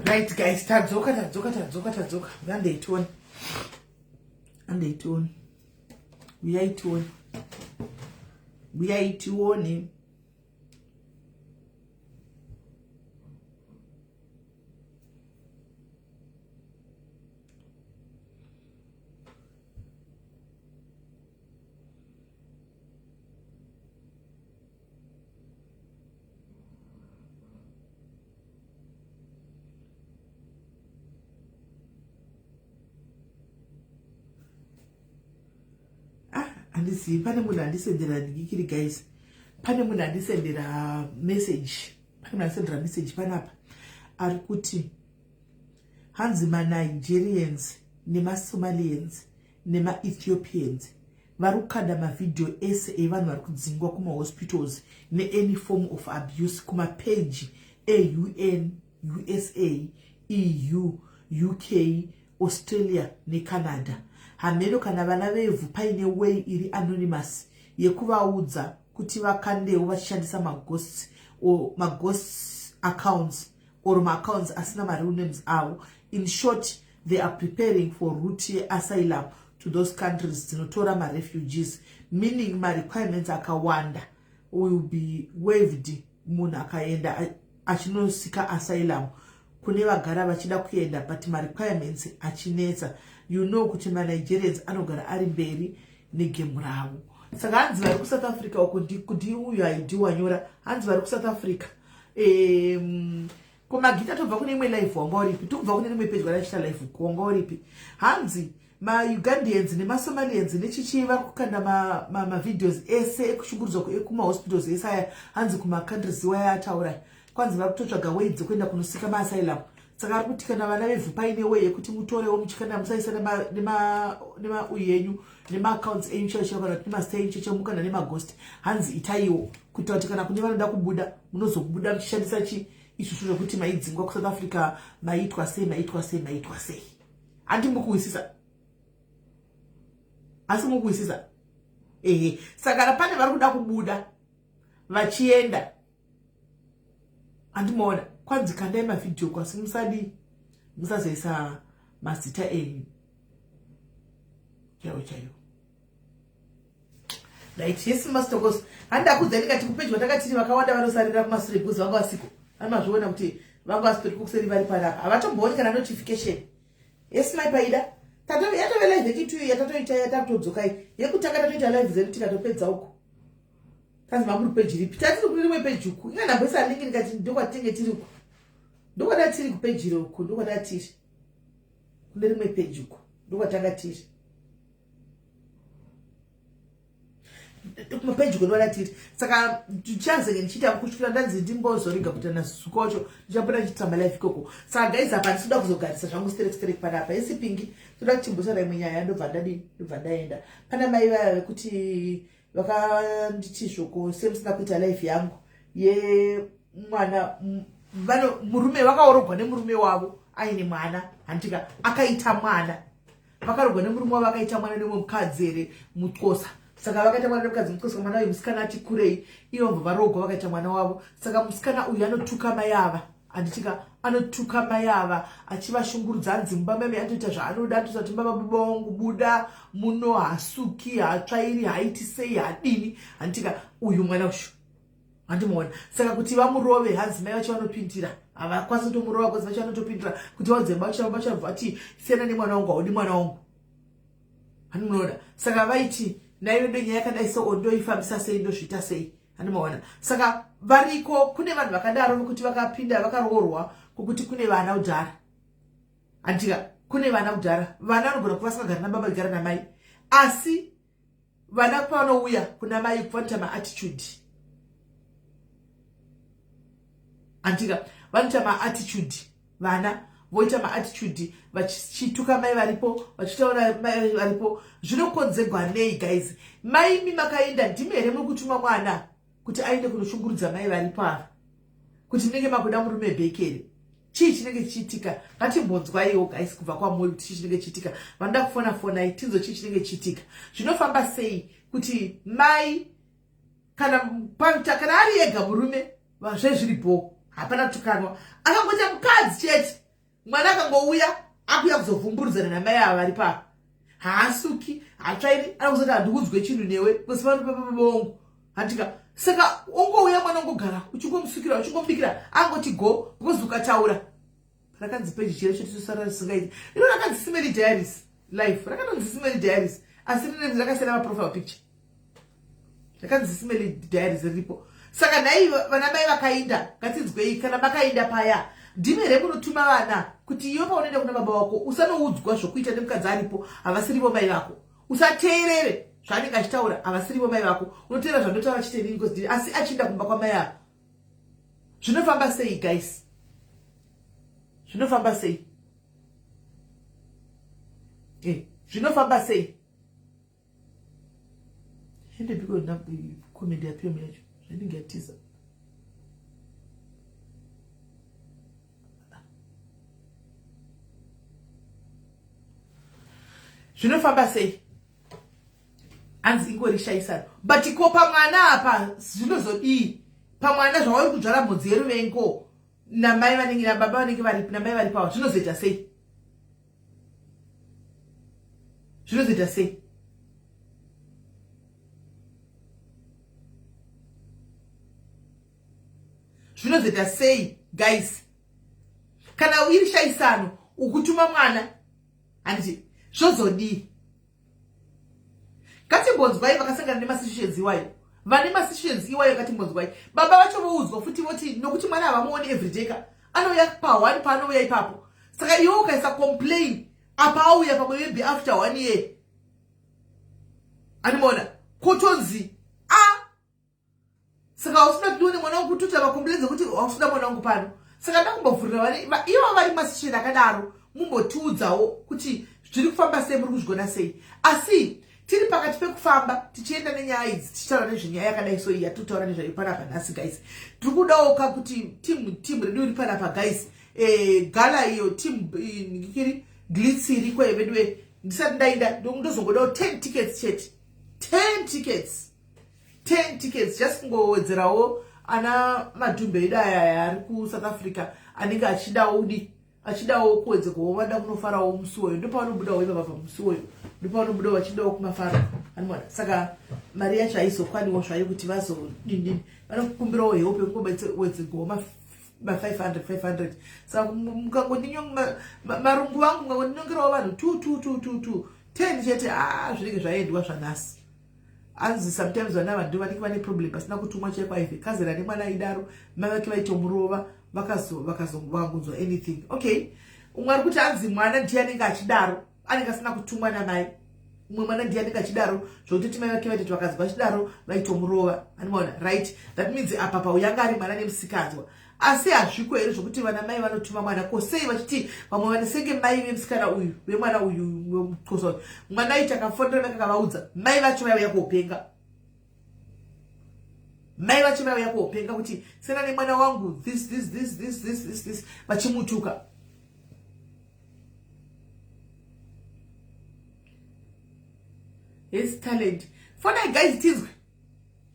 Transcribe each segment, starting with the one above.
Right guys, tadzoka tadzoka tadzoka tadzoka. Ngandei tione. Ngandei tione. Uyai tione. Uyai tione. Ah, handizivi pane munhu andisendera ndikikiri guys pane munhu andisendera message pane munhu andisendera message panapa ari kuti hanzi manigerians nemasomalians nemaethiopians vari kukanda mavhidhiyo ese evanhu vari kudzingwa kumahospitals neany form of abuse kumapeji eun usa eu uk australia necanada hameno kana vana vevhu paine way iri anonymous yekuvaudza kuti vakandewo vachishandisa maghosts or maghosts accounts or maaccounts asina mareal names avo in short they are preparing for route yeasylum to those countries dzinotora marefugees meaning marequirements akawanda will be waived munhu akaenda achinosika asylum kune vagara vachida kuenda but marequirements achinetsa you know kuti manigerians anogara ari mberi negemu ravo saka hanzi vari kusouth africa uko ndiuyu haidi wanyora hanzi vari kusouth africa um, ko magita tobva kune imwe live wanga uripi tobva kune rimwe page varachiita live ko wanga uripi hanzi maugandians nemasomalians nechichii vari kukanda mavideos ma, ma ese ekushungurudzwa ekumahospitals ese aya hanzi kumacountries iwaya ataura kwanzi vari kutotsvaga way dzekuenda kunosika maasylum saka ari kuti kana vana vevhu paine way yekuti mutorewo muchikanda musaisa nemauyu yenyu nemaaccounts enyu chaiyo chaiyo kana kuti nemazita enyu chaiyo mukana nemaghost hanzi itaiwo kuitira kuti kana kune vanoda kubuda munozobuda muchishandisa chi izvozvo zvekuti maidzingwa kusouth africa maiitwa sei maiitwa sei maiitwa sei handi mukuhwisisa asi mukuhwisisa ehe saka kana pane vari kuda kubuda vachienda andimaona kwanzi kandai mavhidhiyo kwasi musadii musazoisa mazita enyu chaiwo chaiwo right yes mastokos handakudza ndikati kupedyo takatiri vakawanda vanosarira kumasure because vanga vasiko vamazviona kuti vanga vasitoriko kuseri vari panapa havatombooni kana notification yes mai paida yatove live yechitu yatatoita yatakutodzokai yekutanga tatoita live dzedu tikatopedza uko tanzi mamuri peji ripi tatiri kune rimwe peji uku inga ndamboisa link ndikati ndokwatinge tiri uku ndokwatatiri kupeji iri uku ndokwatatiri kune rimwe peji uku ndokwatanga tiri kumapeji uko ndokwatatiri saka ndichazenge ndichiita kusvikira ndanzi ndimbozorega kuita nasuka wacho ndichapota ndichitamba life ikoko saka guys apa ndisikuda kuzogarisa zvangu sterek sterek panapa isipingi toda kuchimbotaura imwe nyaya ndobva ndadii ndobva ndaenda pana mai vaya vekuti vakanditi zvoko semusina kuita life yangu yemwana vano murume vakaorogwa nemurume wavo aine mwana handitika akaita mwana vakarogwa nemurume wavo akaita mwana nemumwe mukadzi here mutkosa saka vakaita mwana nemukadzi mutkosa mwana uyu musikana ati kurei ivo vabva varogwa vakaita mwana wavo saka musikana uyu anotuka mai ava Handitika anotuka mai ava achivashungurudza hanzi mumba meme anotoita zvaanoda anotoita kuti mumba mababa wangu buda muno hasuki hatsvairi haiti sei hadini handitika uyu mwana uyu handimuona saka kuti vamurove hanzi mai vacho vanopindira havakwanisi kutomurova kozi vacho vanotopindira kuti vaudze vacho vachabva vati siyana nemwana wangu haudi mwana wangu handimunoona saka vaiti naivedo nyaya yakadai so ndoifambisa sei ndozviita sei Handimaona. Saka variko kune vanhu vakadaro vokuti vakapinda vakaroorwa kokuti kune vana kudhara. Handika kune vana kudhara. Vana vanogona kuva vasingagari nababa vagara namai. Asi vana pavanouya kuna mai vanoita maattitude. Handika vanoita maattitude vana voita maattitude vachituka mai varipo vachitaura mai varipo zvinokonzegwa nei guys maimi makaenda ndimi here muri kutuma mwana kuti aende kunoshungurudza mai varipo ava kuti munenge makuda murume bhekere chii chinenge chichiitika ngatimbonzwaiwo guys kubva kwamuri kuti chii chinenge chichiitika vanoda kufona fonai tinzo chii chinenge chichiitika zvinofamba sei kuti mai kana kana ari ega murume zvezviri bho hapana kutukanwa akangoita mukadzi chete. Mwana akangouya akuya kuzovhumburudzana namai ava vari paa, haasuki, hatsvairi, anokuzoti handikudzwe chinhu newe kusivabongo handika. Saka ongouya mwana ongogara uchingomusukira, uchingomubikira, angoti go, because ukataura rakanzi peji chiro chetisara risingaiti. Iro rakanzi Simeli Diaries Life, rakatonzi Simeli Diaries, asi rine rakasiyana maprofile picture. Rakanzi Simeli Diaries riripo. Saka nhai vana mai vakainda, ngatinzwei. Kana makainda paya, ndimi here munotuma vana kuti iwe paunoenda kuna baba vako usanoudzwa zvokuita nemukadzi aripo? Havasirivo mai vako, usateerere zvaanenge achitaura. Havasirivo mai vako, unoteerera zvandotaura chete inini because. Asi achiinda kumba kwamai ava, zvinofamba sei guys? Zvinofamba sei? Zvinofamba sei? Ende biko comment yapm yacho zvainenge yatiza. Zvinofamba sei? Hanzi ingori shaisano, but ko pamwana apa zvinozodii? Pamwana zvauri kudzvara mhodzi yeruvengo namai vanenge, nababa vanenge varipi, namai vari pavo, zvinozoita sei? Zvinozoita sei? Zvinozoita sei guys, kana iri shaisano ukutuma mwana, handiti? Zvozodii? Ngatimbonzwai vakasangana nemasituations iwayo, vane masituations iwayo. Ngatimbonzwai baba vacho voudzwa futi, voti nokuti mwana havamuoni everyday ka, anouya pa1, paanouya ipapo. Saka iwe ukaisa complain apa, auya pamwe maybe after one year, animona kotonzi a saka hausina kuti ndione mwana wangu, kutoita macomplains ekuti hausina mwana wangu pano. Saka ndakumbovhurira ivo vari masituation akadaro, mumbotiudzawo kuti zviri kufamba sei, muri kuzvigona sei. Asi tiri pakati pekufamba tichienda nenyaya idzi, tichitaura nezvenyaya yakadai so iyi yatiri nezvayo panapa nhasi guys. Tiri kudawo ka kuti team redu iri panapa guys, gala iyo, team kiri glitz iriko yeveduwe. Ndisati ndaenda, ndozongodawo 10 tickets chete, 10 tickets, 10 tickets, just kungowedzerawo ana madhumbe edu aya ari kuSouth Africa anenge achidawo udi, achidawo kuwedzerwawo, vada kunofarawo musi woyo. Ndopavanobudawo ivava pamusi woyo, ndopavanobudawo vachidawo kumafaro, anoona. Saka mari yacho haizokwaniwo zvayo kuti vazodindini, vanokumbirawo help yekungowedzerwawo ma500 500. Saka mukangondinyo marungu vangu, mukangondinongerawo vanhu 2 2 2 2 2 10 chete, a zvinenge zvaendwa zvanhasi. Anzi sometimes vana vanhu vanenge vane problem pasina kutumwa chaiko. Aive kazera nemwana aidaro, mai vake vaitomurova, vakangonzwa anything. Okay, umwe ari kuti anzi mwana ndiye anenge achidaro, anenge asina kutumwa namai. Umwe mwana ndiye anenge achidaro zvokutoti mai vake vaitoti vakanzwa achidaro vaitomurova, anomaona. Right, that means apa pauyanga ari mwana nemusikanzwa. Asi hazviko here zvokuti vana mai vanotuma mwana? Ko sei vachiti vamwe vanesenge mai vemusikana uyu, vemwana uyu muxhosa uyu, mwana aiti akafonera mai kakavaudza, mai vacho vaiuya kopenga, mai vacho vaiuya kopenga kuti sena nemwana wangu, this this this this this this this, vachimutuka. His talent. Fonai guys tinzwe.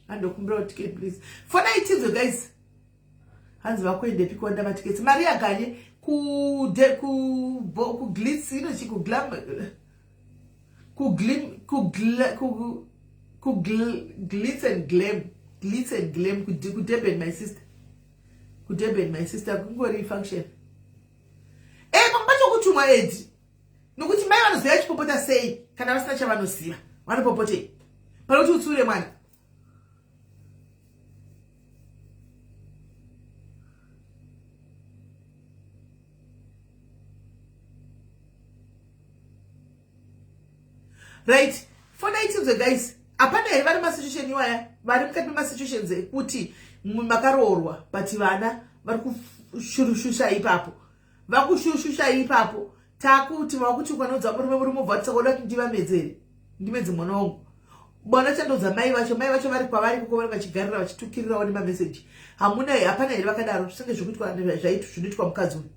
Andokumbirawo ticket please. Fonai tinzwe guys. Hanzi vakuendepi kuwanda matickets? Maria Ganye, kuglitz inochi, kuglam, kuglim, kuglitz and glam, Glitz and Glam kuDurban, my sister, kuDurban my sister, kungori function. Pamwe pacho kutumwa edi, nokuti mai vanoziva chipopota sei kana vasina chavanoziva? Vanopopotei panoti utsiure mwana? Right, fonai tinzwe guys. Hapana here vari masituation iwaya, vari mukati memasituations ekuti makaroorwa but vana vari kushurushusha ipapo, vakushushusha ipapo, takuti vakuti ukanoudza murume, murume ubva kuti saka uda kuti ndivamedze here, ndimedze mwana wangu? Mwana chandodza mai vacho, mai vacho vari kwavari kuko, vari vachigarira vachitukirirawo nemameseji. Hamuna, hapana here vakadaro? Zvisenge zvekuitwa zvinoitwa mukadzi uyu.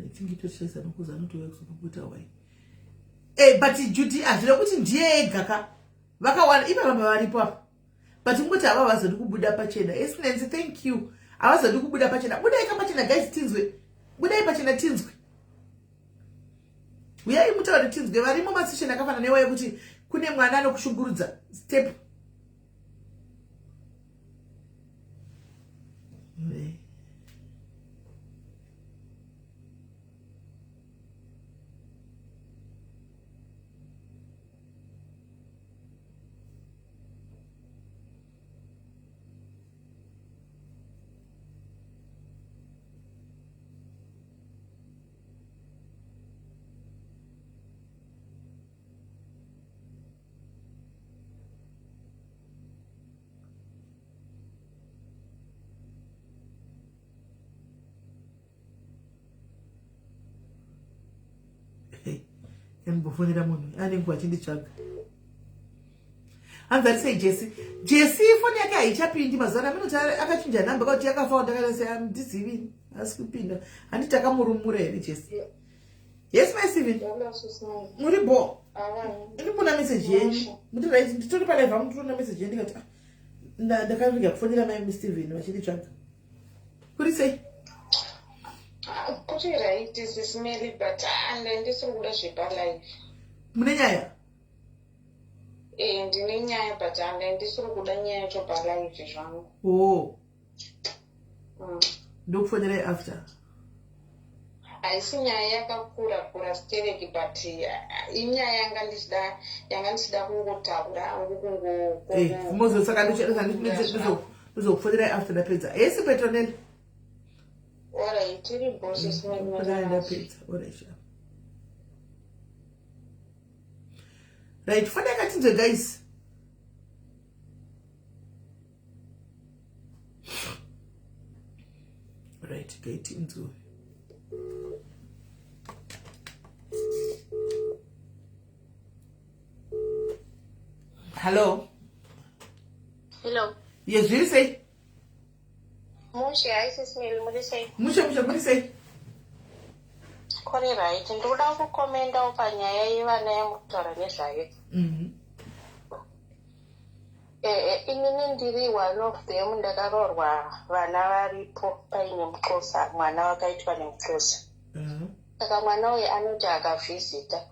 I think itochaisa nokuza anotouya kuzopopota wai. Eh, but Judy hazvina kuti ndiye ega ka. Vakawana ipa vamba varipo apa. But kungoti ava havazodi kubuda pachena. Yes Nancy, thank you. Havazodi kubuda pachena. Budai ka pachena guys tinzwe. Budai pachena tinzwe. Uyai mutaure tinzwe varimo masession akafanana newaye kuti kune mwana anokushungurudza step Ndimbofonera munhu ane nguva achinditsvaga. Hanzi ari sei Jesse? Jesse foni yake haichapindi mazuva ano aminoti akachinja nhamba kuti yakafa ndakaita sei handizivi asi kupinda. Handiti takamurumura here Jesse? Yes my Steven. Muri bo. Ndiri message yenyu. Muri right nditori pa live hangu ndiri message yenyu ndikati ah ndakaviga kufonera mai Steven vachinditsvaga. Kuri sei? Kuri right sis Mary but ah, ndisiri kuda zvepa live. Mune nyaya? Eh ndine nyaya but ndisiri kuda nyaya yacho pa live zvangu. Oh. Ndokufonerai after. Haisi nyaya yakakura kura stereki but inyaya yanga ndichida yanga ndichida kungotaura angu kungo eh mozo saka ndizokufonerai after ndapedza. Yes Petronella. Alright, tiri boss ndapedza. Alright. Right, fonai katinzwe guys. Right, gaitinzwe. Hello. Hello. Yes, zviri sei? Mushe, hi sis Mary, muri sei? Mushe, mushe, muri sei? Kuri right. Ndikuda kukomendawo panyaya yevana yamukutaura nezvayo. Eh, inini ndiri one of them ndakaroorwa vana varipo paine muxhosa mwana wakaitwa nemuxhosa saka mwana uyu anoti akavhizita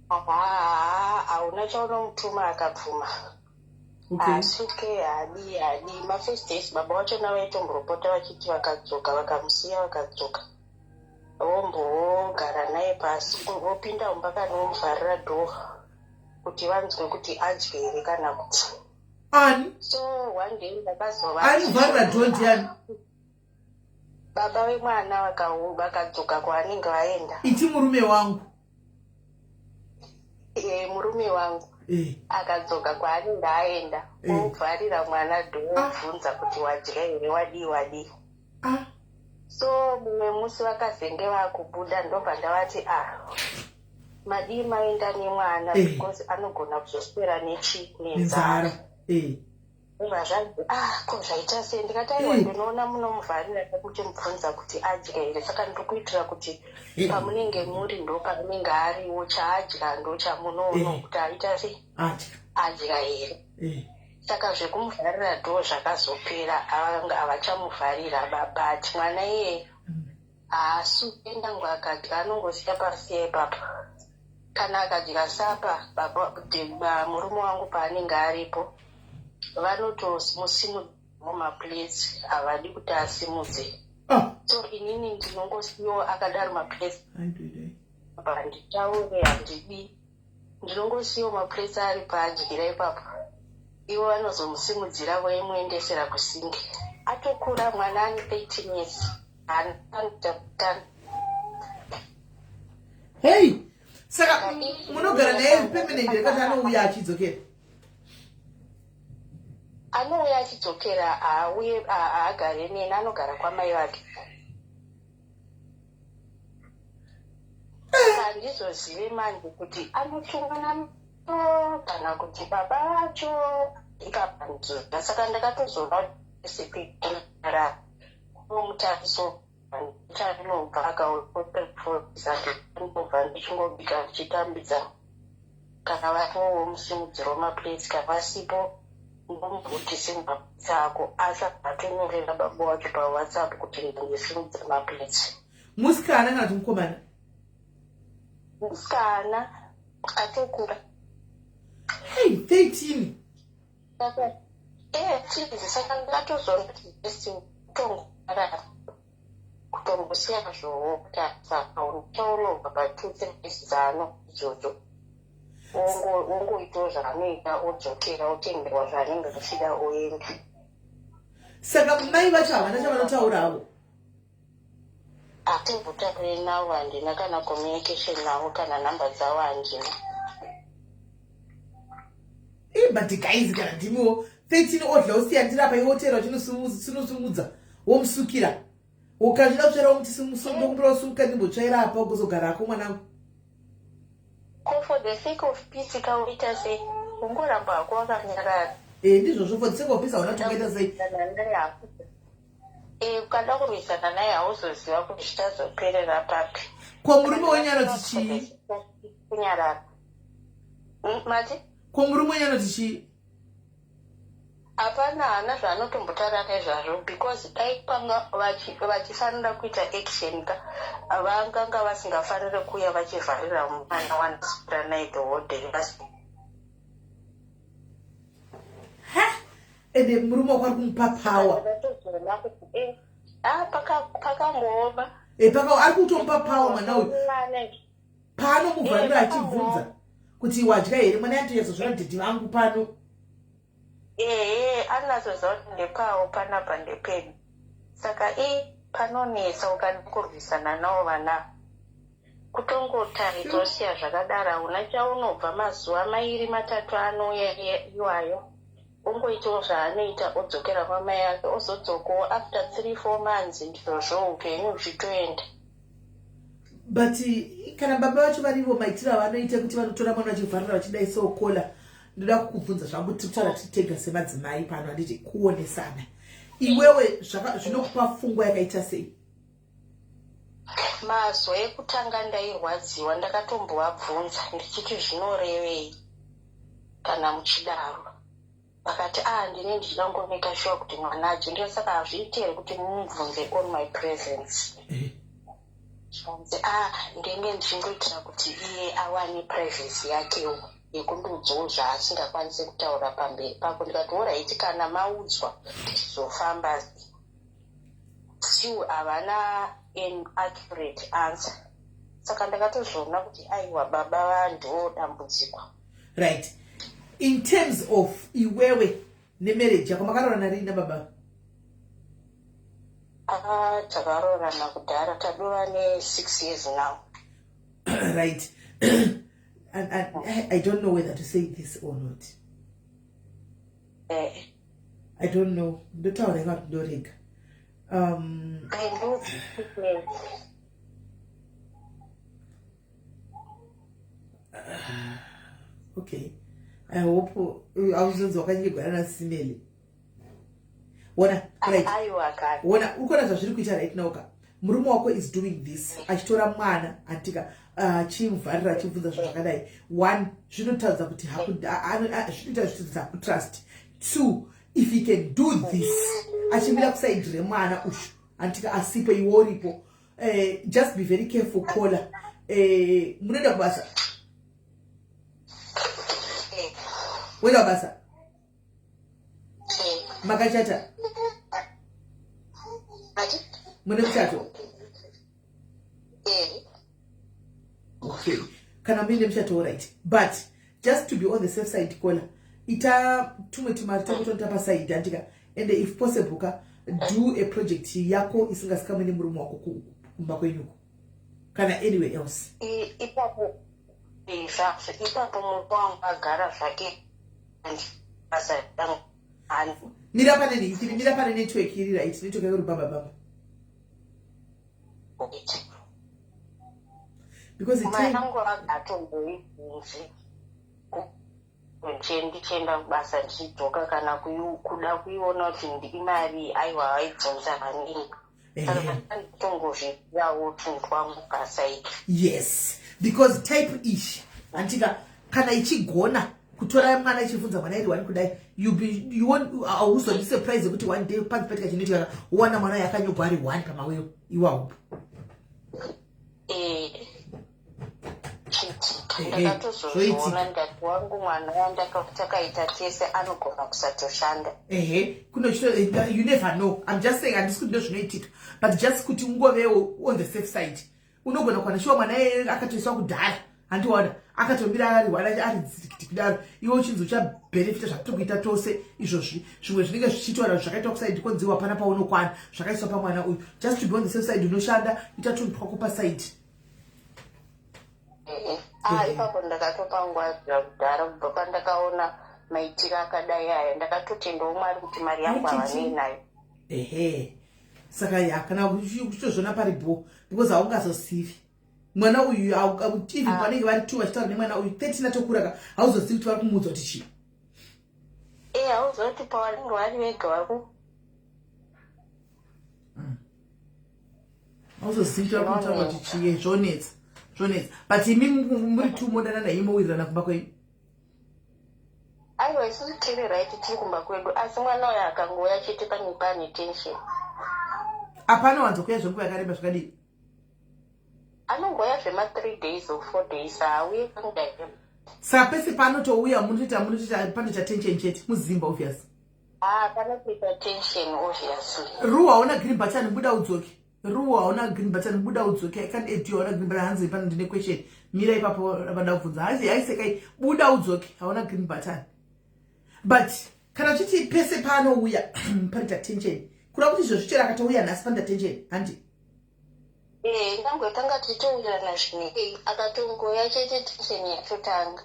haa hauna chaunomutuma akabvuma haasuke haadii haadii mafirst days baba vachona vaitomboropota vachiti vakadzoka vakamusiya vakadzoka vombogara naye pasi vopinda mumba kana vomuvharira dhoo kuti vanzwe kuti adye here kana kuti ani so one day ndakazova ari kuvharira dhoo ndiani baba vemwana vakadzoka kwaanenge vaenda iti murume wangu e, murume wangu e. Akadzoka kwaanenge aenda omuvharira e. Mwana dhoo obvunza kuti wadya here wadii wadii ah. So mumwe musi vakazenge vakubuda ndobva ndavati ah madii maenda nemwana because anogona kuzoswera nechi nenzara ubva zvanzi ah ko zvaita sei ndikati aiwa ndinoona munomuvharira nekuti mubvunza kuti adya here saka ndiri kuitira kuti pamunenge muri ndo paanenge ariwo chaadya ndo chamunoona kuti aita sei adya here saka zvekumuvharira dhoo zvakazopera havachamuvharira but mwana iyeye haasuke nyange akadya anongosiya pasiya ipapo kana akadya sapa baba murume wangu paanenge aripo vanotomusimudza maplates havadi kuti asimudze so inini ndinongosiyiwo akadaro maplates handitaure handidi ndinongosiyiwo maplates ari paadyira ipapo ivo vanozomusimudzira voimuendesera kusingi atokura mwana ane 13 years Hey, saka munogara naye permanent yakati anouya achidzokera anouya achidzokera haauye haagare neni anogara kwamai vake handizozive manje kuti anotumwa kana kuti baba vacho ikapanzura saka ndakatozoona recipe mutariso Charinobva akaoaandobva ndichingobika ndichitambidza kana varipo vomusimudziro maplates, kana vasipo ndomuti simudza ako, asi atonyorera baba wacho paWhatsApp kuti ndisimudze maplates. Musikana kana kuti mukomana? Musikana atokura. Hey, 13. Chizi saka ndakatozoona kuti best kutongoarara, kutombosiya zvowo, kuti saka uchaunobva pa2 3 days dzano idzodzo, wongoitawo zvaanoita, odzokera, otengerwa zvaanenge achida, oenda. Saka mai vacho havana chavanotauravo? Hatimbotauri navo, handina kana communication navo, kana nhamba dzavo handina. But guys, kana ndimiwo, 13 odla usiya ndirapa, iwotera uchinosimudza, womusukira, ukazvida kutsvaira, womuti ndokumbira usuka ndimbotsvaira apa, ugozogara ako mwanangu. Ko for the sake of peace kauita sei? Ungoramba hako wakanyarara. E, ndizvozvo, for the sake of peace hauna tungaita sei? Ukada kurwisana naye hauzoziva kuti zvichazoperera papi. Ko murume wenyu anoti chii? Kunyarara. Mati? Ko murume wenyu anoti chii? Hapana, hana zvaanotombotaura nezvazvo, because dai panga vachifanira kuita action ka, vanganga vasingafaniri kuuya vachivharira mwana wandiswera naye the whole day. Ha, ende murume wako ari kumupa power. Ndakatozoona kuti pakambooma. E, paka ari kutomupa power mwana uyu paanomuvharira achibvunza kuti wadya here. Mwana yatoyazozvona dhedhi vangu pano. Ehe, anatsoziva kuti ndepawo panapa, ndepedu, saka panonetsa ukada kurwisana navo vana. Kutongotaridza osiya zvakadaro, hauna chaunobva. Mazuva 2 3 anouya iwayo, ongoitawo zvaanoita, odzokera kwamai ake, ozodzokawo after 3 4 months. Ndizvozvo, upenyu huchitoenda. But kana baba vacho varivo, maitiro avanoita kuti vanotora mwana vachivharira vachidai sokola, ndoda kukubvunza zvangu, tiri kutaura titega semadzimai pano, handiti? Kuonesana, iwewe zvinokupa pfungwa yakaita sei? Mazuva ekutanga ndairwadziwa. Ndakatombovabvunza ndichiti zvinorevei kana muchidaro? Vakati, a ah, ndine ndichida kungomeka sure kuti mwana aje. Ndiyo saka hazviiti here kuti mumubvunze on my presence? Zvanzi, a ah, ndenge ndichingoitira kuti iye awane privacy yakewo yekundiudzawo zvaasingakwanisi kutaura pamberi pako. Ndikati, alright, kana maudzwa tichizofamba. Still havana an accurate answer, saka ndakatozoona kuti aiwa, baba vandiwo dambudziko. Right, in terms of iwewe nemarriage yako, makaroorana rini nababa? Ah, takaroorana kudhara, tadova ne6 years now. Right, and I don't know whether to say this or not. I don't know, ndotaura ika kuti ndorega. Okay, I hope auzonzi wakanyigwana nasimeli. Wona, right, wona, uri kuona zvazviri kuita right now ka. Murume wako is doing this, achitora mwana antika achimuvharira, achibvunza zvinhu zvakadai. One, zvinotaridza kuti zvinoita zvitodzidza hakutrust. Two, if he can do this achimira kuside remwana ushu, antika, asipo, iwe uripo, just be very careful, caller. Munoenda kubasa? Uenda kubasa? Makachata? Mune muchato? Okay, kana muine muchato, alright, but just to be on the safe side, caller, ita tumwe tumari takutonita paside, andika, and if possible ka, do a project yako isingasikamwe nemurume wako kumba kwenyuko kana anywhere else. Ipapo zvazvo, ipapo murume wangu agara zvake basa. Mira pane nhikiri, mira pane network iri right. Network yako rubamba bamba because the time Mwanangu atomboibvunzi ndichienda kubasa, ndichidzoka, kana kuda kuiona kuti imari, aiwa, vaibvunza hanini. Tongozviyawo tunhu twangu paside. Yes, because type ichi, handika, kana ichigona kutora mwana ichibvunza mwana iri one kudai, you be you won't, hauzondi surprise kuti one day panzi patika chinoitika, wowana mwana yakanyogwa ari one pamawewo iwawo. Chiitika. Ndakatozozviona, ndati wangu mwana wandakatakaita tese anogona kusatoshanda. Ehe, kunochito, you never know. I'm just saying, handisi kuti ndo zvinoitika, but just kuti ungovewo on the safe side. Unogona kuwana shuwa mwana iyeye akatoiswa kudhara, handiwana akatomira ari one, ari dzikiti kudaro, iwe uchinzi uchabhenefita zvatiri kuita tose izvozvi. Zvimwe zvinenge zvichiitwa, zvakaitwa kuside konziwa pana paunokwana, zvakaiswa pamwana uyu. Just to be on the safe side, unoshanda, ita tunhu twako paside. Ah, ipapo ndakatopangwadzira kudhara kubva pandakaona maitiro akadai aya. Ndakatotendawo Mwari kuti mari yangu havanei nayo. Ehe, saka ya, kana uchitozviona paribo, because haungazozivi mwana uyu, even panenge vari two vachitaura nemwana uyu 13 atokura ka, hauzozivi kuti vari kumuudza kuti chii. E, hauzoti pavanenge vari vega vari ku Hauzozivi kuti vari kumutaura kuti chii. Zvonetsa, zvonetsa. But imi muri two modanana, imi mowirirana kumba kwenyu? Aiwa, isusu tiri right, tiri kumba kwedu, asi mwana uyu akangouya chete pane tension. Hapana wanzokuya zvenguva yakareba zvakadii? Anongoya zvema3 days or 4 days, haauye kudai. Saka pese paanotouya munotoita panoita tension chete muzimba, obvious. Ah, panotoita tension, obviously. Ruwa, hauna green button, buda udzoke. Ruwa, hauna green button, buda udzoke. I can't add you, hauna green button. Hanzi pano ndine question, mira ipapo, vada kubvunza. Hanzi haisekai, buda udzoke, hauna green button. But kana uchiti pese paanouya panoita tension, kuda kuti izvozvi chero akatouya nhasi panoita tension, handi? Eh, ndangotanga tichitowirirana zvinei, akatongoya chete tension yatotanga.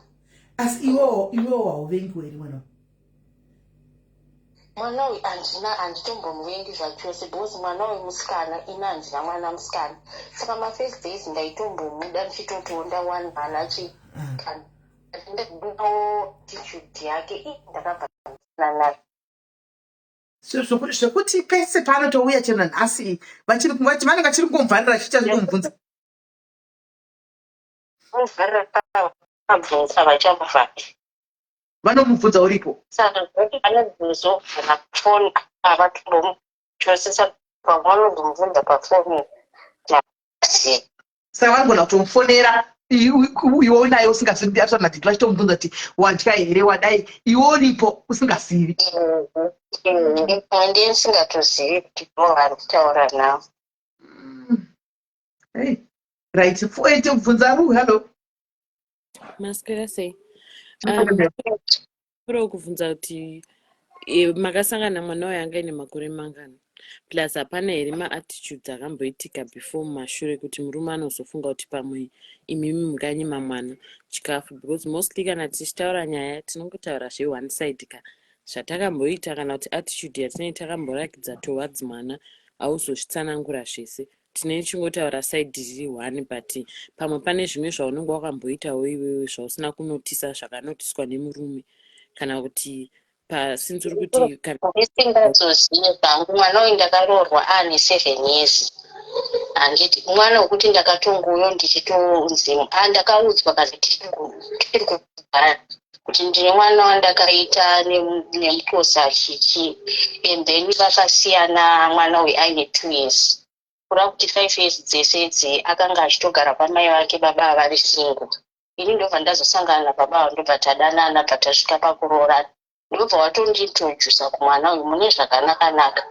Asi iwewo hauvengiwo here mwana? Mwana uyu handina, handitombomuvengi zvachose, because mwana uyu musikana, ini handina mwana musikana. Saka mafirst days ndaitombomuda, ndichitotiwo ndawana mwana chi ndawo attitude yake i ndakabva nayo. Zvekuti pese paanotouya chero nhasi vanenge vachiri kungomubvarira, achiita zvekumubvunza. Muvharira, pabvunza vachamuvhara. Vanomubvunza uripo? Saka zvoti anozobvuna foni, avatombomuchose, saka pamwe vanozomubvunza pafoni. Saka vanogona kutomufonera iwe unaye usingazivi, ataura nadhiti, vachitomubvunza kuti wadya here, wadai, iwe uripo usingazivi. Ndiye ndisingatozivi kuti vo vari kutaura navo. Hey. Right, bvunza Ru. Hello. Maswera sei? Kuri kubvunza kuti makasangana mwana uyu anga aine makore mangani? Plus hapana here maattitudes akamboitika before mumashure kuti murume anozofunga kuti pamwe imimi munganyima mwana chikafu? Because mostly kana tichitaura nyaya tinongotaura zveone side ka, zvatakamboita kana kuti attitude yatinenge takamborakidza towards mwana, hauzozvitsanangura zvese. Tinenge tichingotaura side riri one, but pamwe pane zvimwe zvaunenge wakamboitawo iwewe zvausina kunotisa, zvakanotiswa nemurume, kana kuti pasinzi uri kuti kana Ndisingazozive zvangu. Mwana uyu ndakaroorwa aane 7 years, handiti? Mwana wekuti ndakatonguyo ndichitonzi, ndakaudzwa kana tiri kugara kuti ndine mwana wandakaita nemutosa chichi, and then vakasiyana mwana uyu aine 2 years, kuda kuti 5 years dzese idzi akanga achitogara kwamai vake, baba vari single. Ini ndobva ndazosangana nababa ava, ndobva tadanana, bva tasvika pakuroorana, ndobva watondiintrodusa kumwana uyu mune zvakanaka-naka.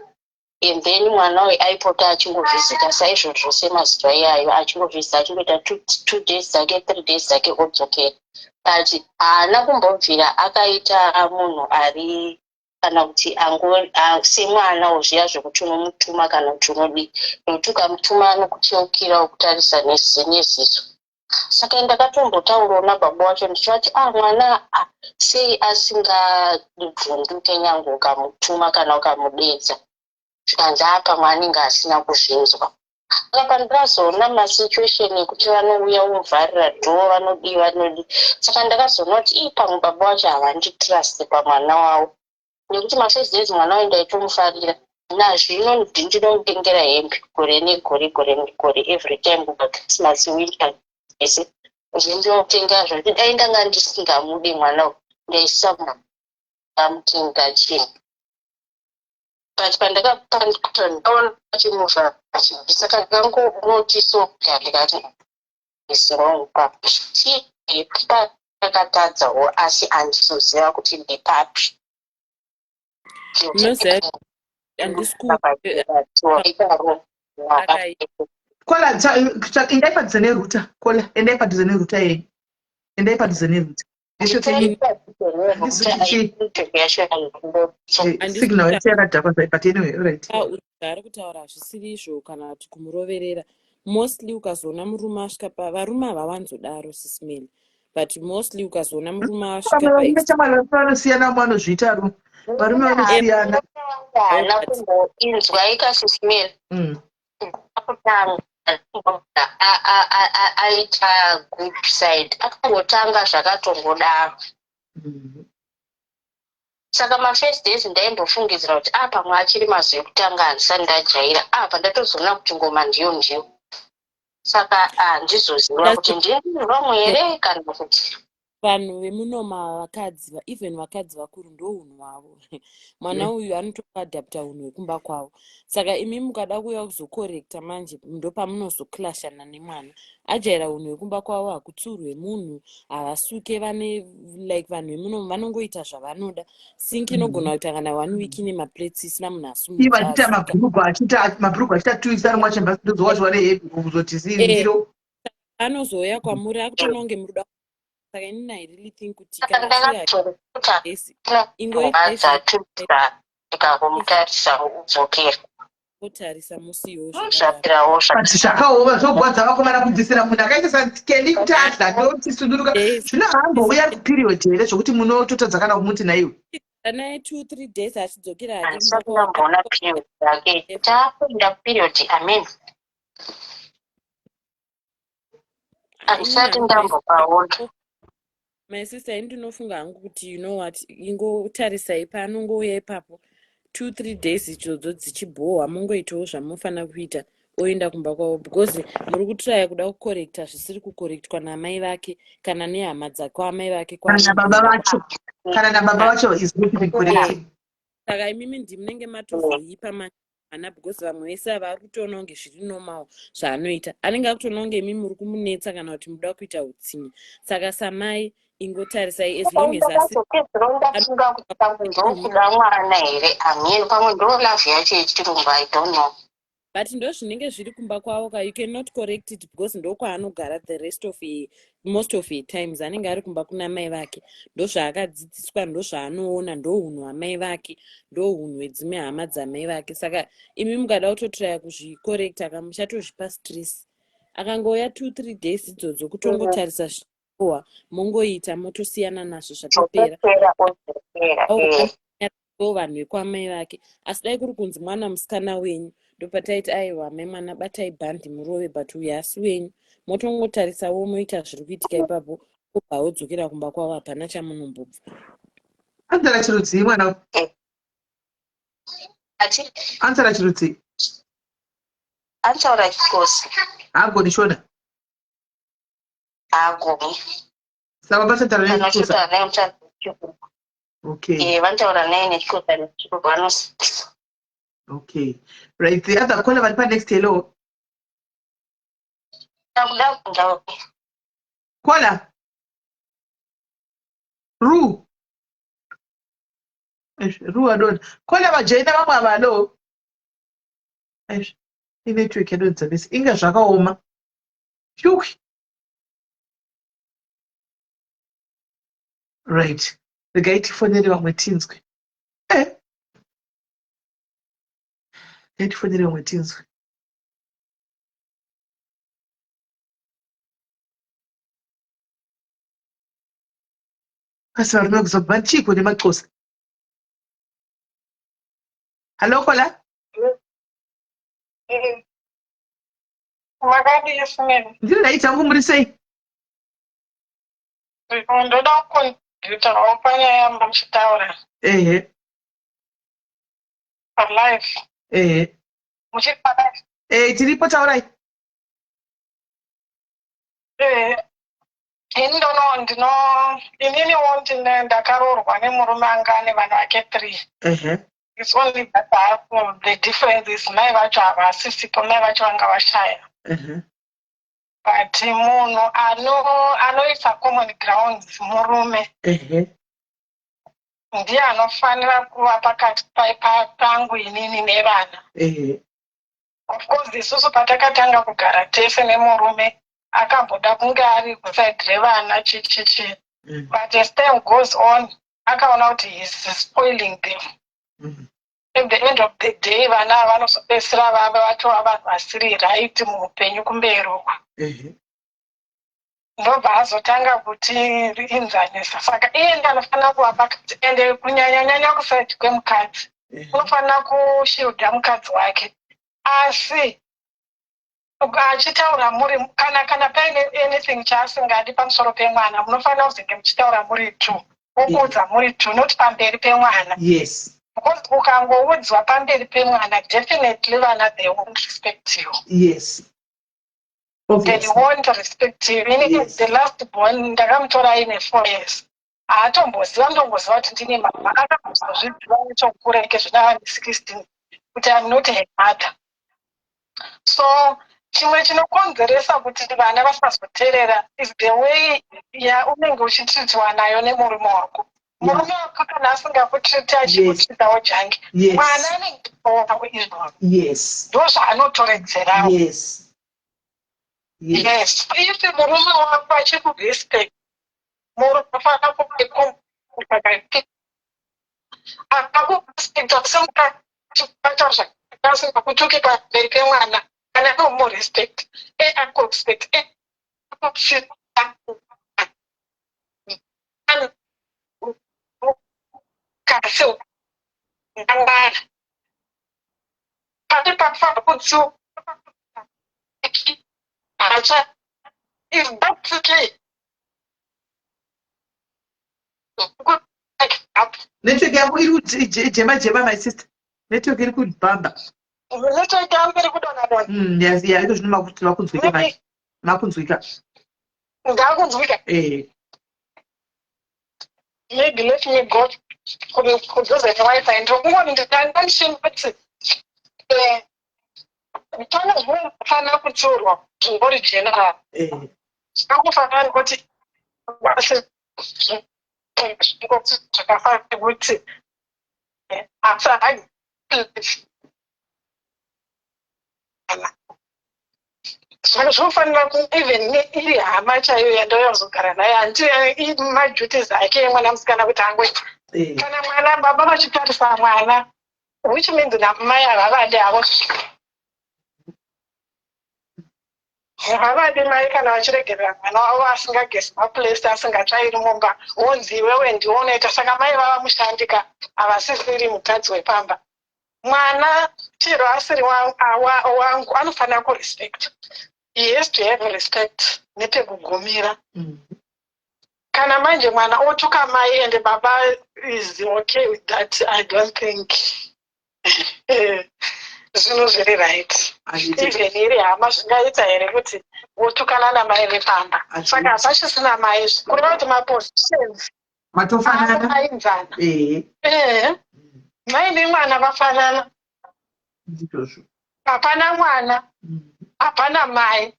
And then mwana uyu aipota achingovhizita saizvozvo semazuva iyayo, achingovhizita, achingoita 2 days dzake, 3 days dzake, odzokera, but haana kumbobvira akaita munhu ari kana kuti semwana zviya zvekuti unomutuma kana kuti unodii, nekuti ukamutuma anokucheukira okutarisa neziso. Saka ndakatombotaurawo nababa wacho ndichivati, "A ah, mwana sei asingabvunduke nyange ukamutuma kana ukamudedza?" Zvikanzi, "Apa mwanenge asina kuzvinzwa." Saka pandakazoona masituation ekuti vanouya vomuvharira door, vanodii, vanodii, saka ndakazoona kuti ii, pamwe baba wacho havanditrust pamwana wavo, nekuti mafirst days mwana wayo ndaitomufarira. Nazvino ndinomutengera hembe gore negore, gore negore, every time kubva Christmas, winter zvese ndinotengera zvekuti dai ndanga ndisingamudi mwana uyu ndaisamutenga chinhu. But pandakaona achimuvha achibvisa kangangonotiso ndikati is wrong papi ndakatadzawo asi handizoziva kuti ndepapi. Munoziva handisi ku Kola, endai padhuze nerouter. Kola, endai padhuze nerouter yenyu. Endai padhuze nerouter. Signal yacho yakadhakwa zvayo, but anyway, alright. Ari kutaura zvisiri izvo kana kuti kumuroverera. Mostly ukazoona murume asvika pa varume havawanzodaro sismeli. But mostly ukazoona murume asvika pa varume chamwari varume vanosiyana vamwe vanozviita ru varume vanosiyana. Haana kumboinzwa ikasismeli. Kutanga aita good side akangotanga zvakatongodaro. Saka mafirst days ndaimbofungidzira kuti ah pamwe achiri mazwi ekutanga handisati ndajaira ah pandatozoona kuti ngoma ndiyo ndiyo saka handizoziva kuti ndini wrong here kana kuti vanhu vemunoma vakadzi even vakadzi vakuru ndohunhu hwavo mwana uyu anotoadapta hunhu hwekumba kwavo saka imi mukada kuuya kuzokorekta manje ndopamunozoclashana nemwana ajaira hunhu hwekumba kwavo hakutsurwe munhu havasuke vane like vanhu vemuno vanongoita zvavanoda sink inogona kuita kana one week ine maplates isina munhu asumudza vachiita mabhurugwa achiita mabhurugwa achiita 2 weeks ari mwachemba ndozowachiwa nehembe kuzoti sindiro anozouya kwamuri akutoona kunge muri kuda saka inini i really think kuti kana ndikamutarisa udzokera otarisa musi iwowo zvaperawo zvakaoma zvogwadza vakomana kubvisira munhu akaita sakeli kuti adla ndoti suduruka zvino haambouya kuperiod here zvokuti munototadza kana kumuti naiwe naye 2 3 days achidzokera hake handisati ndamboona period yake takuenda period amen handisati ndambopaona my sister ini ndinofunga hangu kuti you know what ingotarisai paanongouya ipapo 2 3 days idzodzo dzichibhohwa mongoitawo zvamunofanira kuita oenda kumba kwavo because muri kutraya kuda kukorekta zvisiri kukorektwa namai vake kana nehama dzakwaamai vake kana nababa vacho kana nababa vacho is not even correcting saka imimi ndimunenge matozoipa mwana because vamwe vese ava ari kutoona kunge zviri normal zvaanoita anenge akutoona kunge imi muri kumunetsa kana kuti muda kuita utsinye saka samai ingotarisai as long as asi ndafunga kuti pamwe ndokuda mwana here ameno pamwe ndo love yacho yechirungu i don't know but ndo zvinenge zviri kumba kwavo ka you cannot correct it because ndokwaanogara the rest of he, most of her times anenge ari kumba kuna mai vake ndozvaakadzidziswa ndozvaanoona ndohunhu hwamai vake ndohunhu hwedzimwe hama dzamai vake saka imi mukada kutotraya kuzvikorekta ka muchatozvipa stress akangouya 2 3 days idzodzo kutongotarisa zviwa mongoita motosiyana nazvo zvatopera ndo vanhu vekwamai vake asi dai kuri kunzi mwana musikana wenyu ndopataiti aiwa mai mwana batai bhandi murove but uyu asi wenyu motongotarisawo moita zviri kuitika ipapo obva wodzokera kumba kwavo hapana chamunombobva anzara chirudzii mwana ati anzara chirudzii anotaura chikosi haagoni shona haagoni saka bachataura kana nechikosa uchitaura naye mutaura nechirungu okay vanotaura naye nechikosa nechirungu vanosisa okay right the other caller vari panext hello ndakuda kunda caller ru Eish, ru adona caller vajoina vamwe ava hello Eish, inetwork yadonza bese inga zvakaoma shuwi right regai tifonere vamwe tinzwe regai tifonere vamwe tinzwe asi varume kuzobva chiiko nemaxosa hallo caller Makadii Simeni? Ndiri right hangu muri sei? Ndoda kucontributawo panyaya yamuchitaura Ehe. palive. Ehe. Muchiri pakati? Eh, tiripo, taurai. Ini ndono ndino ininiwo ndine ndakaroorwa nemurume anga ane vana vake three. It's only that the difference is mai vacho havasisipo, mai vacho vanga vashaya. But munhu anoisa common grounds murume. Ndiye anofanira kuva pakati pangu inini nevana. Of course, isusu patakatanga kugara tese nemurume, akamboda kunge ari kuside revana chichichi, but as time goes on akaona kuti he is spoiling them. At the end of the day vana ava vanozopedzisira vava vatova vanhu vasiri right muupenyu kumberi uku. Ndobva azotanga kuti inzanisa. Saka iye ndiye anofanira kuva pakati, ende kunyanyanyanya kuside kwemukadzi, unofanira kushielda mukadzi wake, asi achitaura muri kana paine anything chaasingadi pamusoro pemwana, munofanira kuzenge muchitaura muri two, wokuudza muri two, not pamberi pemwana. Because ukangoudzwa pamberi pemwana, definitely vana, they won't respect you. They won't respect you. Ini the last born ndakamutora aine 4 years. Haatomboziva, ndongoziva kuti ndine mama. Akambozozviziva nechokureke zvino ane 16 kuti I'm not her mother. So chimwe chinokonzeresa kuti vana vasazoteerera is the way yaunenge uchitreatwa nayo nemurume wako. Murume wako kana asingakutreati, achikutreatawo junky, mwana anenge onawo izvozvo. Ndo zvaanotoredzerawo. Yes, if murume wako achikurespect, murume unofanira kuva akakurespecta semukati asingakutuki pamberi pemwana, kana anomurespect, akurespect kasi ngangara pane pakufanira kuti hacha. Is that okay? Up. Network yako iri kujema jema, my sister. Network iri kubhamba. Network yangu iri kudonha donha. Yes, yeah, iko zvino makunzwika manje, makunzwika. Ndakunzwika? Eh. Maybe let me go kudhuze neWi-Fi. Ndokungoti ndandishingoti pane zvinofanira kutsiurwa zvingori general. Zvakufanira nekuti zvakafanira kuti asi zvinofanira ku even iri hama chaiyo yandayazogara naye, hanti maduties ake emwana musikana kuti angoita kana mwana baba vachitarisa mwana, which means namai havavadi havo, havadi mai kana vachiregerera mwana wavo asingagezi maplates, asingatsvairi mumba, wonzi iwewe ndiwe unoita. Saka mai vava mushandika, havasisiri mukadzi wepamba. Mwana chero asiri wangu anofanira kurespect. He has to have respect nepekugumira. Kana manje mwana otuka mai and baba is okay with that, I don't think zvinhu zviri right. Even iri hama, zvingaita here kuti wotukana namai vepamba? Saka hapachisina mai, kureva kuti mapositions Matofanana. Ainzana. Ehe, mai nemwana vafanana. Ndizvozvo. Hapana mwana, hapana mai.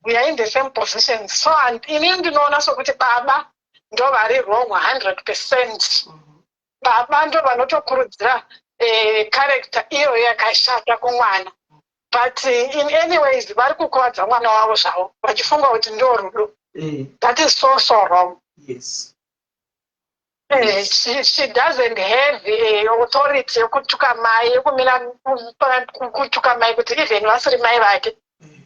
We are in the same position. So and ini ndinoona sokuti baba ndo vari wrong 100%. Baba ndo vanotokurudzira character iyoyo yakashata kumwana. But in anyways vari kukuvadza mwana wavo zvavo vachifunga kuti ndo rudo. That is so so wrong. She doesn't have authority yekutuka mai, yekumira kutuka mai kuti even vasiri mai vake.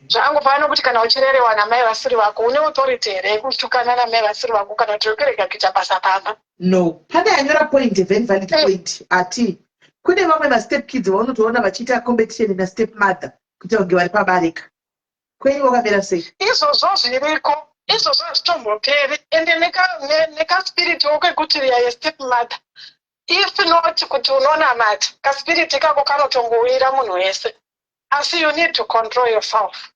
Zvangofanana nokuti kana uchirerewa namai vasiri vako, une authority here yekutukana namai vasiri vako kana kuti yokurega kuita basa pamba? No, pane anyora point, a very valid point, ati kune vamwe mastep kids vaunotoona vachiita competition nastep mother kuita kunge vari pabarika. Kwenyu wakamira sei? Izvozvo zviriko, izvozvo hazvitomboperi. Ende nekaspiritiwo kekuti we are step mother. If not kuti unonamata, kaspirit ikako kanotongowira munhu wese, asi you need to control yourself.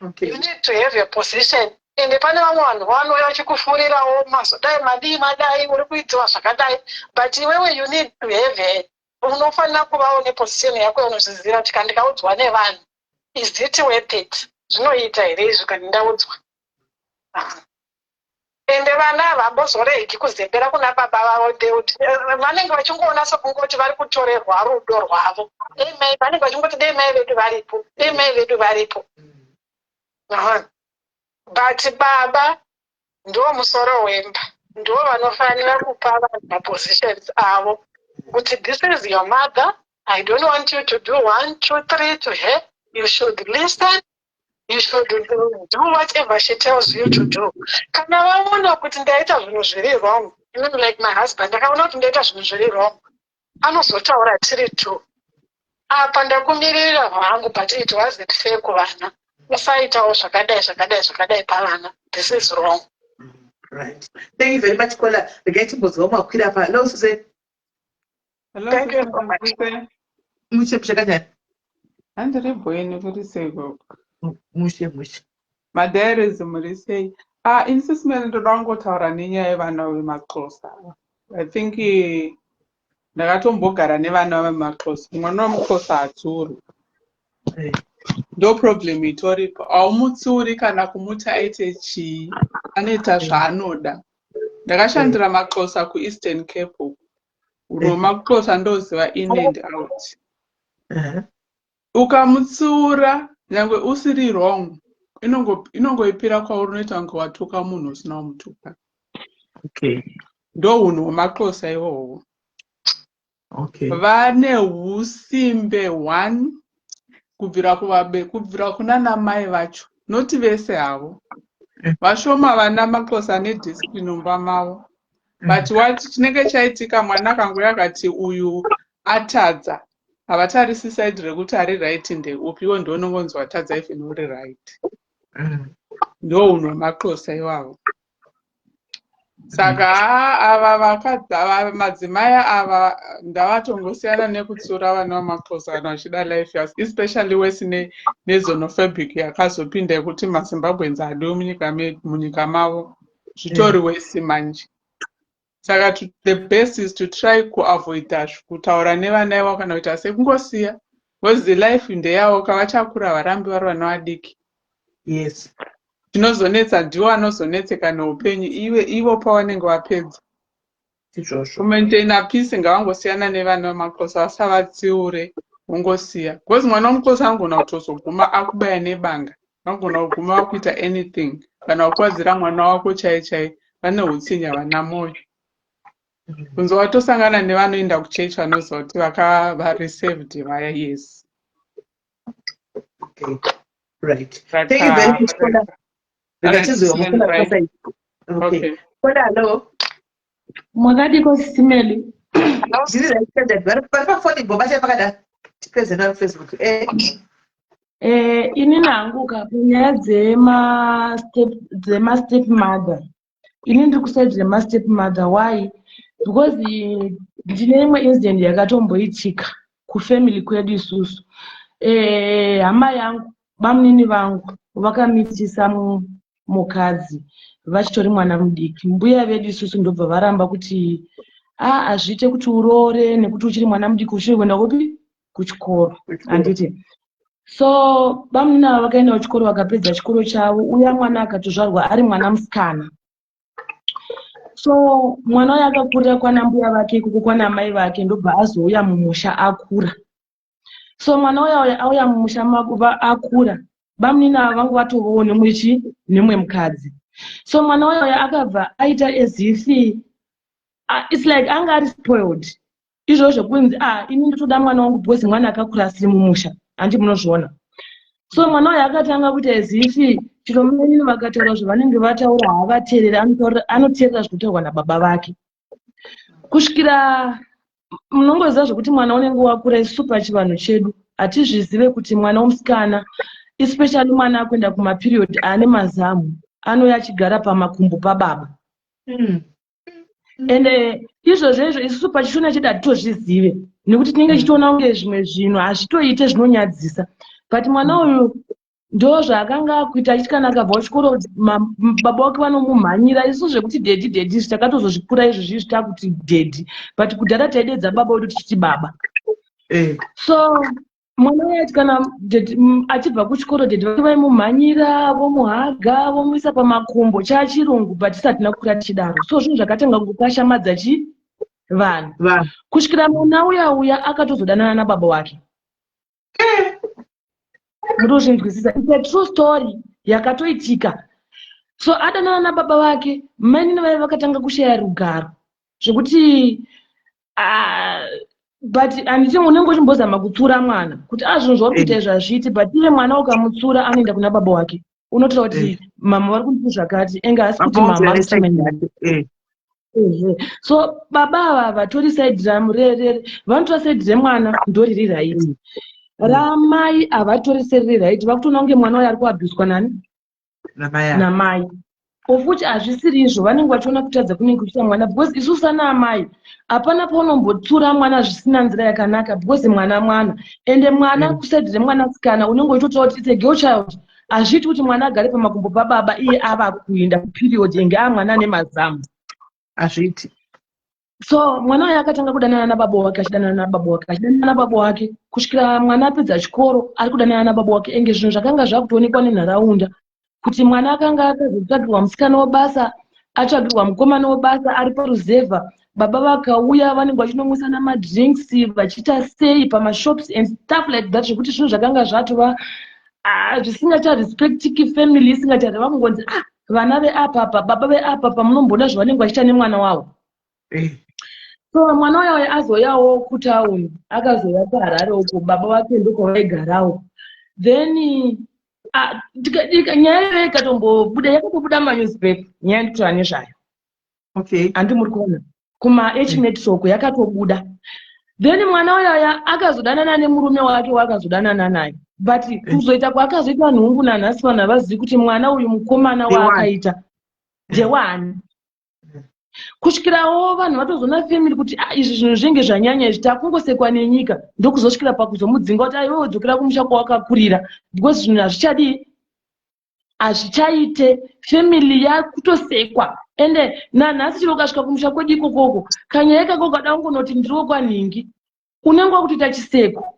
You need to have your position. Ende pane vamwe vanhu vanouya vachikufurirawo, mazodai, madii, madai, uri kuitiwa zvakadai, but iwewe you need to have a unofanira kuvawo neposition yako yaunozviziva kuti kandikaudzwa nevanhu, is it worth it? Zvinoita here izvi kana ndaudzwa? Ende vana havambozoregi kuzembera kuna baba vavo. Vanenge vachingoona sekungoti vari kutorerwa rudo rwavo. Dei mai, vanenge vachingoti, "Dei mai vedu varipo, dei mai vedu varipo." But baba ndo musoro wemba, ndo vanofanira kupa vanhu mapositions avo kuti, "This is your mother. I don't want you to do one, two, three to her. You should listen. You should do whatever she tells you to do." Kana vaona kuti ndaita zvinhu zviri wrong, even like my husband akaona kuti ndaita zvinhu zviri wrong, anozotaura tiri two, "Apa ndakumirira hwangu, but it wasn't fair kuvana. Usaitawo zvakadai, zvakadai, zvakadai pavana. This is wrong." Right, thank you very much, caller. Regai timbozwa makwira pa. Hello, Susan. Hello. Thank you so much. Mushe mushe, kanjani? Handiri bhoeni, kuri sei koko? Mushe mushe. Madiaries, muri sei? Ah, ini Sis Melly, ndoda kungotaura nenyaya yevana vemaxhosa. I think ndakatombogara nevana vemaxhosa. Mwana wemuxhosa hatsiurwi. Ndo problem itoripo. Haumutsiuri kana kumuti aite chii, anoita zvaanoda. Ndakashandira maxhosa kuEastern Cape uku. Rwemaxhosa ndoziva in and out. Ukamutsiura nyange usiri wrong, inongoipira kwauri, unoita kunge watuka munhu usina kumutuka. Ndo unhu hwemaxhosa ihwohwo. Vane usimbe one kubvira kuna namai vacho, noti vese havo. Vashoma vana maxhosa ane discipline mumba mavo, but what chinenge chaitika, mwana akangouya akati uyu atadza, havatarisi side rekuti ari right ndeupi, iwo ndounongonzi watadza even uri right. Ndo unhu hwemaxhosa iwavo. Saka haa, ava vakadzi ava, madzimai ava, ndavatongosiyana nekutsiura vana vamaxhosa kana vachida life yavo, especially wesi nexenophobic yakazopinda yekuti maZimbabweans hadiwe munyika mavo, zvitori wesi manje. Saka the best is to try kuavoida kutaura nevana ivavo kana kuita sekungosiya, because the life ndeyavo. Kavachakura varambi vari vana vadiki. Chinozonetsa, ndiwo anozonetseka neupenyu ive ivo pavanenge vapedza. Izvozvo. Kumaintaina peace, ngavangosiyana nevana vemaxhosa, vasavatsiure, vongosiya, because mwana wemuxhosa anogona kutozoguma akubaya nebanga, anogona kuguma akuita anything kana kukwadzira mwana wako chai chai. Vane utsinya, vana mwoyo. Kunze watosangana nevanoenda kuchechi, vanoziva kuti vakareserved vaya, yes. Okay, right, thank you very much, caller. Rega tizwe mukuna. Okay, caller, hello. Mwakadiko, Sis Melly? Zviri right standard. Vari pafoni, bobata pakada tipedzena paFacebook. Ini hangu ka, panyaya dzema step mother, ini ndiri kuside remastep mother. Why? Because ndine imwe incident yakatomboitika kufamily kwedu isusu. Hama yangu, bamunini vangu, vakamitisa mukadzi vachitori mwana mudiki. Mbuya vedu isusu ndobva varamba kuti a, hazviite kuti uroore nekuti uchiri mwana mudiki, uchiri kuenda kupi? Kuchikoro, handiti? So bamunini ava vakaenda kuchikoro, vakapedza chikoro chavo. Uya mwana akatozvarwa ari mwana musikana. So mwana uyo akakurira kwana mbuya vake ikoko, kwana mai vake, ndobva azouya mumusha akura. So mwana uya auya mumusha akura, bamunini ava vangu vatovawo nemwechi nemumwe mukadzi. So mwana uya uya akabva aita as if it's like anga ari spoiled izvozvo, zvekunzi, "Ah, ini ndotoda mwana wangu because mwana akakura asiri mumusha," handi munozviona? So mwana uyu akatanga kuita as if chero mainini vakataura zvavanenge vataura, haavateereri, anoteerera zvinotaurwa nababa vake, kusvikira munongoziva zvokuti mwana unenge wakura. Isusu pachivanhu chedu hatizvizive kuti mwana womusikana, especially mwana akuenda kumaperiod, ane mazamu, anouya achigara pamakumbo pababa. Ende izvozvo izvo isusu pachishona chedu hatitozvizive, nekuti tinenge tichitoona kunge zvimwe zvinhu hazvitoite, zvinonyadzisa. But mwana uyu ndo zvaakanga akuita, achiti kana akabva kuchikoro, baba wake vanomumhanyira. Isu zvekuti daddy, daddy izvi takatozozvikura izvozvi izvi takuti daddy, but kudhara taidedza baba wedu tichiti baba. So mwana uyu aiti kana achibva kuchikoro, daddy vake vaimumhanyira, vomuhaga, vomuisa pamakumbo. Chaachirungu, but tisatina kukura tichidaro. So zvinhu zvakatanga kukashamadza chi vanhu, kusvikira mwana uya uya akatozodanana nababa wake. Mutozvinzwisisa, it's a true story yakatoitika. So adanana nababa vake, mainini vaiva vakatanga kushaya rugaro zvekuti, ah, but handiti unenge uchimbozama kutsura mwana kuti a zvinhu zvauri kuita izvi hazviiti, but iye mwana ukamutsura anoenda kuna baba wake, unotaura kuti mama vari kunditi zvakati, enge asi kuti mama ari kuti. So baba ava vatori side vanotora side remwana ndoriri right, ramai havatori seriri right. Vakutoona kunge mwana uyo ari kuabhuswa nani? Namai. Of which hazvisiri izvo. Vanenge vachiona kutadza kunenge kuchiita mwana, because isusu sana amai hapana paunombotsura mwana zvisina nzira yakanaka, because mwana mwana. Ende mwana kuside remwanasikana unenge uchitotaura kuti it's a girl child. Hazviiti kuti mwana agare pamakumbo pababa iye ava kuenda kuperiod, enge aa mwana ane mazamu. Hazviiti. So mwana uyu akatanga kudanana nababa wake, achidanana nababa wake, achidanana nababa wake, kusvikira mwana apedza chikoro ari kudanana nababa wake. Enge zvinhu zvakanga zvakutoonekwa nenharaunda kuti mwana akanga akazotsvagirwa musikana webasa, atsvagirwa mukomana webasa ari paruzevha. Baba vakauya, vanenge vachinomwisana madrinks, vachiita sei pamashops and stuff like that, zvekuti zvinhu zvakanga zvatova zvisingacharespectiki family, isingachareva kungonzi, ah, vana veapapa, baba veapapa, munomboona zvavanenge vachiita nemwana wavo. So mwana uya azoyawo kutauni, akazouya kuHarare uko baba vake ndokwavaigarawo. Then nyaya iyoyo ikatombobuda, yakatobuda manewspaper, nyaya ndikutora nezvayo. Handi muri kuona kuma H Metro yakatobuda. Then mwana uyaya akazodanana nemurume wake waakazodanana naye, but kuzoita kwaakazoita nhungu, nanhasi vanhu havazivi kuti mwana uyu mukomana waakaita ndewani, kusvikirawo vanhu vatozoona family kuti, ah, izvi zvinhu zvinenge zvanyanya izvi, takungosekwa nenyika. Ndokuzosvikira pakuzomudzinga kuti aiwe, wodzokera kumusha kwawakakurira, because zvinhu hazvichadii, hazvichaite, family yakutosekwa. Ende nanhasi chiro ukasvika kumusha kwedu ikokoko, kanyaya ikako ukada kungonoti ndiriwo kwanhingi, unenge wakutoita chiseko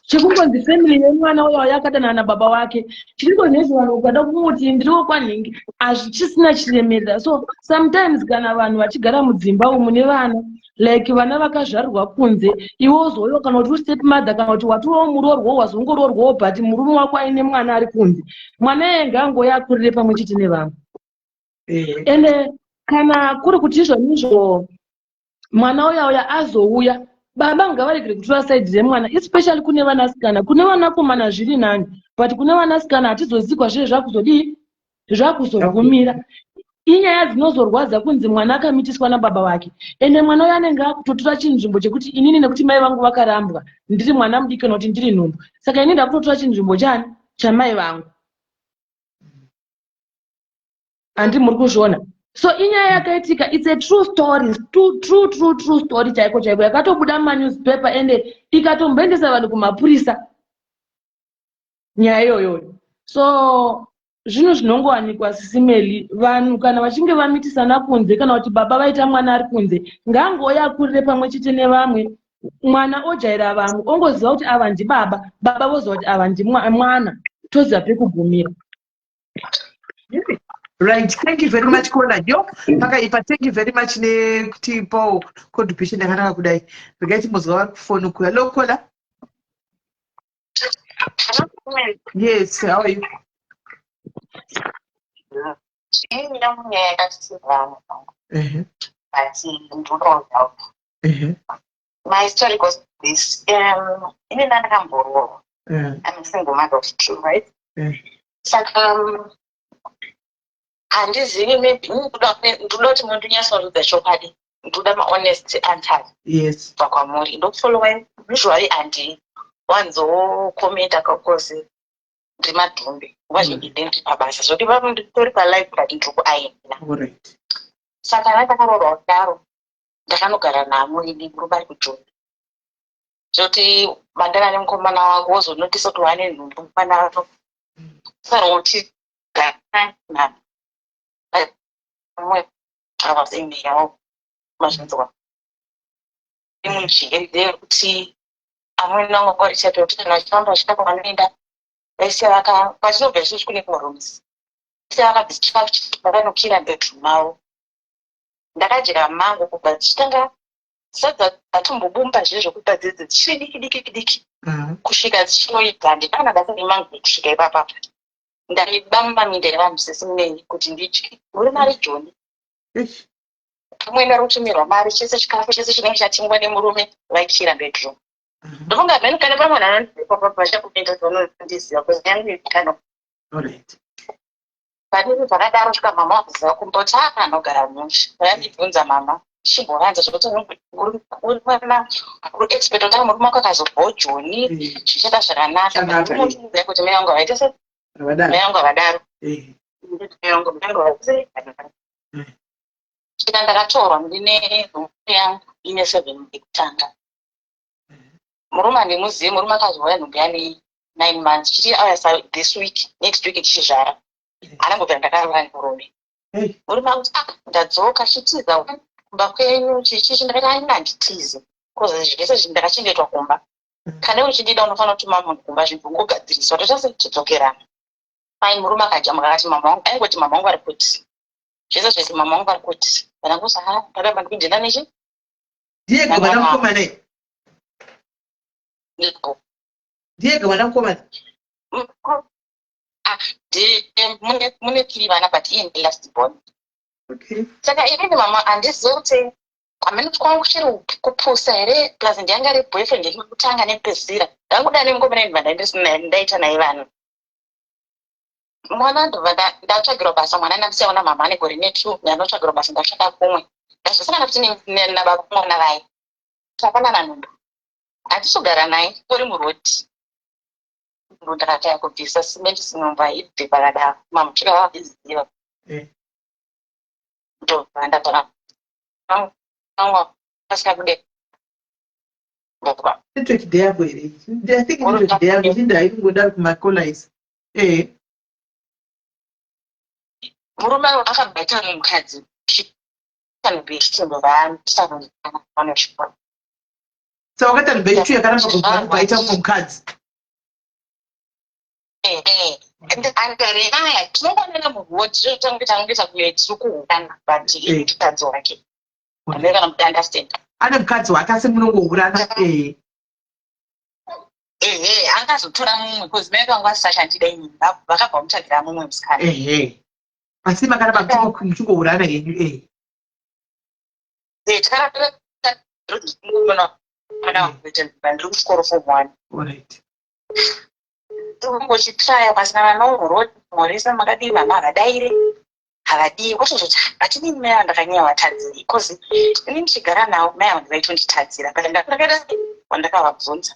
chekungonzi family yemwana uyo yakadanana nababa wake. Chiriko nezvo, vanhu ukada kungoti ndiriwo kwanhingi, hazvichisina chiremerera. So sometimes kana vanhu vachigara mudzimba umu nevana, like vana vakazvarirwa kunze, iwe uzouyiwa kana kuti ustep mother, kana kuti watovawo muroorwawo, wazongoroorwawo, but murume wako aine mwana ari kunze, mwana iye ngaangoya akurire pamwe chete nevamwe. Ende kana kuri kuti izvonizvo mwana uya uya azouya, baba ngavaregere kutora side remwana, especially kune vanasikana. Kune vanakomana zviri nani, but kune vanasikana hatizozikwa zvee zvakuzodii, zvakuzogumira. Inyaya dzinozorwadza kunzi mwana akamitiswa nababa vake, ende mwana uyo anenge akutotora chinzvimbo chekuti inini, nekuti mai vangu vakarambwa ndiri mwana mudiki, kana kuti ndiri nhumbu, saka ini ndakutotora chinzvimbo chani? Chamai vangu. Handi muri kuzviona? So inyaya yakaitika, it's a true story, true, true, true, true story chaiko chaiko, yakatobuda mumanewspaper, ende ikatomboendesa vanhu kumapurisa nyaya iyoyoyo. So zvinhu zvinongowanikwa, Sisi Melly. Vanhu kana vachinge vamitisana kunze, kana kuti baba vaita mwana ari kunze, ngaangouya akurire pamwe chete nevamwe. Mwana ojaira vamwe, ongoziva kuti ava ndibaba, baba voziva kuti ava ndimwana, toziva pekugumira. Right, thank you very much, caller. Yo, pakaipa. Thank you very much nekutipawo contribution yakanaka kudai. Regai timbozwa vari kufoni uku. Hello, caller. Yes, how are you? Ini munyaya yakatisidzana, but ndinodawo help. My story goes this. Ini ndakamboroorwa. I'm a single mother of two, right? Saka handizivi, maybe ndoda kuti mundinyatsoridza chokwadi, ndoda mahonest answers kubva kwamuri. Ndokufollowai usually, handiwanzokomenta because ndiri madhumbe, nguva zhinji ndiri pabasa, zvokuti nditori palive, but ndiri kuaina. Saka kana ndakaroorwa kudaro, ndakanogara namo ini murume ari kujoni. Zvoti mandana nemukomana wako wozonotisa kuti wane nhumbu mukomana wako. Sara woti gara mumwe avazimirawo mazvinzwa. Munjeri ndeyekuti amwene vangu vanga vachiita kuti kana vachifamba vachienda kwavanoenda vaisiya vaka kwatinobva isusu kune marooms vaisiya vakabvisa chikafu vakanokira bedroom mavo. Ndakadya mango kubva dzichitanga sadza dzatombobumba zviye zvekuita dzidzi dzichiri diki diki diki kusvika dzichinoibva handina kana basa nemango kusvika ipapapa. Ndaiba mumaminda evanhu sisi munei kuti ndidye murume ari joni. Amwene vari kutumirwa mari chese chikafu chese chinenge chatengwa nemurume vaikira bedroom. Ndofunga hameno kana pamwe vanhu vanondiziva vachakupinda kuti vanondiziva because yangu ikano. Alright. Padini zvakadaro svika mama wakuziva kumboti aa anogara mushe. Vayandibvunza mama ndichimbovanza zvekuti uri mwana uri expert kuti murume wako akazobvawo joni zvichaita zvakanaka. But kuti mai vangu havaite se mai vangu havadaro. Mai vangu mai vangu havaite. Svika ndakatorwa ndine nhumbu yangu ine seven yekutanga. Murume handimuzivi, murume akazouya nhumbu yane 9 months chiti auya sa this week, next week tichizvara. Haana ndakaroora nemurume. Murume akuti, "Ah, ndadzoka chitiza kumba kwenyu." Chichichi ndakati, "Handina, handitize because zvese zvinhu ndakachengetwa kumba. Kana uchindida unofanira kutuma munhu kumba, zvinhu ungogadziriswa, toita sei, tidzokerana." Fine, murume akajamuka akati mama wangu, aingoti mama wangu vari kuti zvese zvese, mama wangu vari kuti ndangozi, ha, ndaramba ndikudhina nechi. Ndiye mwana mukomana? Ndiye mwana mukomana? Ah, mune three vana, but iye ndi last born. Saka inini mama handizivi kuti hamene kuti kwangu chiri kupusa here, plus ndiyanga ari boyfriend yekutanga nekupedzisira. Ndangoda nemukomana ndibva ndaita naye vana. Mwana ndobva ndatsvagirwa basa. Mwana ndamusiyawo namama ane gore netwo. Ndanotsvagirwa basa, ndashanda kumwe, ndazosangana futi nababa mwana vaye, tapanana nhumbu. Handisogara naye uri murodi. Ndakataya kubvisa simenti, nhumbu haibve pakadaro. Mamutsvika vaviziva. Ndobva ndatora asina kude. Network ndeyako here? I think network ndeyako, chinda haingoda kumakolais. Murume akabva aita mukadzi. Ndobva. Saka wakaita nhumbu yechitu yakaramba kubva, kubva aita mumwe mukadzi? Aya tinongoonana murodi, zvotange tangoita kunge tiri kuhurana, but mukadzi wake amene kana kuti understand. Ane mukadzi wake asi munongohurana. Ehe, angazotora mumwe because mai vangu vasisachandida inini, vakabva vamutsvagira mumwe musikana. Ehe, asi makaramba muchingohurana henyu. Takaramba ndiri kuchikoro form one. Tongochitraya pasina vana murodi, moresa, makadii mama, havadaire, havadii. Wotozoti hatinini mai ava ndakanyanya vatadziri because ini ndichigara navo mai ava ndivaitonditadzira, but ndakaita wandakavabvunza.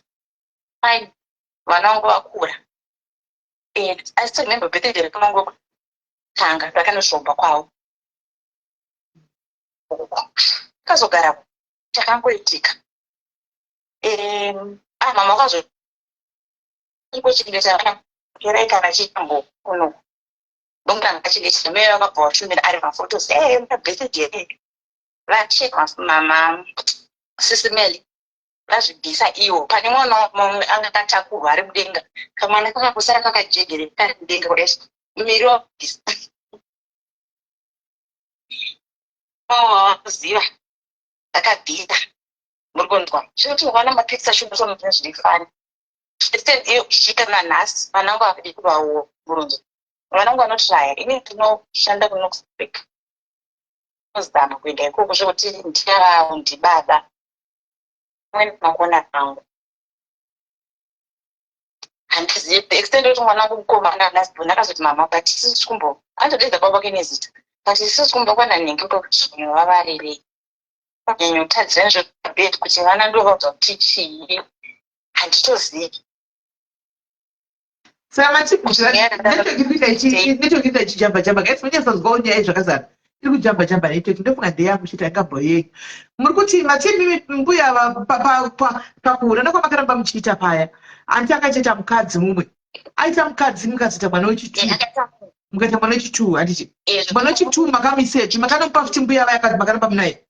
Fine, vana vangu vakura. I still remember birthday rekangu kutanga, rakanoshomba kwavo uko kazogara. Chakangoitika, ah, mama wakazo kuchengeta vana kerai kana chitambo kuno ndonga ngachengeta. Mai vakabva vashumira ari maphotos mabirthday vacheka mama sisimeli vazvibvisa iwo. Pane mwana mumwe anga akatakurwa ari mudenga, kamwana kakangosara kakajegere kari mudenga kudai, muviri wabvisa wakuziva akabvisa. Muri kunzwa chinoti ukaona mapikisa shubuso zviri fani iyo kusvika nanhasi vana vangu havadi kuvawo murunzo. Vana vangu vanotraya, ini ndinoshanda kunoxburg, kuzama kuenda ikoko zvekuti ndiyavavo ndibaba mweni makona angu handizivi the extent yekuti mwana wangu mukomana last born akazoti, "Mama, but isusu tikumbo," anotodeedza baba wake nezita, "but isusu kumba kwananhingi kwekuti vavarirei nyanyotadzira nezvebed kuti vana ndovaudza kuti chii, handitozivi." Saka mati network iri kuita ichijamba jamba, guys, munyatsonzwawo nyaya zvakazara. Iri kujamba jamba network ndofunga ndeyangu chete haingabva yenyu. Muri kuti mati imimi mbuya pakuhura ndokwamakaramba muchiita paya. Anti akachaita mukadzi mumwe. Aita mukadzi mukazoita mwana wechitwo. Mukaita mwana wechitwo handiti? Mwana wechitwo makamisepi? Makanomupa futi mbuya vaya kana makaramba munaye?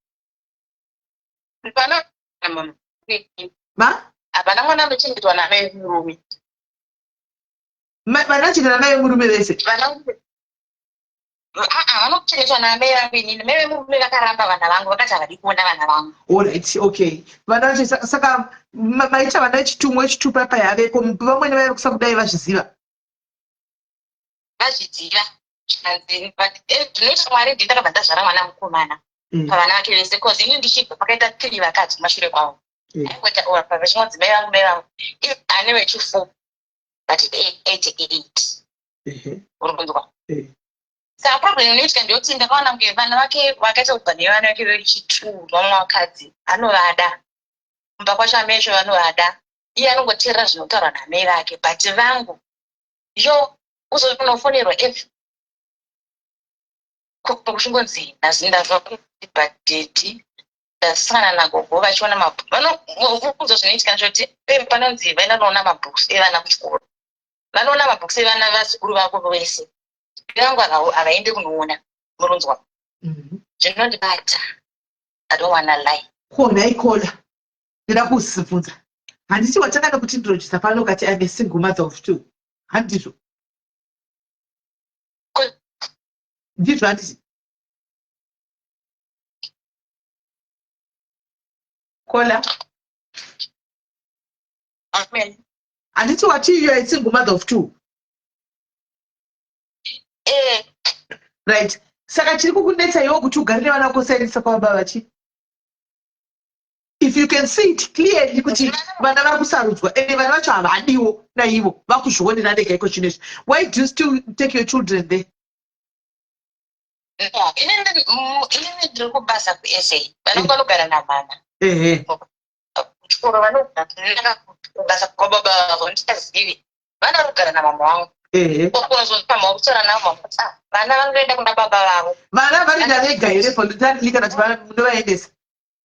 Ma? Hapana mwana anochengetwa naamai vemurume. Vana vanochengeta namai vemurume vese? Aa vanochengetwa naamai vangu inini. Mai vemurume vakaramba vana vangu vakati havadi kuona vana vangu. Alright, okay. Vana vacho saka maita vana vechitumwa wechitupa paya aveko vamwene vaive kusakudai vazviziva? Vazviziva. Zvikanzi but eh, zvinoita Mwari ndini ndakabva ndazvara mwana mukomana mm. pavana vake vese cause ini ndichibva pakaita three vakadzi kumashure kwavo. Mm. Aingoita or pavachingonzi mai vangu mai vangu. Ane wechifour but 88. Uri kunzwa? Eh. Saka problem inoitika ndeyekuti ndakaona kunge vana vake vakaita kubva nevana vake vechitu vamwe vakadzi anovada kumba kwacho amai vacho vanovada iye anongoteerera zvinotaurwa naamai vake but vangu yo uzoti unofonerwa every kuchingonzi ndazwa badhedhi ndasangana nagogo vachiona mabhuku vanounzwa zvinoitika ndechekuti panonzi vaenda noona mabooks evana kuchikoro vanoona mabooks evana vazukuru vako vese vangu havaende kunoona murunzwa mhm. zvinondibata i don't wanna lie ko nhai kola ndida kuzibvunza handiti watanga nekuti ndinojisa pano ukati im a single mother of two handizvo ndizvo handiti kola handiti wati you are a single mother of two eh. Right, saka chiri kukunetsa iwe kuti ugare nevana vako saendesa kwababa vachi if you can see it clearly kuti vana vari kusarudzwa ende vana vacho havadiwo naivo vakuzvionera vega iko zvino izvi why do you still take your children there? Inini ndiri kubasa kuSA, vanenge vanogara namama kuchikoro vanogara kubasa kwababa vavo ndichazivi vana vari kugara namama vangu kunozoti kutaura navo mama kuti ah, vana vangoenda kuna baba vavo. Vana vanoenda vega here voluntarily kana kuti munovaendesa?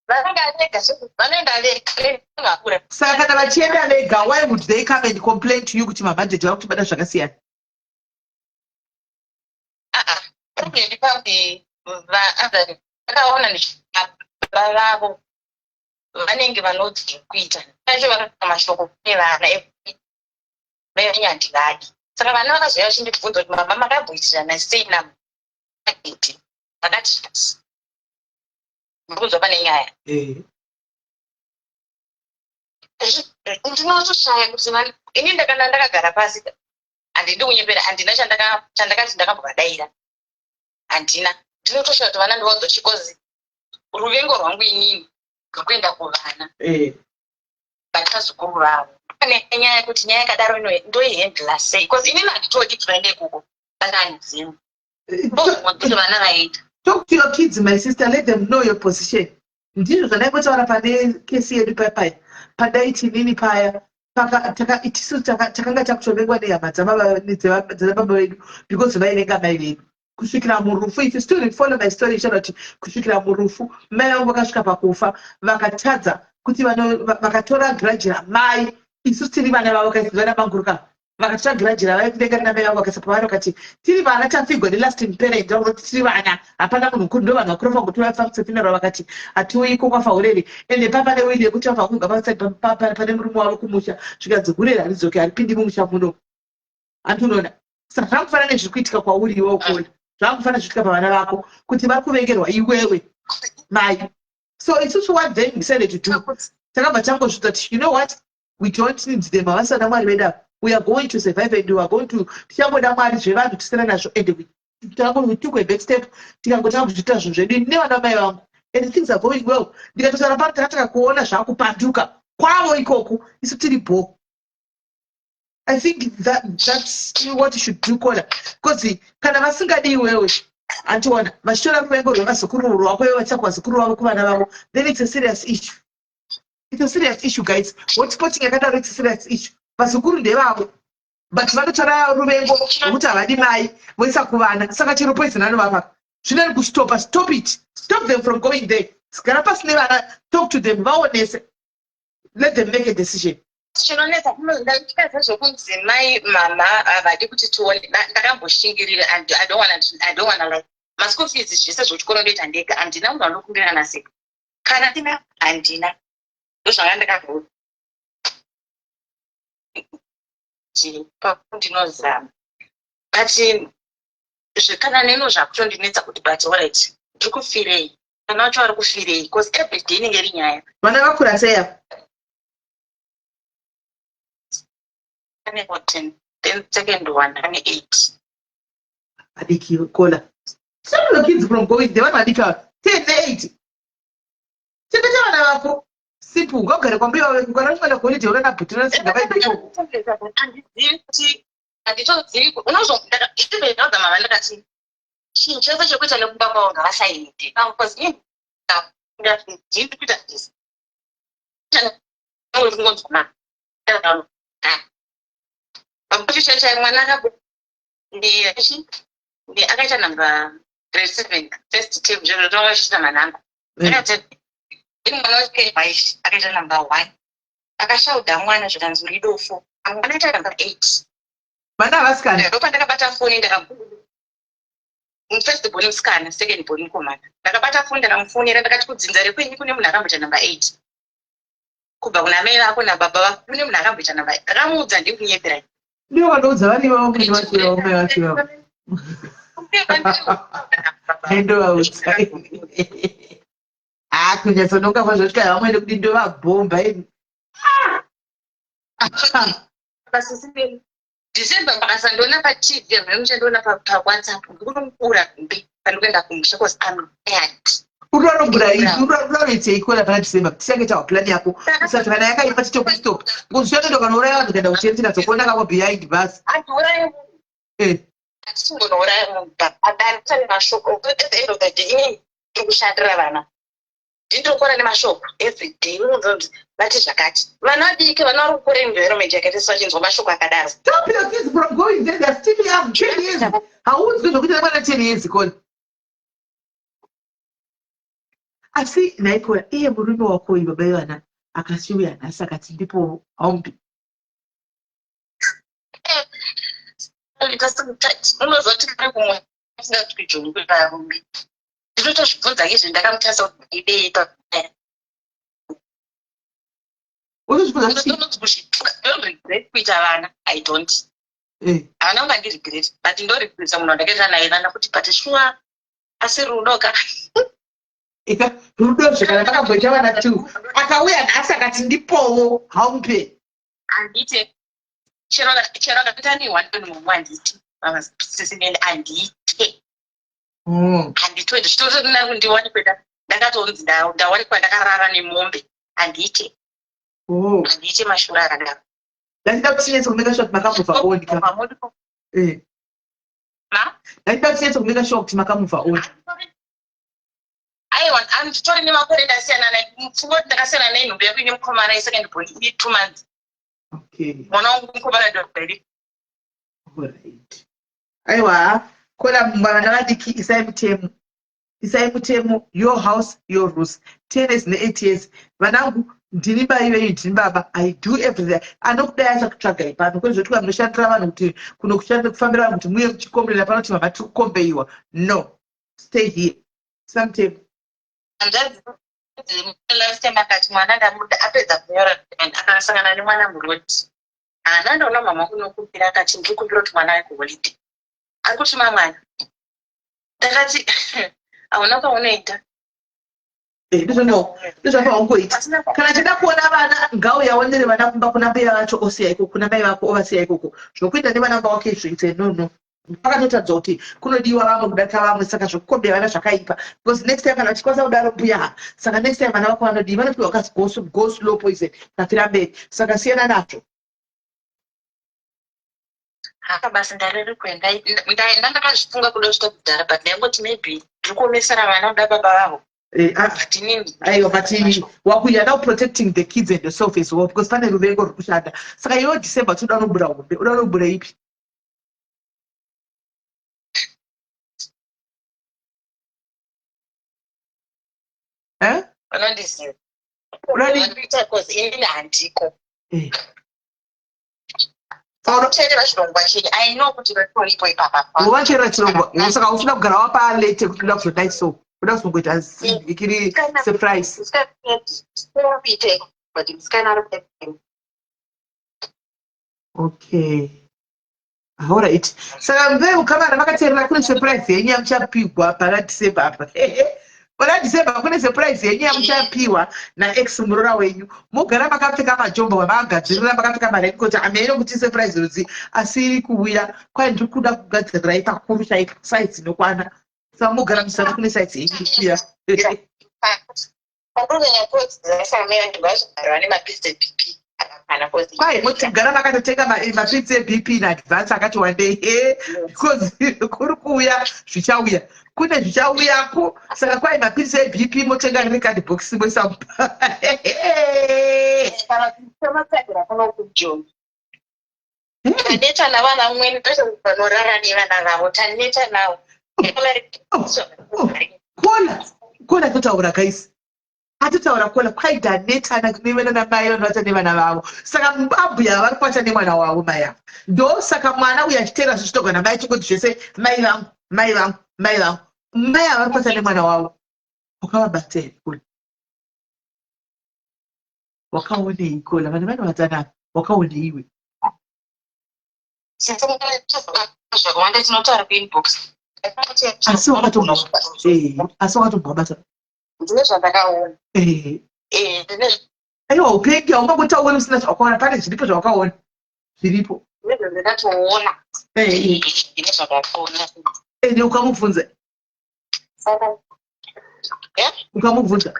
Vanoenda vega, vanoenda vega vakura. Saka kana vachienda vega why would they come and complain to you kuti mabhajeti vari kutibata zvakasiyana? Ah, ah, problem ipapi vaazari vakaona baba vavo vanenge vanoti zvekuita acho vakaita mashoko kune vana mai handivadi saka vana vakazouya vachindibvunza kuti mama makamboitirana sei namagidi vakati ndikunzwa pane nyaya eh. Ndinotoshaya kuti ini ndakana ndakagara pasi handidi kunyepera handina chandakati ndakambovadaira handina ndinotoshaya kuti vana ndivaudza chikozi ruvengo rwangu inini rwekuenda kuvana eh. Vatazukuru vavo pane nyaya yekuti nyaya yakadaro ndoihandla sei bcause inini handitodi kuti vaende ikoko but handizivi ndokuti vana vaita. Talk to your kids, my sister, let them know your position. Ndizvo zvandaingotaura pane kesi yedu paya pandaiti inini paya itisu takanga takutovengwa nehama dzababa vedu because vaivenga mai vedu kusvikira murufu. If you still follow my story ichaona kuti kusvikira murufu mai vangu vakasvika pakufa vakatadza kuti vakatora grudge ramai isu tiri vana vavo vana manguruka vakatora grudge ravaivenga namai vangu vakaisa pavari vakati tiri vana tafigwa nelasting parent vakuti tiri vana hapana munhu mukuru ndo vanhu vakuru vangu tovafambisa funeral vakati hatiuyiko kwafa hureri ende papa newili yekuti vabva kuga pane murume wavo kumusha zvikanzi hureri haridzoki haripindi mumusha muno hanti unoona. Saka zvakufanana nezviri kuitika kwauri iwe ukona zvakufanana zviitika pavana vako kuti vari kuvengerwa iwewe mai. So isusu what then decided to do takabva tangozvita kuti you know what, we don't need them, havasana Mwari vedu ava. We are going to survive and we are going to tichangoda Mwari zvevanhu tisina nazvo and we took a back step tikangotanga kuzviita zvinhu zvedu nevana mai vangu and things are going well. Ndikatotaura pano takatanga kuona zvakupanduka kwavo ikoko isu tiri bho. I think that that's what you should do, Kola, because kana vasingadi iwewe antiona vachitora ruvengo rwevazukuru rwako iwe vachiita kuvazukuru vavo kuvana vavo, then it's a serious issue. It's a serious issue, guys. Hotspotting yakadaro, it's a serious issue. Vazukuru ndevavo but vanotora ruvengo rwekuti havadi mai voisa kuvana saka chero poison anovapa. Zvinani kustopa, stop it. Stop them from going there. Gara pasi nevana, talk to them, vaonese. Let them make a decision. Chinonetsa ndaitya zvekunzi mai mama havadi kuti tione. Ndakamboshingirira and I don't wanna like maschool fees zvese zvechikoro ndoita ndega. Handina munhu anokumbira naseka. Kana ndina handina. Ndozvanga ndakazoti ndinozama. But zvekana neno zvakutondinetsa kuti but alright ndiri kufirei vana vacho vari kufirei bcause everyday inenge iri nyaya. Vana vakura sei apa? Ane 14 then second one ane 8. Vadiki kola. Stop your kids from going there. Vanhu vadiki ava 10 ne8. Chengeta vana vako. Simple. Ngaugare kwambuya vavo kana uchikuenda kuholiday unoenda bhuti rasiga vaende ikoko. Handizivi kuti handitozivi unozo even ndaudza mama ndakati chinhu chese chekuita nekumba kwavo ngavasaite because ini ndiri kuita this mwana akaita number grade 7 first term zvinotovachiita manhamba akaita mwana wekaish akaita number 1 akashauda mwana zvikanzi uri dofo mwana aita number 8 Vana vasikana. Ndopandakabata foni ndaka first born musikana second born mukomana ndakabata foni ndakamufonera ndakati kudzinza rekwenyu kune munhu akamboita number 8 kubva kuna mai vako nababa vako kune munhu akamboita number 8 ndakamuudza ndikunyepera Ndivo vanoudza vari ivavo kuti vacho ivavo mai vacho ivavo. Ndovaudza. Ah, kunyatsononga kwazvosvika vamwene kuti ndovabhomba ini. December makasandiona paTV hamuna muchandiona paWhatsApp ndikunomubura mbe pandikuenda kumusha cause I'm tired. Unoranobura ipi unoranitei kuona pana December tisange tawa plan yako usati kana yakaipa titokustop because uchatoenda ukanouraya vanhu kuenda kuchentera dzokuona kako behind bus. Handiuraye munhu. Eh. Handisingonouraya munhu but andisane mashoko at the end of the day inini ndiri kushandira vana. Ndinotokora nemashoko everyday unonzwa kuti vati zvakati. Vana vadiki vana vari kukura environment yakaita vachinzwa mashoko akadaro. Stop your kids from going there, they're still young, 10 years. Haudzwi zvokuita nemwana 10 years kona. Asi nhaikoya iye murume wako uyu baba vevana akasiuya nhasi akati ndipo haumupi. Unozoti kari kumwe asingatwi jongwe varume. Ndinotozvibvunza izvi ndakamutarisa kuti ndidei pa Unozvibvunza chii? Don't regret kuita vana. I don't. Havana kunga ndiregret but ndoregreta munhu wandakaita naye vana kuti but sure asi rudo ka. Ika rudo zve kana makamboita vana two akauya nhasi akati ndipowo haumupe. Handite chero chero akaita ni one mumwe handiti sisi neni handite. Handitoiti zvichitorina kundiwanikwe ndakatonzi ndawanikwa ndakarara nemombe handiite. Handiite mashura akadaro. Ndaida kuti tinetse kumeka sure kuti makamubva on ka. Ma? Ndaida kuti tinetse kumeka sure kuti makamubva on. Aiwa, anditori nemakore ndasiyana naye. Mupfungwa kuti ndakasiyana naye nhumbu yako ine mukomana yesecond born ine 2 months. Okay. Mwana wangu mukomana ndoberi. Alright. Aiwa, kona vana vadiki isai mutemo. Isai mutemo, your house, your rules. 10 years ne 8 years. Vanangu, ndini mai venyu, ndini baba. I do everything. Anokudai achakutsvagai pano. Kwete zvekuti munoshandira vanhu kuti kuno kushandira kufambira vanhu kuti muye muchikomberera pano kuti mama tiri kukombeiwa. No. Stay here. Isa mutemo. Hanzvadzi last time akati mwana ndamuda apedza kunyora akasangana nemwana muroad. Haana ndaona mama kunokumbira akati ndiri kumbira kuti mwana aye kuholiday. Ari kutuma mwana. Ndakati hauna kwaunoenda. Ndizvapaungoita. Kana achida kuona vana ngauya aonere vana kumba kuna mbuya vacho osiya ikoko kuna mai vako ovasiya ikoko. Zvokuita nevana baba wake izvo it's a no no. Pakatotadza kuti kunodiwa vamwe kudarika vamwe saka zvekukombera vana zvakaipa because next time kana vachikwanisa kudaro mbuya saka next time vana vako vanodii vanopiwa kasi go slow poison kafira mberi saka siyana nazvo. Haka basi ndariri kuenda ndandakazvifunga kuda kusvika kudhara but ndaingoti maybe ndiri kuomesera vana kuda baba vavo. Aiwa but waku you are now protecting the kids and yourself as well because pane ruvengo ruri kushanda saka iwe December toda unobura hombe uda unobura ipi? Vanondiziva. Vanondiita cause inini handiko. Eh. Unoteerera chirongwa chenyu. I know kuti vatoripo ipapa. Unoteerera chirongwa. Saka usina kugara wapa alert kuti unoda kuzodai so. Unoda kuzongoita ikiri surprise. But musikana ari kuita. Okay. Alright. Saka mve ukamara vakateerera kune surprise yenyu yamuchapigwa pana December apa. Pana December kune surprise yenyu yamuchapiwa naex muroora wenyu. Mogara makapfeka majombo vamakagadzirira makapfeka maraincoat hameno kuti surprise rudzi asi iri kuuya. Kwai ndiri kuda kugadzirirai pakuru chaipo size inokwana. Saka mogara musati kune size yenyu iri kuuya. Kwai motigara makatotenga mapiritsi eBP in advance akati wandei eh, because kuri kuuya zvichauya kune zvichauyako saka kwai mapiritsi eBP motenga riri card box moisa mupa taneta navana vamweni vanorara nevana vavo taneta navo oh, oh, kola kola totaura guys atotaura kola kwai taneta nevana mai vanovata nevana vavo saka ambuya vari kukwata nemwana wavo mai ava ndosaka mwana uyo achiteera zvichitogwa namai chingoti zvese mai vangu mai vangu mai vangu mai ava vari kukwata nemwana wavo wakavabata here kola wakaonei kola vana vanovatana wakaonei iwe zvakawanda tinotaura kuinbox asi wakatomba eh, asi wakatombwabata ndine zvandakaona eh. Eh, ndine aiwa upengi haungangotauri usina zvawakaona pane zviripo zvawakaona zviripo ndakatoona ndine zvandakaona ende ukamubvunza ukamubvunza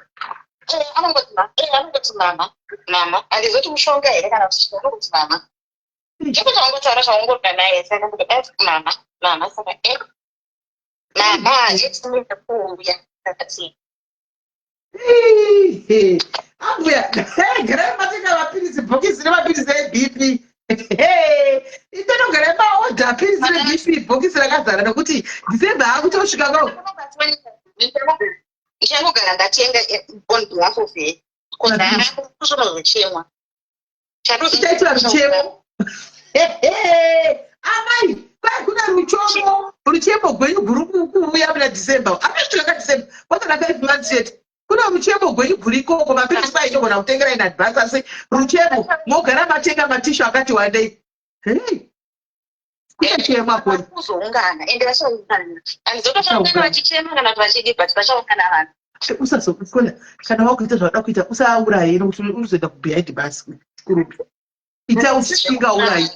anongoti mama mama handizoti mushonga here kana kuti anongoti mama chekuti wangotaura zvaungoda naye saka kuti eh, mama mama saka e mama handiti kuuya akati ambuya garai matenga mapiritsi bhokisi nemapiritsi ebp itotogarai maodha piritsi rebp bhokisi rakazara nokuti december akutosvika ko ndichangogara ndatenga eh, on behalf of her kuzonozochemwa chaitwa ruchemo amai kwai kune ruchomo ruchemo gwenyu guri kuuya muna december akasvika ka december kwatana 5 months chete kune ruchemo gwenyu guri ikoko mapiritsi kwaitogona kutengera in advance asi ruchemo mogara matenga matishu akati wandei hey kuchachemwa kuri kuzoungana ende vachaungana handizotochaungana vachichema kana kuti vachidi but vachaungana vanhu usazokona kana wakuita zvauda kuita usauraye nokuti unozoenda kubehind bus kurupi ita usingaurayi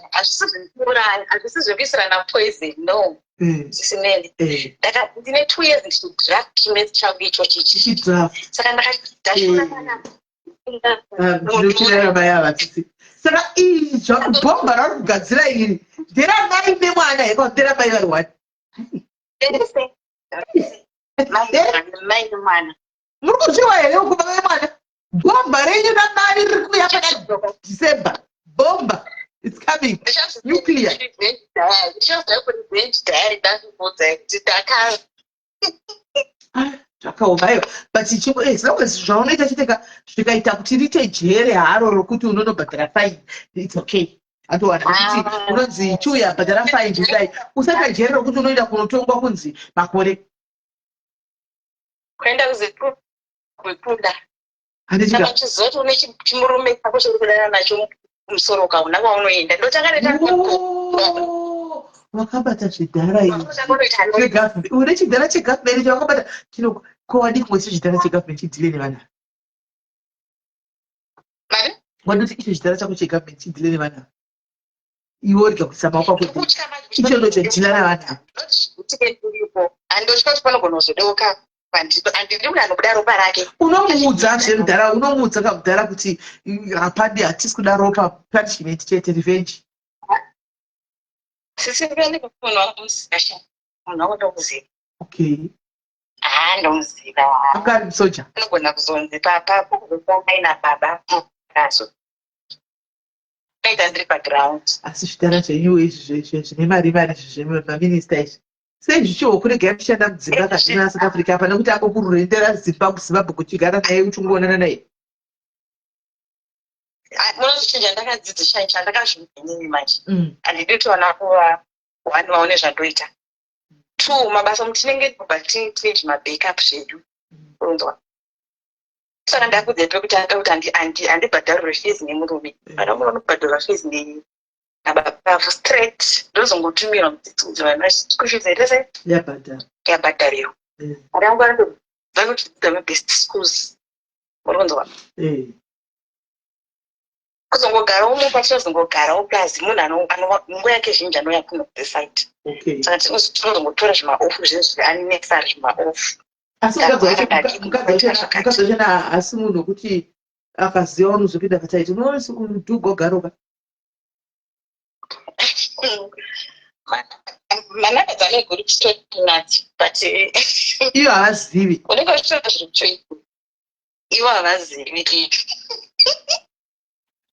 hazvisi zvekuisirana poison no eh. sisimeli eh. ndine 2 years ndichidraft chimedzi changu ichochi ichi saka ndakadashona ndinochirera mai ava tsitsi saka iri bhomba rauri kugadzira iri nderamai nemwana here kana nderamai vari one muri kuzviwa here uko baba vemwana bhomba renyu ramai riri kuuya pana december bhomba it's coming nuclear Ah, zvakaoma aiwa but chimwe eh, as long as zvaunoita chete ka zvikaita kuti riite jere haro rokuti unonobhadhara fine it's okay atowana kuti ah. unonzi chiuya bhadhara fine zvidai usaita jere rokuti unoenda kunotongwa kunzi makore kuenda kuzekuda handitika chizoti une chimurume chako chiri kudana nacho musoro kauna kwaunoenda ndotanga neta wakabata zvidhara izvi une chidhara chegavhumende chawakabata chino ko wadii kungoisa chidhara chegavhumende chidhile nevana wadoti icho chidhara chako chegavhumende chidhile nevana iwe urega kuisa maoko ako icho ndochodhila navana andotya kuti panogona kuzodeuka handidi munhu anobuda ropa rake unomuudza zvemudhara unomuudza kamudhara kuti hapadi hatisi kuda ropa punishment chete revenge sisi vene munhu wangu sha munhu wangu ndomuziva okay haa ndomuziva anga ari musoja anogona kuzonzi papa kuzofambai nababa kazo aita ndiri paground asi zvidhara zvenyu izvi zvine mari mari izvi zvemaminista izvi. Sei zvichiwo kurega kushanda mudzimba kazvina South Africa apa nekuti akokurendera zimba kuZimbabwe kuchigara naye uchingoonana naye. Munozvichinja ndakadzidza chai chandakazvinini manje. Mm. Handidi kuti vana kuva one vaone zvandoita. Two mabasa mutinenge but tine zvimabackup zvedu. Mm. Unzwa. Saka ndakudza pekuti anoda kuti andibhadharirwe fees nemurume. Mm. Vana murume vanobhadharwa fees nei? Nababa straight ndozongotumirwa mudzidzi vana school fees here se? Yabhadharwa. Yabhadharirwa. Vana vangu vanotodzidza mubest schools. Muri kunzwa? Eh. Kuzongogarawo mumba tinozongogarawo plus munhu nguva yake zhinji anouya kuno kusite. Okay. Saka tinozongotora zvimaofu zvezvi unnecessary zvimaofu. Asi mukadzi wacho haasi munhu wekuti akaziva unozopinda pataiti unoona sekuti ugogaroka. Manakadzi ane guru chitori nadzo but iyo havazivi. Unenge uchitora zviri kutoitika. Ivo havazivi.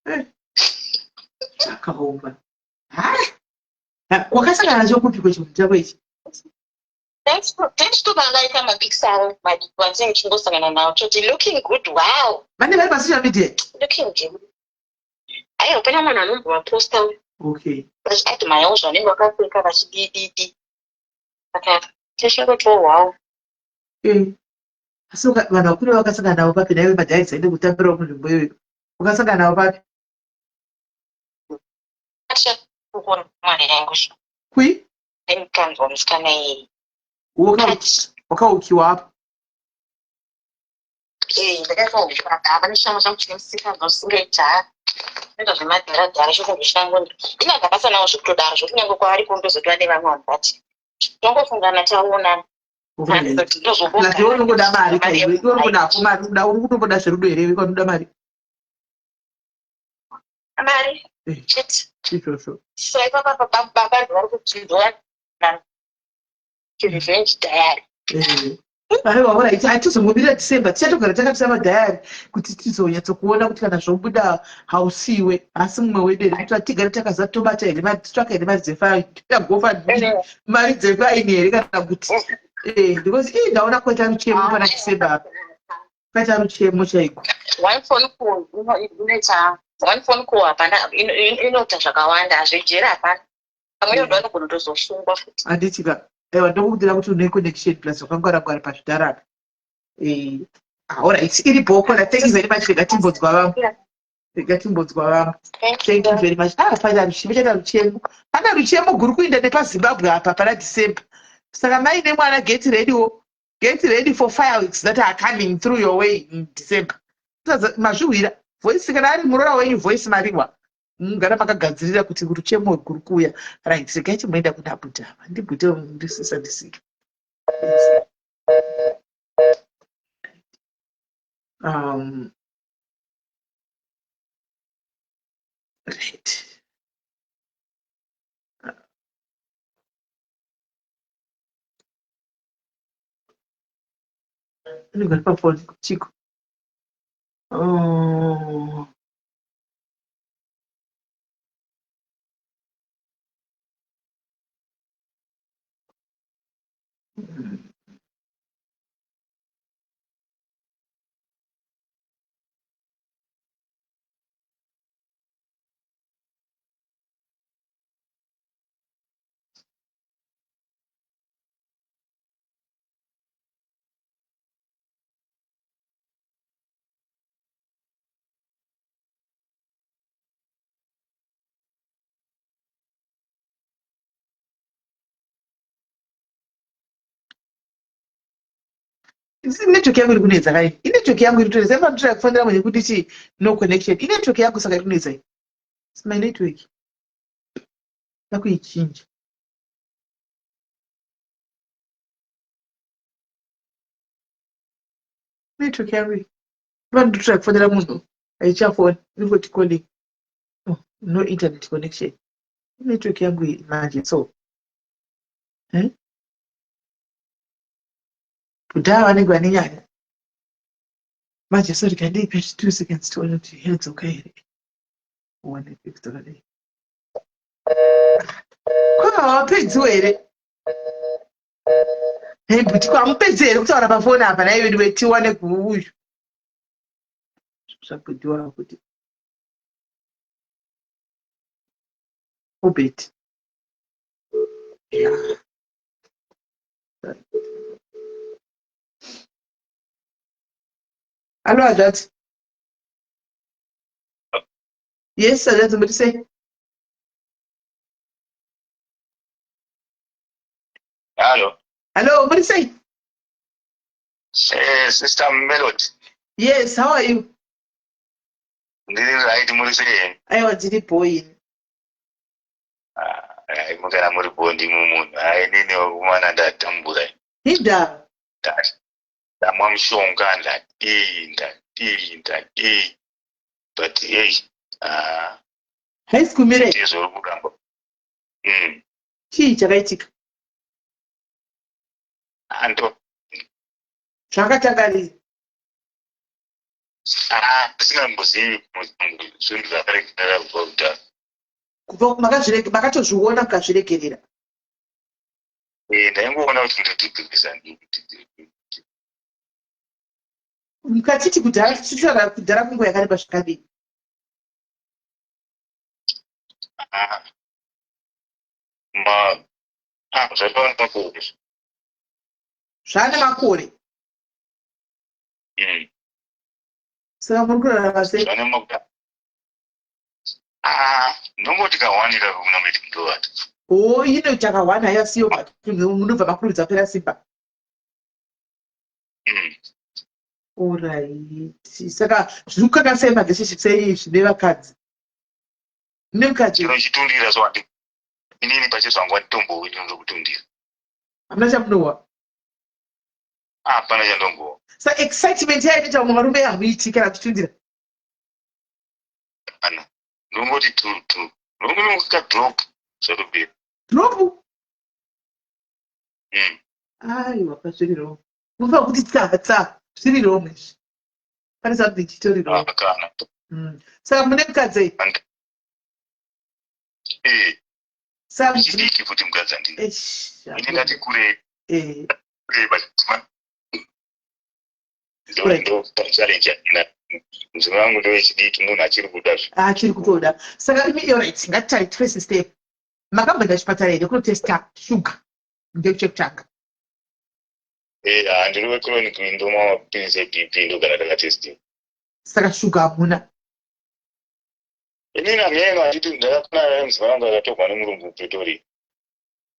Eh, zvakaoma. Wakasangana nacho kupi kwechinhu chako ichi? Tinotovalaika mapics avo madiki vantinenge tichingosangana nawo toti looking good wow. Vane vari pasocial media? Looking good. Aiwa pane munhu anombovaposta. Okay. Vachiadmirewo zvavanenge vakapfeka vachidididi. Saka tichingoti wow. Eh. Asi vanhu vakuru vakasangana navo papi naiwe madhaidzi aende kutambirawo munzvimbo iyoyo. Wakasangana navo papi? Kui? Ndikanzwa musikana iyeye. Wakaukiwa apo? Eh, ndakaukiwa apa neshango changu chine musikanzwa zvisingaita. Zvinoita zvemadharadhara chokungoshango. Ina ndabasa nawo zvekutodaro zvekuti nyange kwaari kundozotova nevamwe vanhu but tongofungana taonana. Plus iwe unongoda mari ka iwe iwe unongoda hako mari unoda uri kutomboda zverudo here iwe unoda mari mari eh, chete izvozvo so ipapa baba vari kudzidwa revenge diary eh. Aiwa, alright, hatizongomirira December, tichatogara takapisa madhayari kuti tizonyatsokuona kuti kana zvobuda hausiwe asi mumwe wedu here kuti tigare takaziva tobata here mari titsvaka here mari dzefaini tagofa mari dzefaini here kana kuti eh, because ii ndaona kwaita ruchemo pana December apa kwaita ruchemo chaiko. One phone call inoita one phone call hapana inoita zvakawanda hazvejera hapana pamwe inoda anogona kutozosungwa futi. Handiti ka aiwa ndokukudira kuti une connection plus wakangwara ngwara pazvidhara apa. Eh, alright iri bhokola thank you very much rega timbodzwa vamwe. Rega timbodzwa vamwe. Thank you very much. Ah, pana ruchemo chaita ruchemo. Pana ruchemo guru kuinda nepaZimbabwe apa pana December. Saka mai nemwana get ready wo. Get ready for fireworks that are coming through your way in December. Mazvihwira voice kana ari muroora wenyu voice mariwa. Mugara makagadzirira kuti ruchemo guru kuuya. Right, regai chimboenda kuna bhuti ava. Ndibhute ndisisa ndisika. Um, right. Anenge ari pafoni chiko. Oh. Mm. Network yangu iri kunetsa kai. Inetwork yangu iri kutonetsa. Ifa ndiri kufanira munhu kuti chi no connection. Inetwork yangu saka iri kunetsa. It's my network. Ndakuichinja. Network yangu iyi. Ifa ndiri kufanira munhu aichafoni. Iri kuti calling. Oh, no internet connection. Network yangu iyi manje so. Eh? Kudhaya vanenge vane nyaya. Manje sorry kandiipe 2 seconds tione kuti yadzoka here. One fix dzakadai. Ko hawapedziwo here? Hey, but ko hamupedzi here kutaura pafoni apa nhai vedu tiwane kuuyu zvakudiwa kuti obet yeah. Hallo hazvadzi. Yes, hazvadzi muri sei? Hello. Hello, muri sei? Eh, sister Melody. Yes, how are you? Ndiri right, muri sei? Aiwa, ndiri bho ini. Ah, ai mukana muri bho ndimi munhu. Ai nini wakumana ndatambura. Hida. Ndamwa mushonga ndadii ndadii ndadii but hey ah haisi kumira ndizvo kuramba. Chii chakaitika? Ando. Zvakatanga rini? Ah, ndisingambozivi zvinhu zvakaregerera kubva kudhara. Kubva makazvirege makatozviona mukazviregerera. Eh, ndaingoona kuti ndotibvisa Mukatiti kudhara tichitaura kudhara kunguva yakareba zvakadini? Ah. Ma ah, zvatova makore. Zvane makore. Saka muri kurarama sei? Zvane makore. Ah, ndongoti kahwani kako kuna meti ndovata. Oh, inoita kahwani haiwa siyo but munobva makurumidza kupera simba. Alright. Saka zviri kukanganisai marelationships enyu izvi nevakadzi? Nemukadzi? Chero chitundira so handi inini pachezvangu handitombowi ndinoda kutundira. Hamuna chamunohwa? Hapana chandombohwa. Sa excitement yayo inoita vamwe varume hamuiti kana kuchitundira? Hapana. Ndongoti tu tu. Ndongoti drop zvatopera. Drop? Aiwa, pazviri wrong. Munofanira kuti tsa tsa zviri wrong izvi. Pane something chitori wrong. Kana. Saka mune mukadzi? Eh. Saka chidiki futi mukadzi andini. Eish. Ini ndati kure. Eh. Kure but ndo challenge yandina. Mudzimai wangu ndewechidiki munhu achiri kuda zve. Achiri kutoda. Saka imi alright, ngatitare first step. Makamboenda kuchipatara here kunotesta sugar? Ndechekutanga. Eh, ah, ndiri wechronic ndomwa mapiritsi eBP ndogara ndakatestiwa. Saka shuga hamuna? Inini hameno handiti ndakakonana nemudzimai wangu akatorwa nemurungu kuPretoria.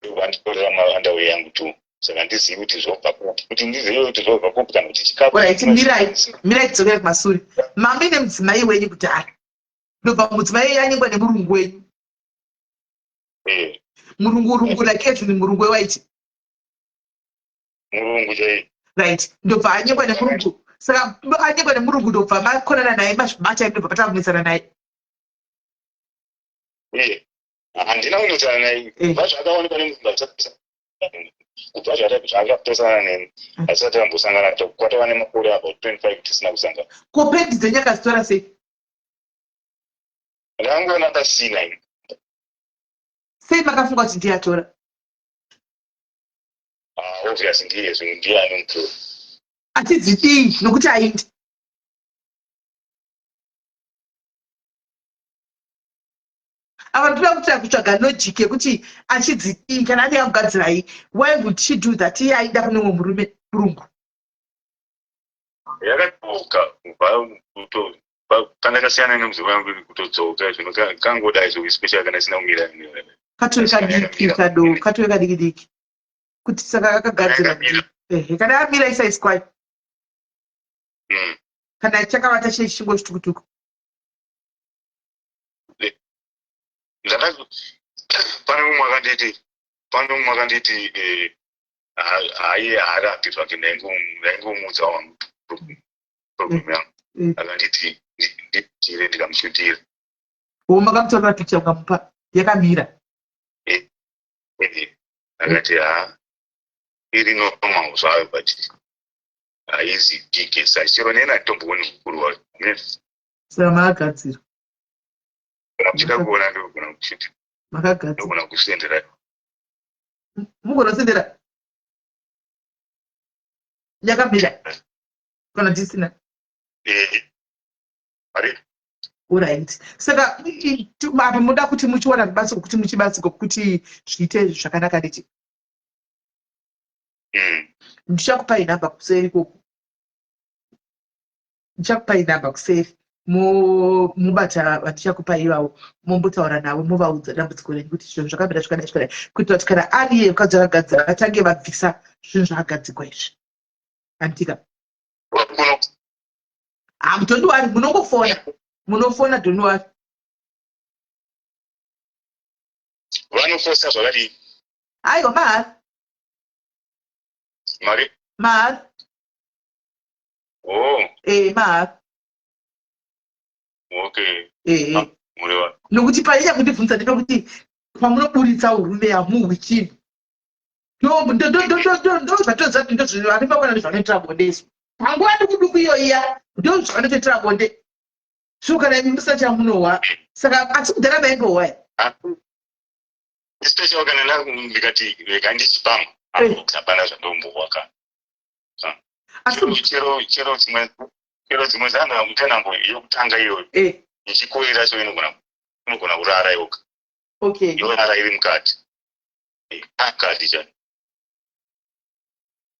Ndobva anditorera maunderwear yangu two. Saka handizivi kuti zvobva kupi. Kuti ndizive kuti zvobva kupi kana kuti chikafu. Alright, mirai, mirai tidzokere kumasure. Manga ine mudzimai wenyu kudhara. Ndobva mudzimai anyengwa nemurungu wenyu. Eh. Murungu rungu like Edwin murungu wewaiti. Murungu chaiye. Right. Ndobva anyengwa nemurungu. Saka anyengwa nemurungu ndobva makonana naye mazvibata ndobva patanga kunetsana naye. Eh. Handina kunetsana naye. Eh. Kubva zvaakaonekwa nemurungu asati kubva zvaakapesana neni asati ambosangana kwatova nemakore about 25 tisina kusangana. Ko pendi dzenyu akadzitora sei? Ndangoona pasina ini. Sei makafunga kuti ndiye atora? Ah, obvious ndiye zvinhu ndiye anomutora. Achidzidii nokuti aindi? Ava ndoda kuti kutsvaga logic yekuti achidzidii kana anenge akugadzirai why would she do that iye aida kune umwe murume murungu. Yakadzoka kubva kuto pandakasiyana nemudzimai wangu kutodzoka zvino kangodai zvo especially kana isina kumira. Katove kadiki kado katove kadiki diki kuti saka kakagadzira ehe kana yamira isize kwayo. Kana chakavata chine chingo chitukutuku. Pane umwe akanditi pane umwe akanditi eh, haiye haarapi zvake ndaingomuudza wangu problem yangu akanditi nditire ndikamushutira. Wo makamutorera picture mukamupa yakamira? Eh, eh, akati ha iri normal zvayo but haizi big as such chero neni handitombooni ukuru wayo. Saka makagadzira? Ndida kuona ndogona kushuta. Makagadzira? Ndogona kusendera. Mugona kusendera? Yakamira kana tisina? Eh. Ari. Alright. Saka apa muda kuti muchiwana rubatsiro kuti muchibatsirwa kuti zviite zvakanaka nditi? Ndichakupai nhamba kuseri ikoko. Ndichakupai nhamba kuseri. Mobata vatichakupai ivavo mombotaura navo movaudza dambudziko renyu kuti zvinhu zvakamira zvakadai zvakadai kuitira kuti kana ari iye mukadzi akagadzira vatange vabvisa zvinhu zvakagadzikwa izvi. Handitika? Ah, don't worry, munongofona. Munofona, don't worry. Vanofosa zvakadii? Aiwa, mahara. Mari? Mahara. Oh. Eh, mahara. Okay. Eh. Ah, mureva. Nokuti paita kundibvunza ndepekuti pamunoburitsa urume hamuhwi chinhu. Ndozvatoziva kuti ndozvavanofanira ndozvavanoitira bonde isu. Panguva duku duku iyo iya ndozvavanotoitira bonde. So kana imi musina chamunohwa saka asi kudhara maimbohwa here? Especially kana ndikati rega ndichipamwa eh. hapana zvandombohwa ka. Chero chero dzimwe chero dzimwe dzanhu mutanhambo yokutanga iyoyo eh. ichikoira so inogona inogona kurara yoga. Okay. Yorara iri mukati. Mukati chani.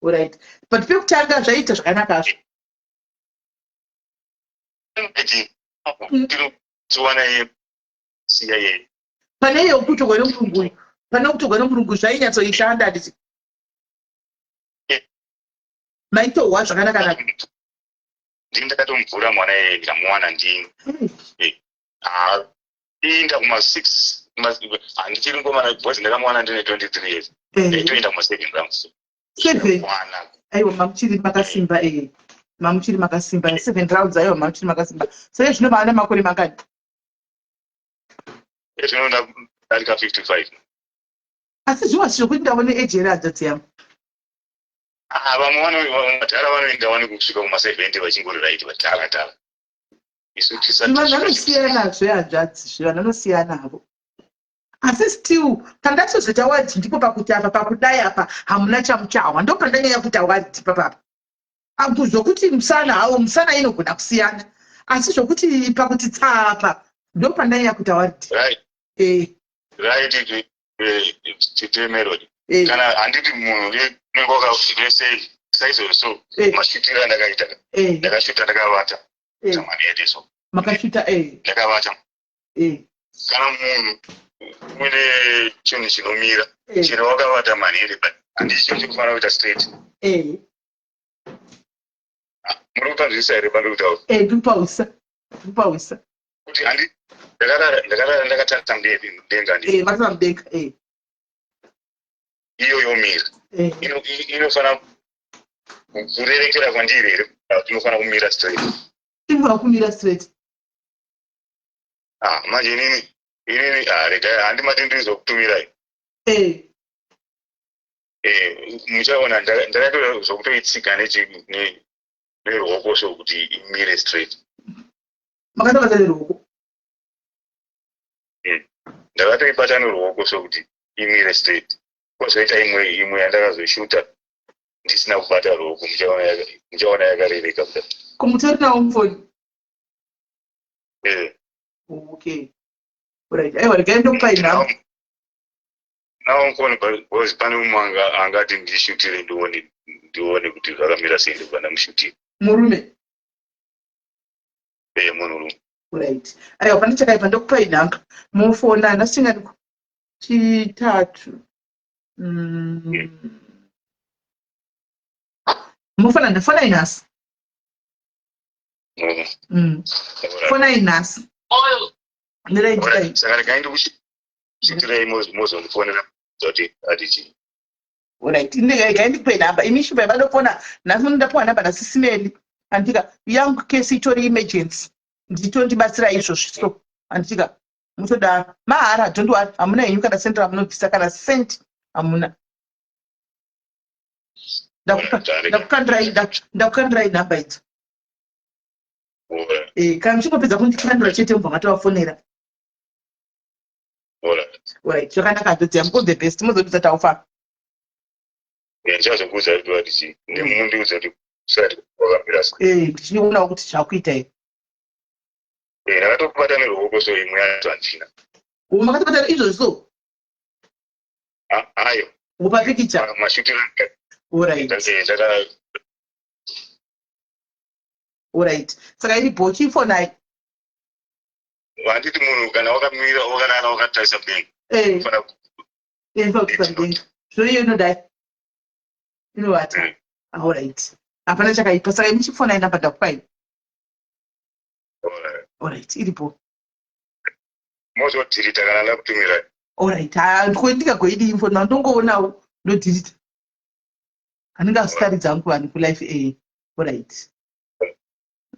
Alright. But pekutanga zvaiita zvakanaka hazvo. Pane iyo kutogwa nemurungu uyu. Pane kutogwa nemurungu zvainyatsoishanda handiti? Maitohwa zvakanaka naka. Ndini ndakatomuvhura mwana iyeye ndikamuwana ndini. Eh, ah, inda kuma 6 handichiri mukomana because ndakamuwana ndine 23 years. Eh. Ndaitoenda kuma 7 rounds. Seven. Mwana. Aiwa mamuchiri makasimba eh. Mamuchiri makasimba seven rounds aiwa mamuchiri makasimba. Saka zvino maana makore mangani? Zvino ndadarika 55. Asi zviwa zvekuti ndaone age here hanzvadzi yangu? Ah, vamwe vano vadhara vanoenda wani kusvika kuma 70 vachingori right vadhara dhara. Isu tisati Vanhu vanosiyana zve hanzvadzi zve vanhu vanosiyana havo. Asi still pandatozoita worried ndipo pakuti apa pakudai apa hamuna chamuchahwa ndopandanyanya kuita worried ipapapa. Apo zvokuti musana hawo musana inogona kusiyana asi zvokuti pakuti tsaa apa ndopandanyanya kuita worried. Right. Eh. Right eh, tete Melody. Eh. Kana handiti munhu unenge wakavese saizvozvo Eh. mashutiro andakaita. Eh. Ndakashuta ndakavata. Eh. Chamani yete so. Makashuta eh. Ndakavata. Eh. Kana munhu uine chinhu chinomira Eh. chero wakavata manhere but handisi chinhu chekufanira kuita straight. Eh. Ah, muri kupanzwisisa here pandiri kutaura? Eh, ndiri kupahwisisa. Ndiri kupahwisisa. Kuti handi ndakarara ndakarara ndakatarisa mudenga ndi. Eh, matarisa mudenga. Eh. Iyo yomira. Eh. Ino inofanira kurerekera kwandiri here? Inofanira kumira straight. Inofanira kumira straight. Ah, manje inini inini ah regai handi mati ndirizokutumirai. Eh. Eh, muchaona ndakatora zvokutoitsiga nechi ne neruoko so kuti imire straight. Makatobata neruoko? Eh, ndakatoibata neruoko so kuti imire straight. Kozoita imwe imwe yandakazoshuta ndisina kubata ruoko muchaona muchaona yakarereka kudai. Ko mutori nawo mufoni? Eh. Okay. Right. Aiwa regai ndokupai nhamba. Nawo mufoni because pane umwe anga angati ndishutire ndione ndione kuti zvakamira sei ndobva ndamushutira. Murume? Eh, munhurume. Right. Aiwa pane chakaipa ndokupai nhamba. Mofona nhasi chinganiko? Chitatu. Mofona ndafonai nhasi. Fonai nhasi. Mirai ndikai. Saka regai ndikushutirai mozondifonera kuti ati chii. Alright, regai ndikupe nhamba. Imi shupa vanofona nhasi ndapuwa nhamba nasisimeli. Andika yangu kesi itori emergency. Nditondibatsira izvozvi so. Andika mutodaro. Mahara don't worry. Hamuna henyu kana cent ramunobvisa kana cent hamuna. Ndakukandirai nhamba idzo. Eh, kana muchingopedza kundikandira chete mubva matovafonera. Alright, zvakanaka hanzvadzi yangu. All the best. Mozondudza taufamba. Eh, ndichazokuudza kuti wati chii nemundiudza kuti usati wakamira sei. Eh, tichionawo kuti zvakuita here. Eh, ndakatokubata neruoko so imwe yacho handina. Makatobata izvozvi so? Ah, ayo. Upapikicha? Mashutiro. Alright. Ndaka Alright. Saka iri bho chifonai. Handiti munhu kana wakamira wakarara wakatarisa mudenga. Eh. Unofanira Eh, unofanira kutarisa mudenga. Zvino iyo inodai. Inovata. Alright. Hapana chakaipa. Saka imi chifonai namba ndakupai. Alright. Alright, iripo. Mozodhirita kana ndakutumirai. Alright. Ah, ndikagoidii mfoni ndongoonawo ndodhirita. Anenge asitaridza hangu vanhu kulife eh. Alright.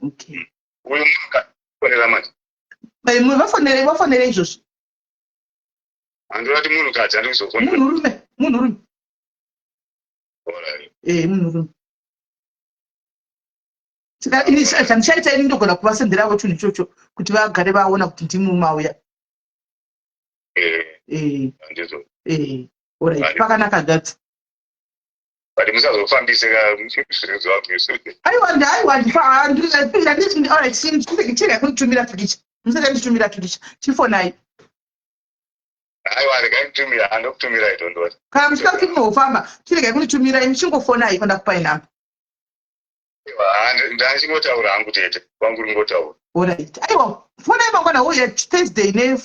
Okay. Uyu munhu fonera manje. Bai vafonere vafonere izvozvi. Handorati munhu kadzi andi kuzofonera. Munhu rume, munhu rume. Alright. Eh, munhu rume. Saka ini chandichaita ini ndogona kuvasenderawo chinhu ichocho kuti vagare vaona kuti ndimi mauya. Eh. Eh. Handizvo. Eh. Alright. Pakanaka that. But musazofambise ka zvinhu Aiwa aiwa ndifanditi alright chirega kunditumira pikicha. Musati anditumira pikicha. Chifonai. Aiwa regai nditumira andokutumirai don't worry. Kana muchida kuti munofamba chiregai kunditumira imi chingofonai pandakupai namba. Aiwa ndachingotaura hangu tete kwangu ringotaura. Alright. Aiwa fonai mangwana uye Thursday ne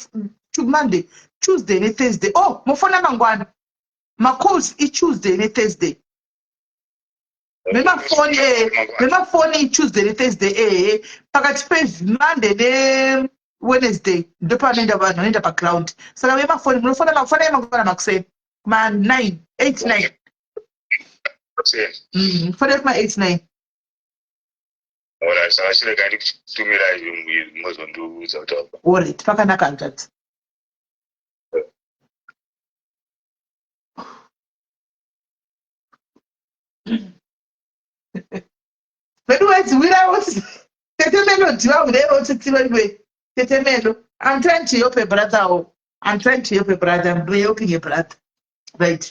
Monday, Tuesday ne Thursday. Oh, mofona mangwana. Macalls iTuesday neThursday. Vemafoni eh, vemafoni iTuesday neThursday eh, pakati peMonday neWednesday ndopanoenda vanhu vanoenda paground. Saka vemafoni munofona mafonai mangwana makuseni ma 9 8 9. Mm, fonai kuma 8 9. Alright, saka chirega ndikutumirai mozondiudza kuti Alright, pakanaka hanzvadzi. Vedu wedziwirawo tete Melody vahurewo tsitsi veduwe tete Melo. I'm trying to help a brother. Oh. I'm trying to help a brother. I'm helping a brother. Right.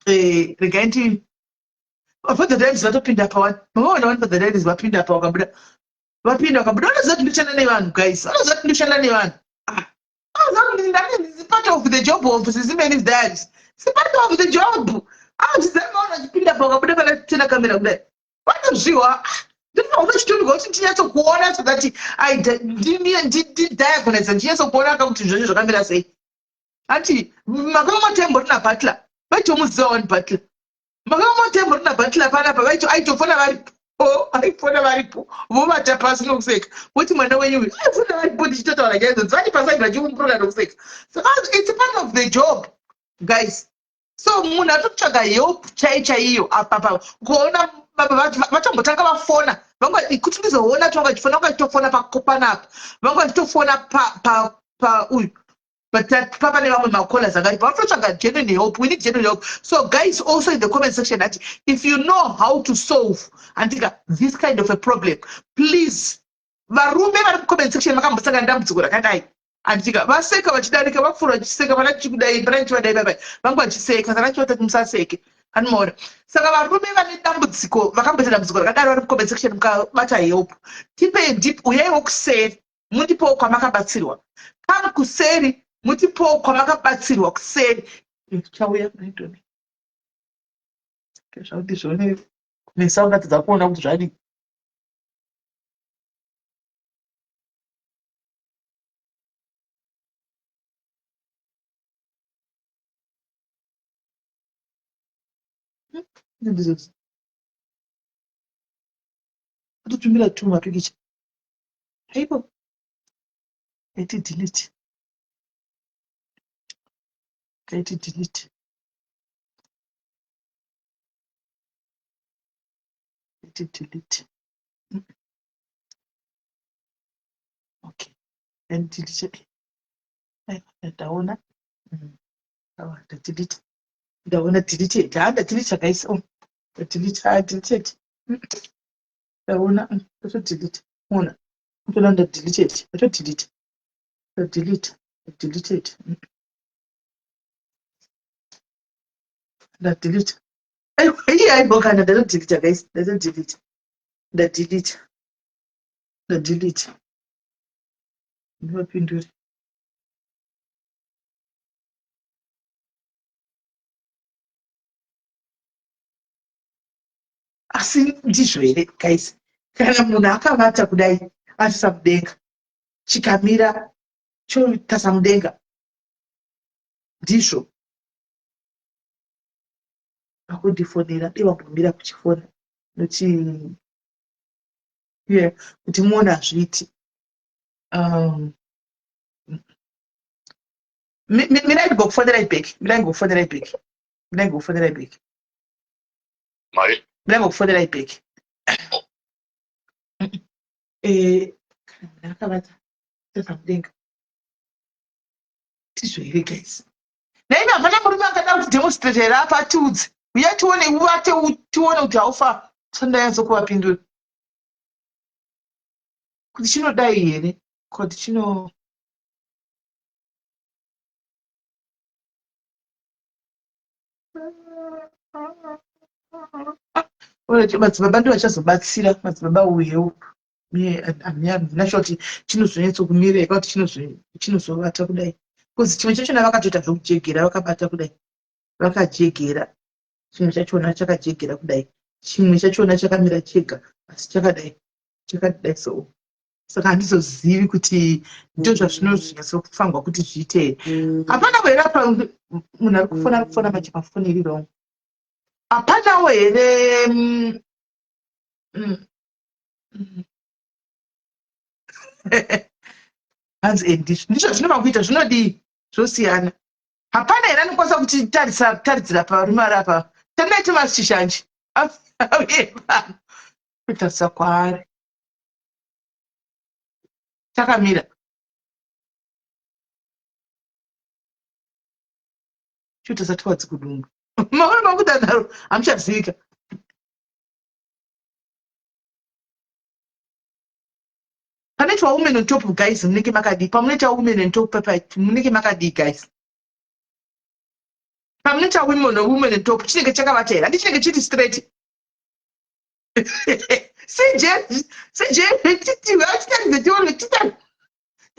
Eh, regai ndi for the ladies vatopinda pa one. Mamaona one for the ladies vapinda pa wakabuda. Vapinda wakabuda. Vanoziva kuti ndoshanda nevanhu guys. Vanoziva kuti ndoshanda nevanhu. Ah. It's part of the job of Sisi Melly's dad. It's part of the job. Azvizamaona achipinda pa wakabuda pana tena kamera kudai. Vanozviwa. Ndinoona chitondirwa kuti ndinyatsokuona so that I ndidiagonise ndinyatsokuona ka kuti zvacho zvakamira sei. Ati makanga tembo rina Butler. Vaitomuziva wani Butler. Makanga tembo rina Butler panapa vaito aitofona varipo. Oh, aifona varipo vovata pasi nokuseka voti mwana wenyu uyu aifona varipo tichitotaura nyaya idzodzo vari pasaidi vachiumburura nokuseka so it's part of the job guys so munhu atotsvaga help chai chaiyo apapa kuona baba vatombotanga vafona vanga kuti ndizoona kuti vanga vachifona vanga vachitofona panapa vanga vachitofona pa pa uyu but papa nevamwe macallers akaipa vanototsvaga genuine help. We need genuine help. So guys, also in the comment section that if you know how to solve andika this kind of a problem, please varume vari mucomment section makambosangana dambudziko rakadai andika vaseka vachidarika vapfuura vachiseka vana chikudai vana chivadai vaivai vangu vachiseka kana chivatati musaseke anomaona. Saka varume vane dambudziko vakamboita dambudziko rakadaro vari mucomment section mukabata help tipe deep uyaiwo kuseri mundipowo kwamakabatsirwa come kuseri mutipowo kwamakabatsirwa kuseri. Chauya maitoni zvakuti zvione kumesa ungatadza kuona kuti zvadii. Ndizvo atotumira tuma pikicha haibo kaiti delete kaiti delete kaiti delete. Okay, and delete. Aiwa, ndaona. Awa, ndadelete, ndaona deleted. Ha, ndadelete guys. Oh, ndadelete. Ha, deleted. Ndaona ndatodelete. Ona, ndotoona ndadeleted, ndatodelete, ndadelete, deleted. Ndadelete. Aiwa, iye aiwa kana ndatodelete guys, ndatodelete. Ndadelete. Ndadelete. Ndivapindure. Asi ndizvo here guys? Kana munhu akavata kudai arisa mudenga, chikamira chotasa mudenga. Ndizvo. Vakundifonera, dai vambomira kuchifona noti yeah, kuti muone hazviiti. Um, mirai ndigokufonerai back, mirai ndigokufonerai back, mirai ndigokufonerai back. Mari? Mirai ndigokufonerai back. Eh, kana munhu akavata tasa mudenga. Ndizvo here guys? Naimi hapana murume akada kuti demonstrate here apa atiudze. Uya tione uvate tione kuti haufa sandanyatso kuvapindura. Kuti chinodai here? Kuti chino Madzibaba ndivo vachazobatsira madzibaba uyewo handina sure kuti chinozonyatsokumira here kana kuti chinozovata kudai bcause chimwe chachona vakatoita zvekujegera vakabata kudai vakajegera chimwe chachona chakajegera kudai chimwe chachona chakamira chega asi chakadai chakadai so saka handizozivi kuti ndo zvazvinozonyatsokufanirwa kuti zviite here hapana here apa munhu ari kufona ari kufona manje pafoni iri wrong hapanawo here hanzi eh, ndizvo ndizvo zvinova kuita zvinodii zvosiyana hapana here anokwanisa kutitarisa taridzira parume ari apa tandai thomas chishanje auye pano kutarisa kwaari takamira chotarisa towards kudumbu maona makudadaro hamuchazivika panoitwa women on top guys munenge makadii pamunoita women on top papa munenge makadii guys pamunoita women women on top chinenge chakavata here handi chinenge chiri straight CJ CJ titiwe achitaridze tione titari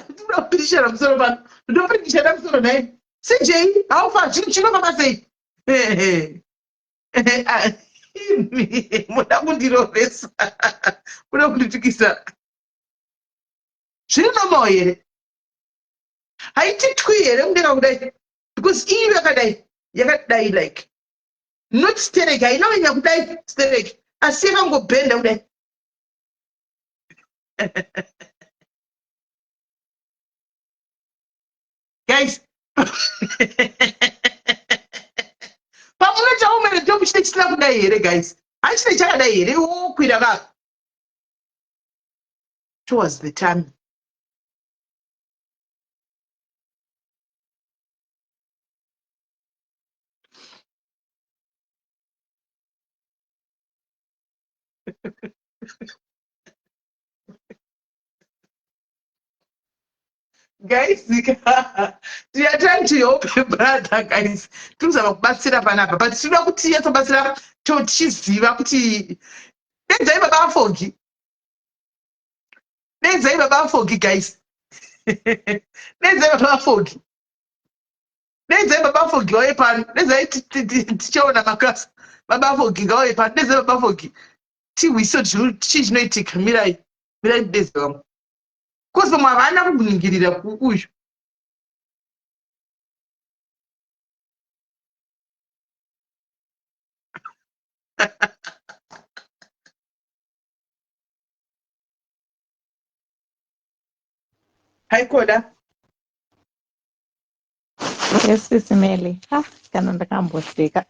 ndinopirishana musoro pano ndopirishana musoro nhai CJ how far chinhu chinofamba sei muda kundirovesa muda kunditukisa zviri normal here haiti twi here mudenga kudai because iyi yakadai yakadai like not sterek haina kunyanya kudai sterek asi yakangobhenda kudai guys pamunoita umene job chine chisina kudai here guys hachine chakadai here wokwira vava towards the tummy guys we are trying to help a brother guys tiri kuzama kubatsira panapa but tinoda kuti yatobatsira tichiziva kuti dedzai baba afogi dedzai baba afogi guys dedzai baba afogi Dedzai baba Fogi vauye pano. Dedzai tichaona makasa. Baba Fogi ngavauye pano. Dedzai baba Fogi. Tihwise kuti chii chinoitika. Mirai. Mirai ndidedze vamwe. Kozi vamwe havana kuningirira uyu. Haikoda. Yes, Sisi Melly. Ah, kana ndakamboseka.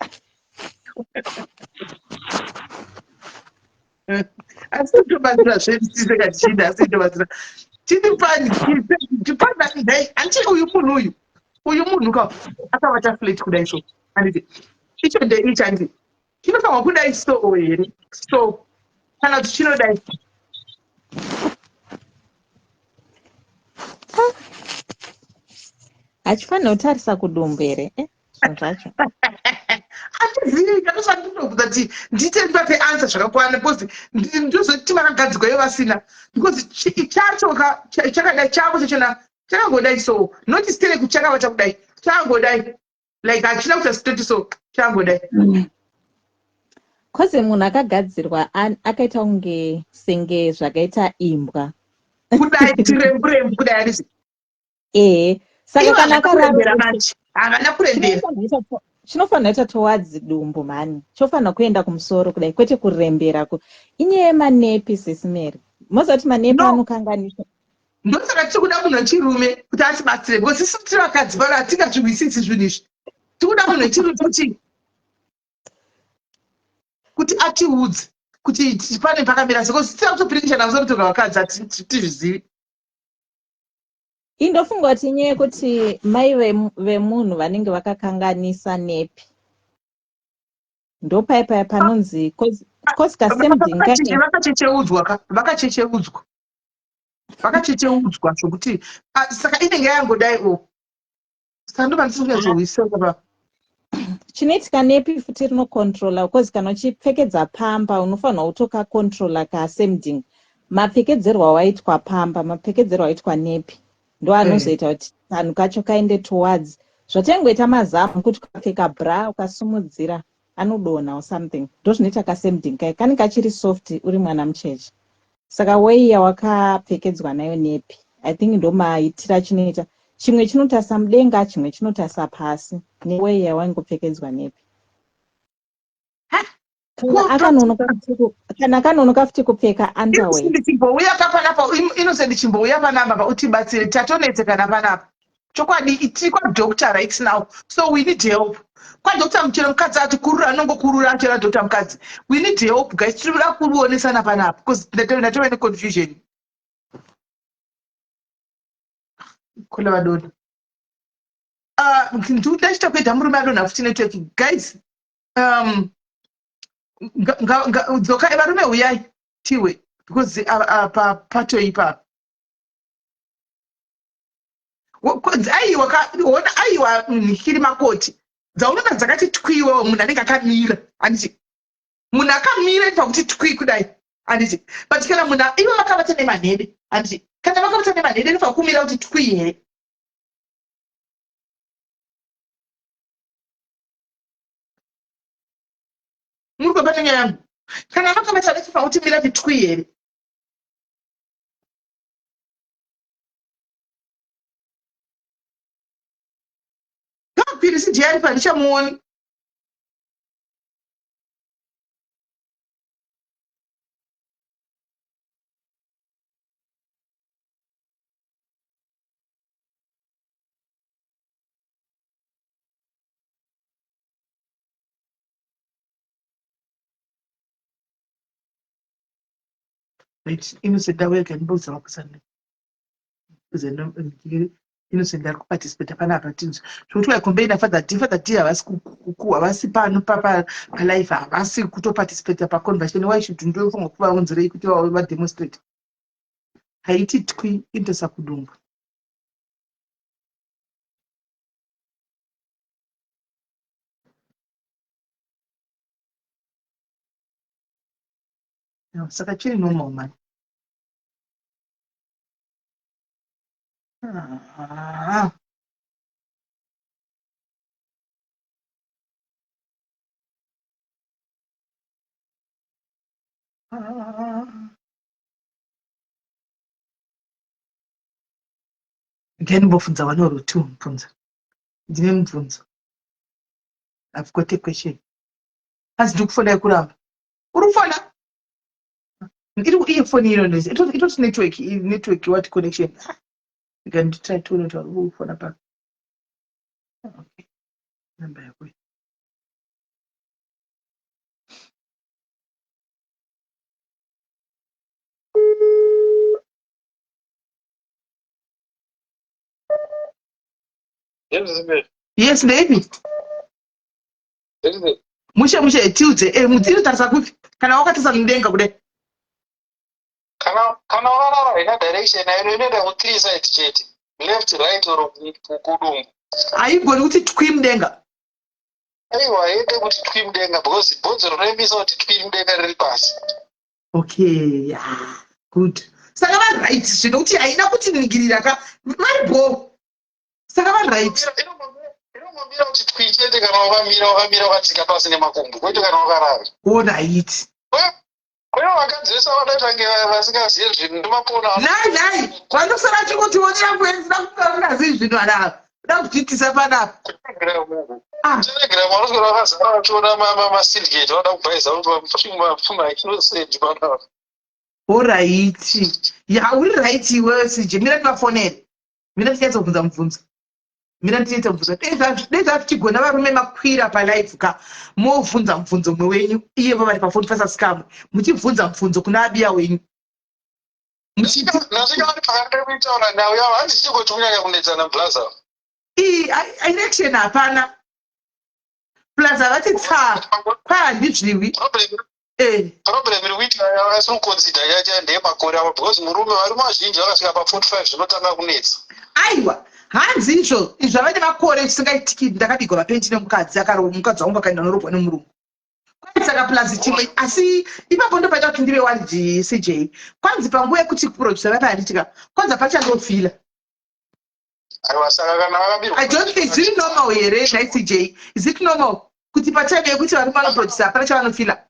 Asi tobatsira zvedu tise kachida asi tobatsira. Tiri pani tipana dai anti uyu munhu uyu. Uyu munhu ka akabata flat kudai so. Anditi. Icho nde ichi anditi. Chinofanirwa kudai so here? So kana kuti chinodai. Hachifanira kutarisa kudumbu here? Eh, zvinhu zvacho. Handizivi, ndatosa ndinobvunza kuti ndiite ndivape answer zvakakwana because ndozoti vakagadzirwa ivo vasina because chacho chakadai chavo chachona chakangodai so not stere kuti chakavata kudai chakangodai like hachina kuita straight so chakangodai. Cause munhu akagadzirwa akaita kunge senge zvakaita imbwa. Kudai tirembu rembu kudai handisi. Ehe, saka kana akarambera manje havana kurembera. Chinofanira kuita towards dumbu mhani, chofanira kuenda kumusoro kudai kwete kurembera. Inyaya yemanepi Sisi Mary, moziva kuti manepi No. anokanganisa. Ndosaka tiri kuda munhu wechirume kuti atibatsire because isu tiri vakadzi pano hatingazvihwisisi zvinhu izvi. Tiri kuda munhu wechirume kuti atiudze kuti pane pakamira sei because tiri kutopirikishana musoro toga vakadzi hatizvizivi. Indofunga kuti inyaya yekuti mai vemunhu vanenge vakakanganisa nepi. Ndopai paya panonzi cause kasemding kake. Vakachecheudzwa ka, vakachecheudzwa. Vakachecheudzwa zvokuti saka inenge yangodai o. Saka ndobva ndisiri kunyatsohwisisa pa. Chinoitika nepi futi rinocontrola because kana uchipfekedza pamba unofanirwa kutokacontrola kasemding. Mapfekedzerwo awaitwa pamba, mapfekedzerwo awaitwa nepi ndo anozoita kuti kanhu kacho kaende towards zvatingoita mazamu kuti ukapfeka bra ukasumudzira anodonha or something. Ndozvinoita kasemding kai kanenge kachiri soft uri mwana mucheche. Saka way yawakapfekedzwa nayo nepi I think ndomaitira chinoita chimwe chinotasa mudenga chimwe chinotasa pasi neway yawaingopfekedzwa nepi. Kana akanonoka futi kupfeka underwear. Innocent chimbouya ka panapa, Innocent chimbouya panapa pa utibatsire, tatonetsekana panapa. Chokwadi tiri kwadoctor right now, so we need help. KwaDoctor Muchero mukadzi atikurura, anongokurura chero adoctor mukadzi. We need help guys, tiri kuda kuonesana panapa because ndatove neconfusion. Kule vadona. Ndachita kuita murume adonha futi network guys. Dzokai varume huyai tiwe because apa patoipa. Aiwa ona aiwa nhikiri makoti dzaunoona dzakati twiwe munhu anenge akamira handiti munhu akamira pakuti twi kudai handiti but kana munhu ivo vakavata nemanhede handiti kana vakavata nemanhede inofanira kumira kuti twi here. Muri kubata nyaya yangu kana vakavata vachifanira kuti mira kuti twi here. Ngakwiri CJ ari pa ndichamuoni. Right, Innocent auya kandibudza makusana. Innocent ari kuparticipate panapa tinzwe zvekuti waikombei naFather D. Father D havasi havasi pano palife havasi kutoparticipate paconversation. Why should ndofanirwa kuvaunzirei kuti vademonstrate? Haiti twi inotosa kudumbu. Saka chiri normal man. Then mbobvunza one or two mubvunzo. Ndine mubvunzo. I've got a question. Hanzi ndiri kufona yekuramba. Uri kufona? Iri iye foni ino ndezi. Itoti network, network what connection. You can try to not kufona pa. Okay. Number yako. Yes, baby. Mushe mushe tiudze eh mudziri tarisa kupi kana wakatarisa mudenga kudai. Kana kana wakarara haina direction ayo inoenda ku three side chete. Left, right or kudumbu. Haigoni kuti twi mudenga. Aiwa, haite kuti twi mudenga because bhonzo rinoimisa kuti twi mudenga riri pasi. Okay, yeah, good. Saka varight zvino kuti haina kuti ningirira ka vari bho. Saka varight. Inongomira kuti twi chete kana wakamira wakamira wakatsika pasi nemakumbo kwete kana wakarara. Alright. Kune vakadzi vese vanoita kunge vasingazive zvinhu nemapona. Nhai nhai, vanosara vachingotionera kuenzera kunge vasingazivi zvinhu vana ava. Kuda kutiitisa panapa. Ah. Telegram vanoswera vakazara vachiona masyndicate vanoda kubhaiza mainosendi panapa. Horaiti. Ya uri right iwewe CJ. Mira tivafonere. Mira tinyatsobvunza mubvunzo. Mira tinyatso bvunza. Dai zvatichigona varume makwira palive ka movhunza mubvunzo mumwe wenyu iyevo vari pafoni pasasikamo muchibvunza mubvunzo kuna abiya wenyu. Ndasvika vari pakati pekutaura nhau yavo hanzi chingoti kunyanya kunetsana blaza. Iyi erection hapana. Plus havati tsaa kwai handizviwi. Eh. Problem iri kuitika vasiri kuconsider yacha ndeyemakore avo because murume varume vazhinji vakasvika pa 45 zvinotanga kunetsa. Aiwa hanzi izvo izvo ava nemakore zvisingaitiki ndakabigwa mapendi nemukadzi akarohwa mukadzi wangu akaenda norobwa nemurungu kwai saka plus chimwe asi ipapo ndopaita kuti ndive worried CJ kwanzi panguva yekuti kuproducer vapa handitika kwanzi hapachandofila Aiwa saka kana vakabirwa I don't think zviri normal here nhai CJ is it normal kuti patime yekuti varume vanoproducer hapana chavanofila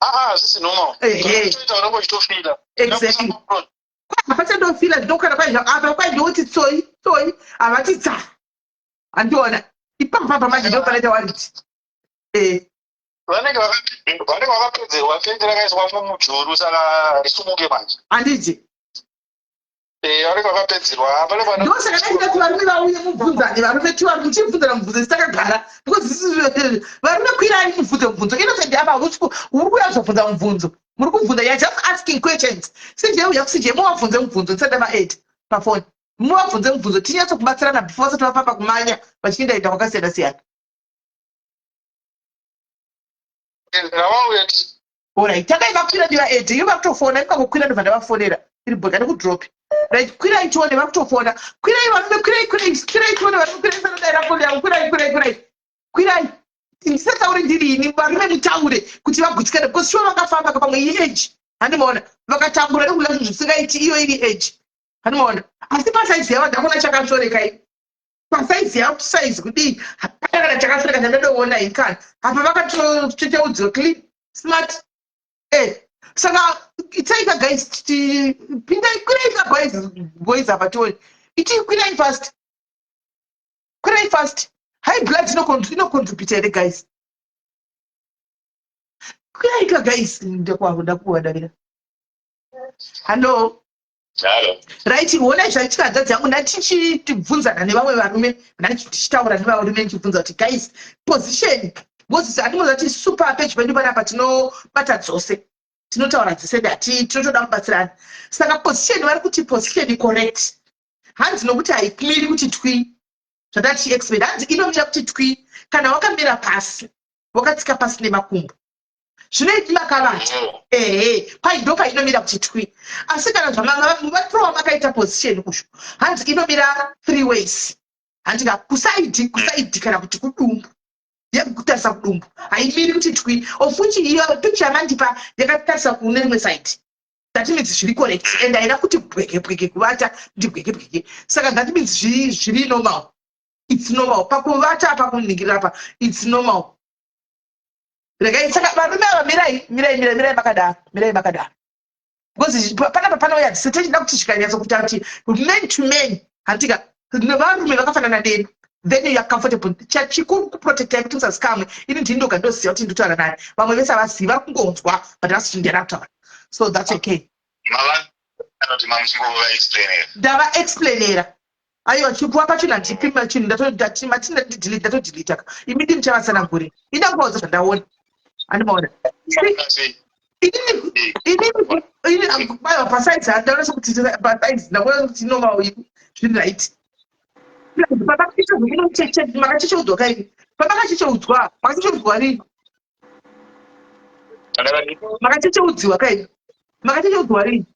Ah ah hazvisi normal. Ehe. Toita unenge uchitofila. Exactly. Hapachandofila ndinokwana kwai apa kwai ndoti tsoi tsoi havati tsa handiona ipapo apa manje ndopanoita wariti eh Vanenge vanenge vakapedzerwa tende rakaiswa mumujuru saka harisumuke manje. Handiti. Eh, vanenge vakapedzerwa hapana vana. Ndosaka ndaida kuti varume vauye mubvunzane varume tiwa muchibvunzana mubvunzo isu takagara because isusu varume kwirai mubvunze mubvunzo innocent apa uri kuuya kuzobvunza mubvunzo muri kubvunza you're just asking questions CJ uya kuCJ muvabvunze mubvunzo ndisati ndava-add pafoni muvabvunze mubvunzo tinyatso kubatsirana before vasati vafamba kumanya vachienda enda kwakasiyana siyana. Ngavauye Alright, tangai makwira ndiva ede iyo vakutofona ikangokwira ndobva ndavafonera iri bhoka nekudrop right kwirai tione vakutofona kwirai varume kwirai kwirai kwirai tione varume kwirai sanodaira foni yavo kwirai kwirai kwirai kwirai ndisataure ndiri ini varume mutaure kuti vagutsikane because sure vakafamba ka pamwe iyi age handimaona vakatambura nekuda zvinhu zvisingaiti iyo iri age handimaona asi pasaizi yavo ndakona chakashoreka ini pasaizi yavo size kudii hapana kana chakashoreka chandadoona ini kana apa vakatoteudzwa clean smart eh saka itaika guys pindai kwirai ka boys boys apa tione iti kwirai fast kwirai fast high blood inocontributa here guys kwirai ka guys ndakwavo ndakuwadavira hallo Hello. Right, honai zvaitika hanzvadzi yangu ndatichibvunzana nevamwe varume ndatichitaura nevarume ndichibvunza kuti guys position because handimoza kuti super page pedu panapa tinobata dzose tinotaura dzese ndati tinotoda kubatsirana saka position vari kuti position correct hanzi nokuti haimiri kuti twi zvatati expert hanzi inomira kuti twi kana wakamira pasi wakatsika pasi nemakumbo zvinoiti makavata ehe kwai ndo painomira kuti twi asi kana zvamavatrowa makaita position usho hanzi inomira three ways handika kusaidi kusaidi kana kuti kudumbu yekutarisa kudumbu haimiri kuti twi of which iyo picture yamandipa yakatarisa kune rimwe side that means zviri correct and haina kuti bweke bweke kuvata kuti bweke bweke saka that means zviri normal it's normal pakuvata pakuningirira apa it's normal regai saka varume ava mirai mirai mirai mirai makadaro mirai makadaro because panapa panouya tichida kuti zvikanyatso kuita kuti man to man handika varume vakafanana neni then you are comfortable chikuru kuprotecta kuti musazikamwe ini ndini ndoga ndoziva kuti ndinotaura naye vamwe vese havazivi vari kungonzwa but havasi kuti ndiana kutaura so that's okay ndava explainera Aiwa chikuva pacho ndandipi chinhu ndatoti mati ndadelete ndatodeleter ka imi ndimi muchavatsanangurira ini ndakuvaudza zvandaona andimaona inini inini ini aiwa pasaizi handaona sekuti pasaizi ndakuona kuti normal ini zviri right makachecheudzwa kaini pamakachecheudzwa makachecheudzwa rini makachecheudziwa kaini makachecheudzwa rini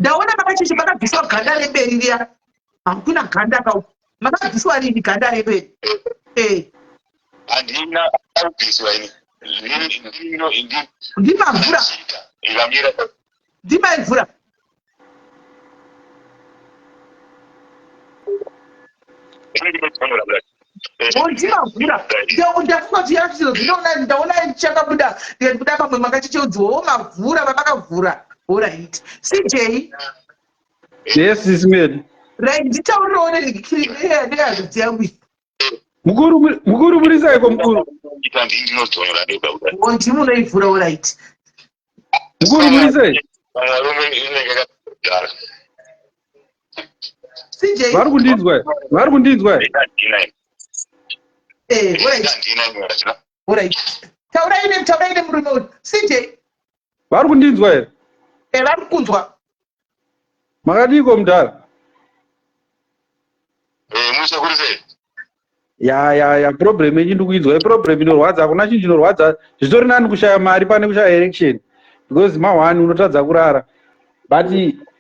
ndaona makacheche makabviswa ganda remberi riya Hakuna ganda ka uku. Makabviswa rini ganda redu? Eh. Handina kubviswa ini. Ndimavhura. Ikamira. Ndimaivhura. Ndimavhura. Ndafunga kuti yacho ndinoona ndaona chakabuda ndikabuda pamwe makachicheudziwa mavhura vamakavhura. Alright. CJ. Yes, sis Mary. Right, nditaurirewo nehadzi yangu iyi. Mukuru mukuru muri saiko mukuru. Oh, ndimi munoivhura alright. Mukuru muri sei? CJ. Vari kundinzwa? Vari kundinzwa? Eh, alright. Alright. Taurai ne taurai nemurume uyu. CJ. Vari kundinzwa here? Eh, vari kunzwa. Makadiiko mudhara? Eh, musha kuri sei? Ya ya ya problem yenyu ndikuinzwa iproblem inorwadza hakuna chinhu chinorwadza zvitori nani kushaya mari pane kushaya erection because ma one unotadza kurara but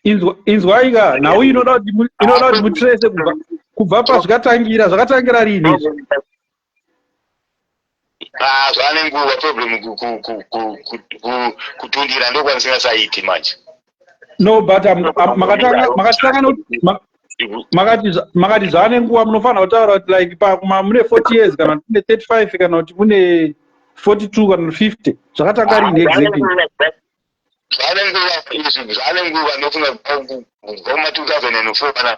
inzwa inzwai ka nhau inoda kuti inoda kuti mutrace kubva kubva pazvikatangira zvakatangira rini izvi Ah, zvane nguva problem kutundira ndokwandisingasaiti manje no but makatanga makatanga makati makati zvane nguva munofanira kutaura kuti like pakuma mune 40 years kana kuti mune 35 kana kuti mune 42 kana kuti 50 zvakatanga rini exactly zvane nguva izvi zvane nguva ndofunga kubva kuma 2004 kana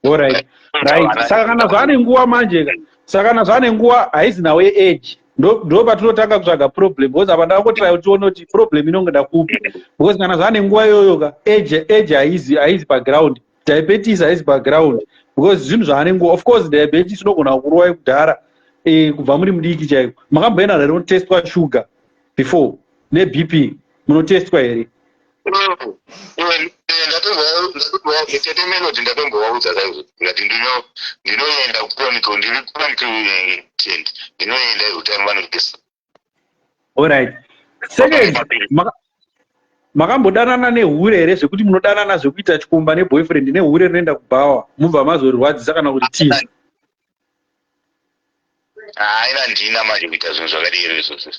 Alright. Right. Saka kana zvaane nguva manje ka. Saka kana zvaane nguva haizi nhau yeage. Ndo ndo patinotanga kutsvaga problem because apa ndakangotry kuti tione kuti problem inongoda kupi. Because kana zvaane nguva iyoyo ka age age haizi haizi paground. Diabetes haizi paground because zvinhu zvaane nguva. Of course diabetes inogona kurova kudhara eh, kubva muri mudiki chaiko. Makamboenda here kunotestwa sugar before neBP munotestwa here? Tete Melody ndatombovaudza kaizvo ndikati ndinoenda kuchronicle ndiri chronicle patient ndinoenda every time vanotesta. Alright. Second, makambodanana nehure here zvekuti munodanana zvekuita chikomba neboyfriend nehure rinoenda kubhawa mubva mazorirwadzisa kana kuti tiza? Haina handina manje kuita zvinhu zvakadero izvozvo.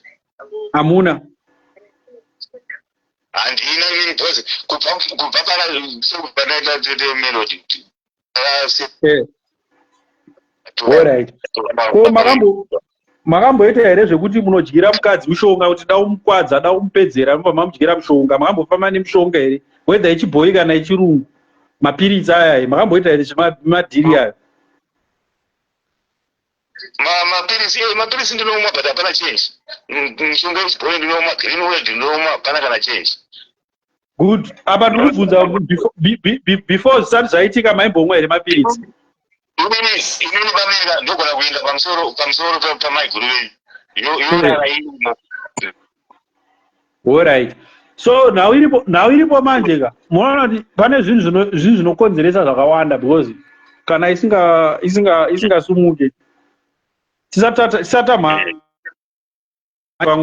Hamuna? Handina inini because kubva kubva pana panaita tete Melody. Eh. Alright. Ko makambo makamboita here zvekuti munodyira mukadzi mushonga kuti da umukwadza da umupedzera mobva mamudyira mushonga makambofamba nemushonga here whether yechibhoyi kana yechirungu mapiritsi aya makamboita here zvemadhiri ayo Mapirisi eh, mapirisi ndinomwa but hapana change. Mishonga yechibhoyi ndinomwa, green oil ndinomwa, hapana kana change. Good. Apa ndiri kubvunza before zvisati zvaitika maimbomwa here mapiritsi? Inini inini pamira ndogona kuenda pamusoro pamusoro pamaiguru venyu. Yorara irimo. Alright. So nhau iripo nhau iripo manje ka. Munoona kuti pane zvinhu zvino zvinhu zvinokonzeresa zvakawanda because kana isinga isinga isingasumuke tisati tisati vamwe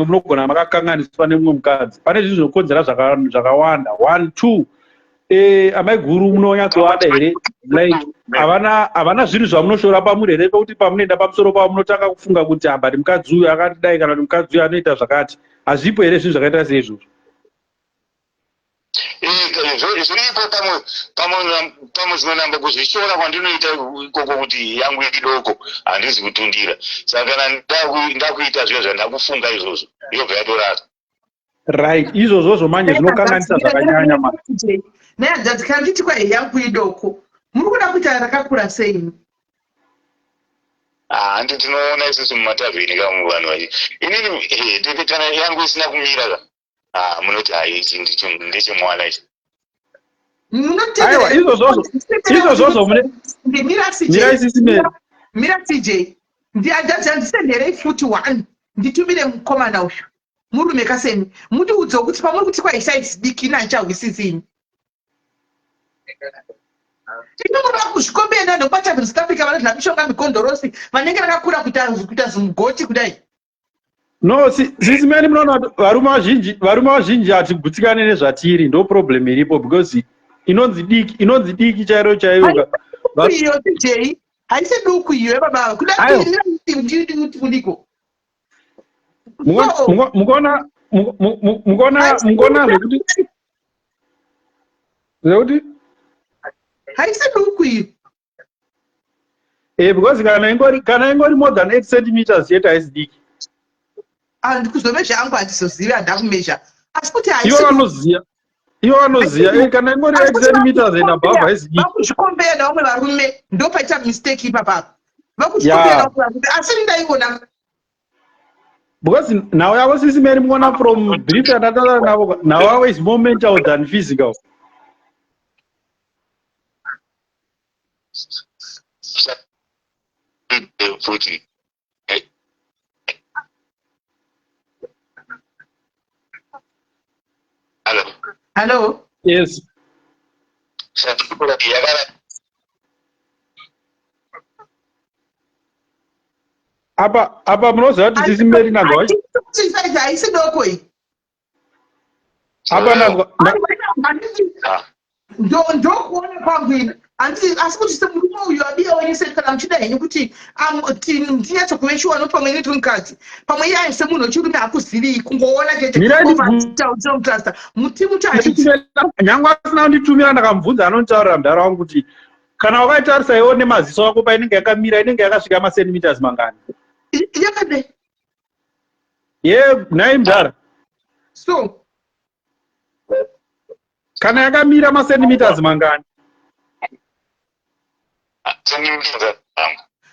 munogona makakanganiswa nemumwe mukadzi. Pane zvinhu zvinokonzera zvakawanda. One, two. Eh, amai guru munonyatsovada here like havana havana zvinhu zvamunoshora pamuri here pekuti pamunoenda pamusoro pavo munotanga kufunga kuti ah, but mukadzi uyu akatidai kana kuti mukadzi uyu anoita zvakati hazvipo here zvinhu zvakaita seizvozvo eh, zviripo pamwe pamwe pamwe zvinonamba kuzvishora kwandinoita ikoko kuti yangu idoko handizi kutundira saka kana ndakuita zviya zvandakufunga izvozvo yobva yatorara right izvozvozvo manje zvinokanganisa zvakanyanya ma nehanzvadzi kana nditi kwai yangu idoko muri kuda kuita rakakura sei handi tinoona isusu mumatavheni kamu vanhu vachi inini eh, tete kana yangu isina kumira ka ah, munoti hai ichi ndechemwana ichi aiwa izvozvozvo izvozvozvo mune mira isisi mira cj ndihanzvadzi handisenderei futi one nditumire mukomana uyu murume kaseni mundiudzewo kuti pamuri kuti kwai size diki ini handichahwisisi ini imi munoda kuzvikombenda nekubatavheni south africa vanodla mishonga mikondorosi vanenge vakakura kuita kuita zimugoti kudai no sisi meni munoona kuti varume vazhinji varume vazhinji hatigutsikane nezvatiri ndo problem iripo because Inonzi diki, inonzi diki chairo chaiyo ka. Iyo DJ, haisi duku iyo baba. Kuda kuti kudiko. Mukaona mukaona mukaona zvekuti zvekuti haisi duku iyo. Eh, because kana ingori kana ingori more than 8 centimeters chete haisi diki. And kuzomezha angu handizozivi handakumezha. Asi kuti haisi. Ivo vanoziva. Ivo vanoziva eh, kana ingori 8 centimeters and above haisi diki. Vakuzvikombeya nevamwe varume ndopaita mistake ipapapa. Vakuzvikombeya nevamwe varume asi ndaiona because nhau yavo sisi mary muona from brief yandataura navo nhau yavo is more mental than physical. Futi. Hello. Hello. Yes. Apa apa munoziva kuti sisi Mary nanzwa. Haisi doko iyi. Apa nanzwa. Ndokuona kwangu ini handiti asi kuti semurume uyu abiya wenyu se kana muchida henyu kuti ndinyatso kuve shuwa not pamwe initi mukadzi pamwe iye ayi semunhu wechirume hakuzivii kungoona chete obvatinomutrasta muti muti nyange asina kunditumira ndakamubvunza anonditaurira mudhara wangu kuti kana wakaitarisa iwo nemaziso ako painenge yakamira inenge yakasvika macentimeters mangani yakadai ye nhai mudhara so kana yakamira macentimeters mangani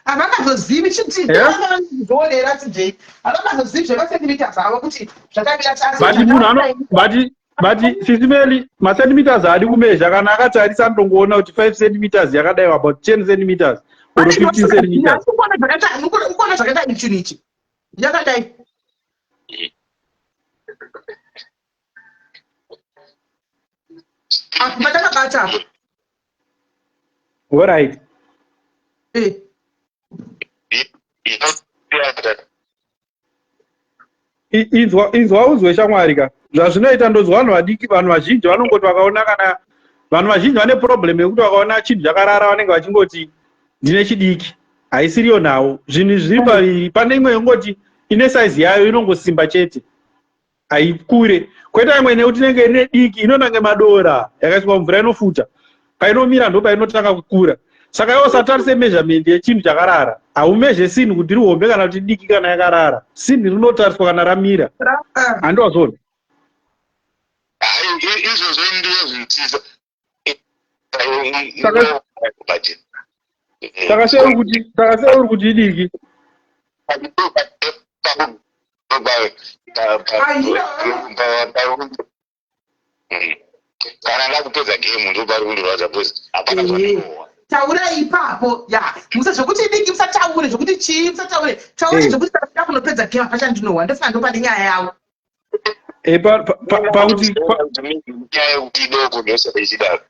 havakazozivi chitizoonera tj havakazozivi zvemacentimeters avo kuti zvakamira but munhu ano but but sisimeli macentimeters haadi kumezha kana akatarisa anotongoona kuti 5 centimeters yakadai about 10 centimeters or 15 centimeters ukuona zvakadai chinhu ichi yakadai Apa patakabata apa. Alright. Eh. Inzwa inzwa uzwe shamwari ka. Zvazvinoita ndonzwa vanhu vadiki vanhu vazhinji vanongoti vakaona kana vanhu vazhinji vane problem yekuti vakaona chinhu chakarara vanenge vachingoti ndine chidiki haisiriyo nhau zvinhu zviri paviri pane imwe yongoti ine size yayo inongosimba chete haikure kwete imwe nekuti inenge ine diki inonange madora yakaiswa mvura inofuta painomira ndo painotanga kukura saka iwe usatarise measurement yechinhu chakarara haumezhe sinhu kuti iri hombe kana kuti diki kana yakarara sinhu rinotariswa kana ramira handiwazvona izvozvo ndiyozvitisa saka sei uri kuti saka sei uri kuti idiki kana ndakupedza game ndopari kundirwadza bcause hapana zvandinowa taura ipapo ya musa zvekuti idiki musataure zvekuti chii musataure taura zvekuti ndakunopedza game hapachandinowa ndosaka ndopane nyaya yavo Eh, pakuti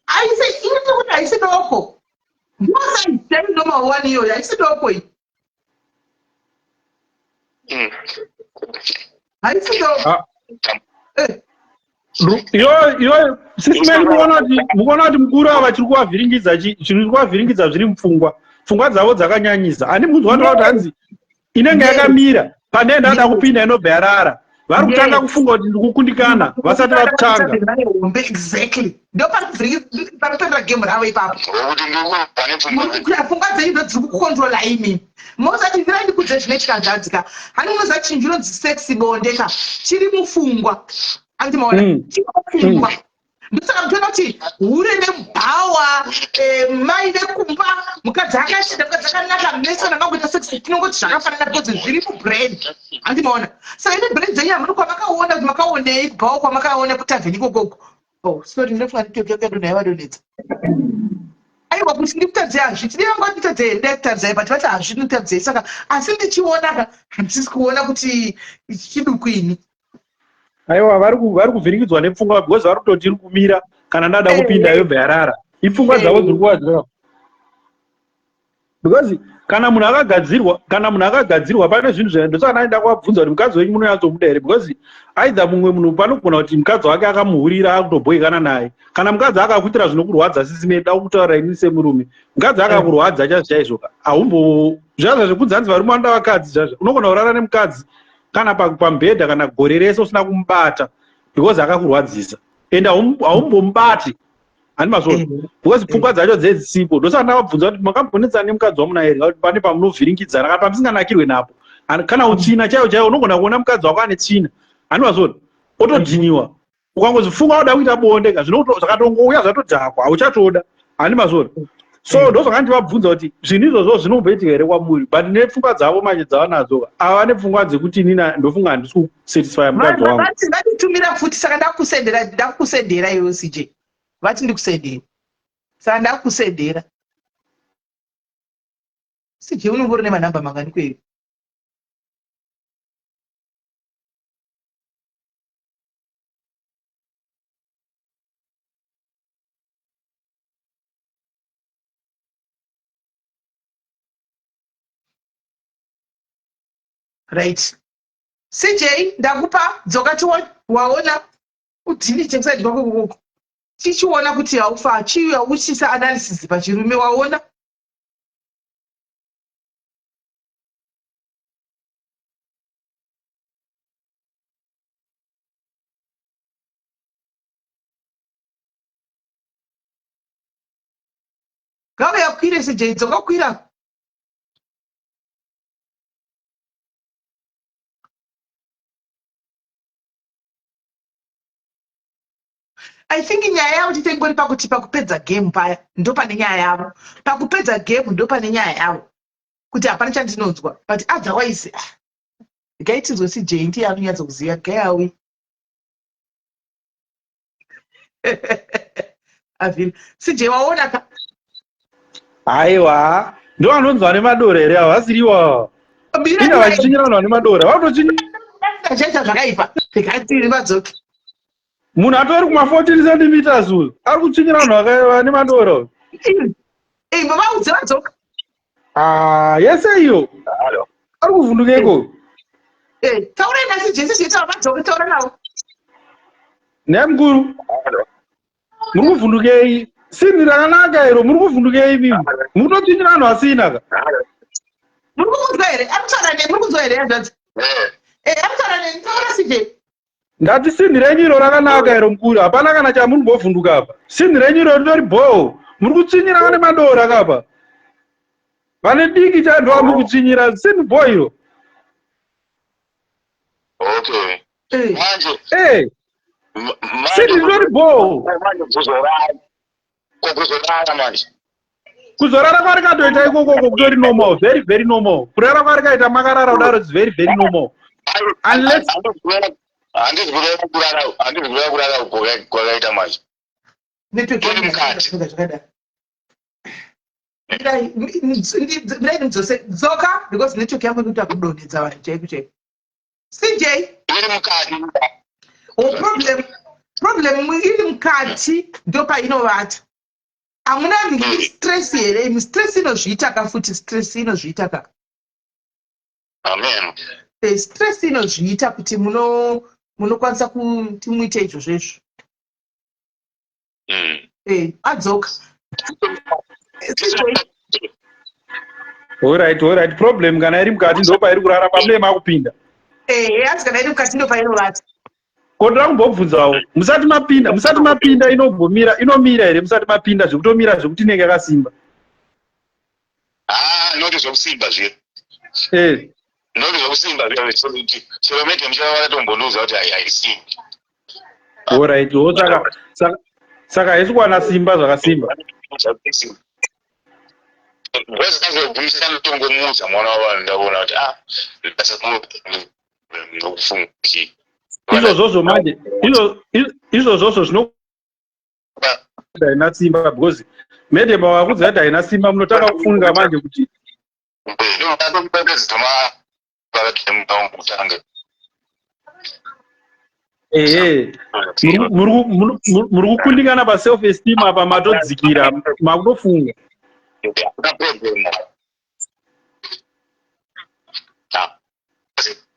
haisi inoita kuti haisi doko ndosaizei normal one iyoyo haisi doko iyi haisi doko ah. eh. yo yo sisi meni mukuona kuti mukuona kuti mukuru ava chiri kuvavhiringidza chiri kuvavhiringidza zviri mupfungwa pfungwa dzavo dzakanyanyisa ani munzwa kuti hanzi inenge yakamira pane ndada kupinda inobva yarara vari kutanga kufunga kuti ndikukundikana vasati vatanga exactly ndoparikuperera game ravo ipapo pfungwa dzenyu ndo dziri kukontrola imi mozati ndirai ndikudze zvinoitika zvadzika hani munoziva chinhu chinonzi sexy bonde ka chiri mupfungwa andimaona mm. chiri mupfungwa mm. Ndosaka muchiona kuti hure nebhawa eh, mai vekumba mukadzi akashita mukadzi akanaka mese kana makuita sex tinongoti zvakafanana because zviri mubrain handi maona saka ine brain dzenyu hamuna kwamakaona kuti makaonei kubhawa kwamakaona kutavheni ikokoko oh sorry ndinofunga nditokekadonha yavadonetsa aiwa kuti ndikutadzei hazviti dai vanga nditadzei ndai kutadzai but vati hazviti nditadzei saka asi ndichiona ka handisisi kuona kuti chiduku ini aiwa vari kuvhiringidzwa nepfungwa because vari kutoti iri kumira kana ndada kupinda yobva yarara ipfungwa dzavo dziri kuvadzira because Kana munhu akagadzirwa, kana munhu akagadzirwa pane zvinhu zvayo ndosaka ndaenda kuvabvunza kuti mukadzi wenyu munonyatsomuda here because either mumwe munhu panogona kuti mukadzi wake akamuhurira akutobhoikana naye. Kana mukadzi akakuitira zvinokurwadza sisi meda kutaura ini semurume. Mukadzi akakurwadza chaizvo chaizvo haumbo zvazva zvekunzi hanzi varume vanoda vakadzi zvazvo unogona kurara nemukadzi kana pamubhedha kana gore rese usina kumubata because akakurwadzisa and haumbomubati handi mazvona eh. because pfungwa dzacho dzedzisipo ndosaka ndavabvunza kuti makambonetsana nemukadzi wamuna here kuti pane pamunovhiringidzana kana pamusinganakirwe napo kana utsvina chaiwo chaiwo unogona kuona mukadzi wako ane tsvina handi mazvona otodhiniwa ukangozifunga uda kuita bonde ka zvakatongouya zvatodhakwa hauchatoda handi mazvona so mm. ndozvanga ndivabvunza kuti zvinhu izvozvo zvinomboitika here kwamuri but nepfungwa dzavo manje dzavanadzo ava nepfungwa dzekuti inina ndofunga handisi kusatisfya mukadzi wangu vatitumira futi saka ndakusendera ndakusendera iwe cj vati ndikusendera saka ndakusendera cj unenge uri nemanhamba mangani kweyo right cj ndakupa dzoka tione waona udhilite kusaidi kwako ikoko tichiona kuti haufa chiuya uchiisa analysis pachirume waona Ngauya kwire CJ dzoka kwira. I think nyaya yavo chete ingori pakuti pakupedza game paya ndopane nyaya yavo. Pakupedza game ndopane nyaya yavo. Kuti hapana chandinonzwa but otherwise ah, regai tinzwe CJ ndiye anonyatso kuziva regai auye. Avil. CJ waona ka? Aiwa, ndo vanonzi vane madora here ava vasiriwa. Ina vachichinyira vanhu vane madora. Vanotochinyira. Chaita zvakaipa. Regai vadzoke. Munhu atori kuma 14 centimeters uyu. Ari kuchinyira vanhu vane madora uyu. Eh, vaudze vadzoka. Ah, yese iyo. Ari kuvhundukeko. Eh, taurai na CJ, CJ taura vadzoke taura navo. Nhai mukuru. Muri kuvhundukei? Sinhi rakanaka iro, muri kuvhundukei imimi? Muri kutotsvinyira vanhu vasina ka. Muri kumunzwa here? Ari kutaura nemi, muri kunzwa here hanzvadzi? Eh, ari kutaura nemi, taura CJ. Ndati sinhi renyu iro rakanaka iro mukuru, hapana kana chamuri kumbovhunduka apa. Sinhi renyu iro ritori bhoo. Muri kutsvinyira vane madora ka apa. Vane diki chaiyo ndo vamuri kutsvinyira, sinhi bhoo iro. Okay. Eh. Manje. Eh. Sinhi ritori bhoo. Manje kuzorara. Kuzorara manje. Kuzorara kwarikatoita ikokoko kutori normal, very very normal. Kurara kwarikaita makarara kudaro it's very very normal. Unless handizi kureva kurara handizi kureva kurara kwakaita manje. Network Uri mukati. zvakadai. Mirai mirai ndidzose dzoka because network yangu inoita kudonhedza vanhu chaiko chaiko. CJ. Iri mukati. Oh problem problem iri mukati ndopainovata. Hamuna mm. stress here imi stress inozviita ka futi stress inozviita ka. Amen. Eh, stress inozviita kuti muno munokwanisa kuti muite izvozvo izvo. Mm. Eh, adzoka. Alright, alright. Problem kana iri mukati ndopairi kurara pamunenge makupinda. Eh, asi kana iri mukati ndopainovata. Ko ndoda kumbobvunzawo, musati mapinda, musati mapinda inombomira, inomira here musati mapinda zvekutomira zvekuti inenge yakasimba? Ah, not zvekusimba zviya. Eh. Not zvekusimba zviya zvekuti chero madam chaivo vakatombondiudza kuti haisimbi. Alright, wo saka saka saka haisi kuwana simba zvakasimba. Ndozogumisa nditongomuudza mwana wavanhu ndaona kuti ah ndokufunga chii. Izvozvozvo manje izvozvozvo zvino haina simba because madam vakudza kuti haina simba munotanga kufunga manje kuti ehe muri kukundikana paself esteem apa matodzikira makutofunga.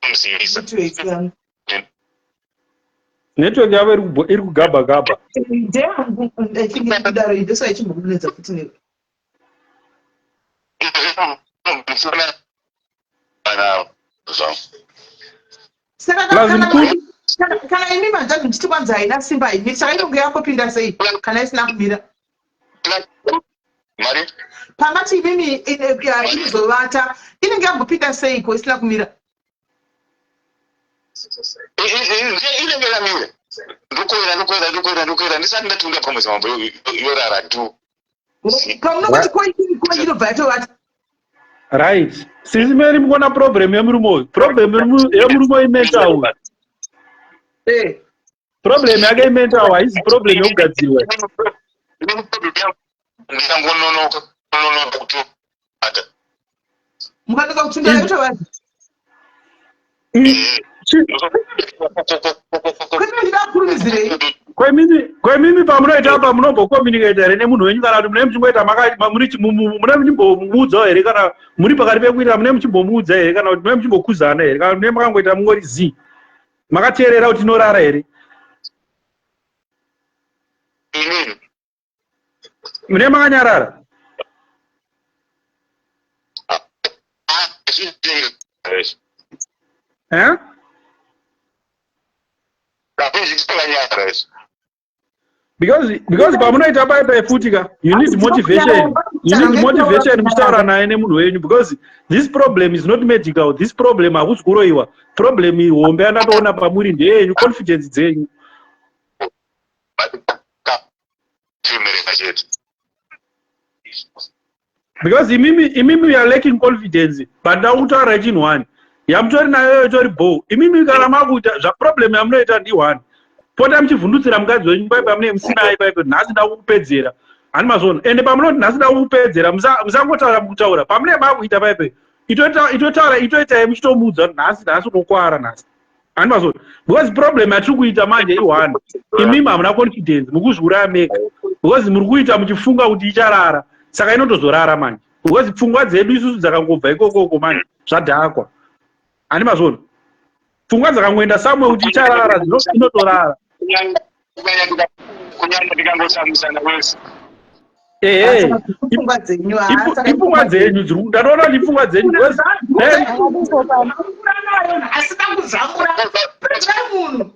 Ndinomusivisa. Network yangu. Network yavo iri kugabha gabha. Ndeyangu, I think iri kudaro, ndosaka ichimbokudonhedza futi ne. Saka Plus mukuru kana imi manzanzi muchiti kwanzi haina simba haimiri, saka inonge yangopinda sei kana isina kumira? Mari? Pamati imimi inozovata, inenge yambopinda seiko isina kumira? Inenge yamira. Ndokoira, ndokoira, ndokoira, ndokoira, ndisati ndatunda pamwe mambo yorara tu. Pamunongoti koi koi inobva yatovata. Right. Sisi Mary mukuona problem yemurume uyu. Problem yemurume uyu mental uyu. Problem yake imental haisi problem yekugadzirwa. Ndikangononoka nonoka kutovata. Mukanonoka kutunda yatovata. Kwete ndida kurumidzirei. Kwemimi pamunoita apa munombokomunicata here nemunhu wenyu kana kuti mune muchingoita mune muchimbomuudzawo here kana muri pakati pekuita mune muchimbomuudza here kana kuti mune muchimbokuzana here kana mune makangoita mungori zii makateerera kuti inorara here? Mune makanyarara? Eh? Because pamunoita pai pai futi ka, you need motivation. You need motivation muchitaura naye nemunhu wenyu because this problem is not medical. This problem hakusi kuroiwa. Problem ihombe yandatoona pamuri ndeyenyu, confidence dzenyu. Because imimi you are lacking confidence, but ndakutaura chinhu one yamutori nayo itori bho. Imimi kana makuita zva problem yamunoita ndi one, pota muchivhundutsira mukadzi wenyu pai pamunenge musinaye paipo, nhasi ndakukupedzera hani mazvoona. Ende pamunoti nhasi ndakukupedzera, musangotaura mukutaura pamunenge makuita paipo, itotaura itoitai muchitomuudza kuti nhasi unokwara nhasi hani mazvoona. Because problem yatiri kuita manje i-one, imimi hamuna confidence, mukuzviuraya mega because muri kuita muchifunga kuti icharara, saka inotozorara manje because pfungwa dzedu isusu dzakangobva ikokoko manje zvadhakwa hani mazvoona. Pfungwa dzakangoenda samwe kuti icharara, inotorara. Kunyanya tikangotsamwisana wese. Ehe. Ipfungwa dzenyu, ha, saka ipfungwa dzenyu dziri ndatoona kuti ipfungwa dzenyu because Asi dakuzvambura pedya munhu.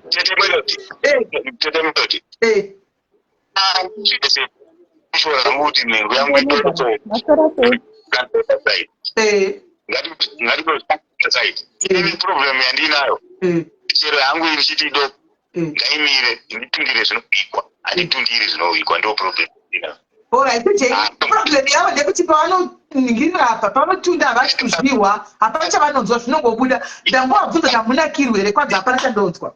Tete Melody. Tete Melody. Shora kuti nhengo yangu idoko. Ngati ini problem yandinayo chero yangu ichiti idoko ngaimire nditundire zvinobikwa, handitundiri zvinobikwa, ndo problem yandinayo. Alright, PJ, problem yavo ndekuti pavanoningirira apa, pavanotunda havasi kuzvihwa, hapana chavanonzwa, zvinongobuda. Ndambovabvunza kuti hamunakirwi here, kwanzi hapana chandonzwa.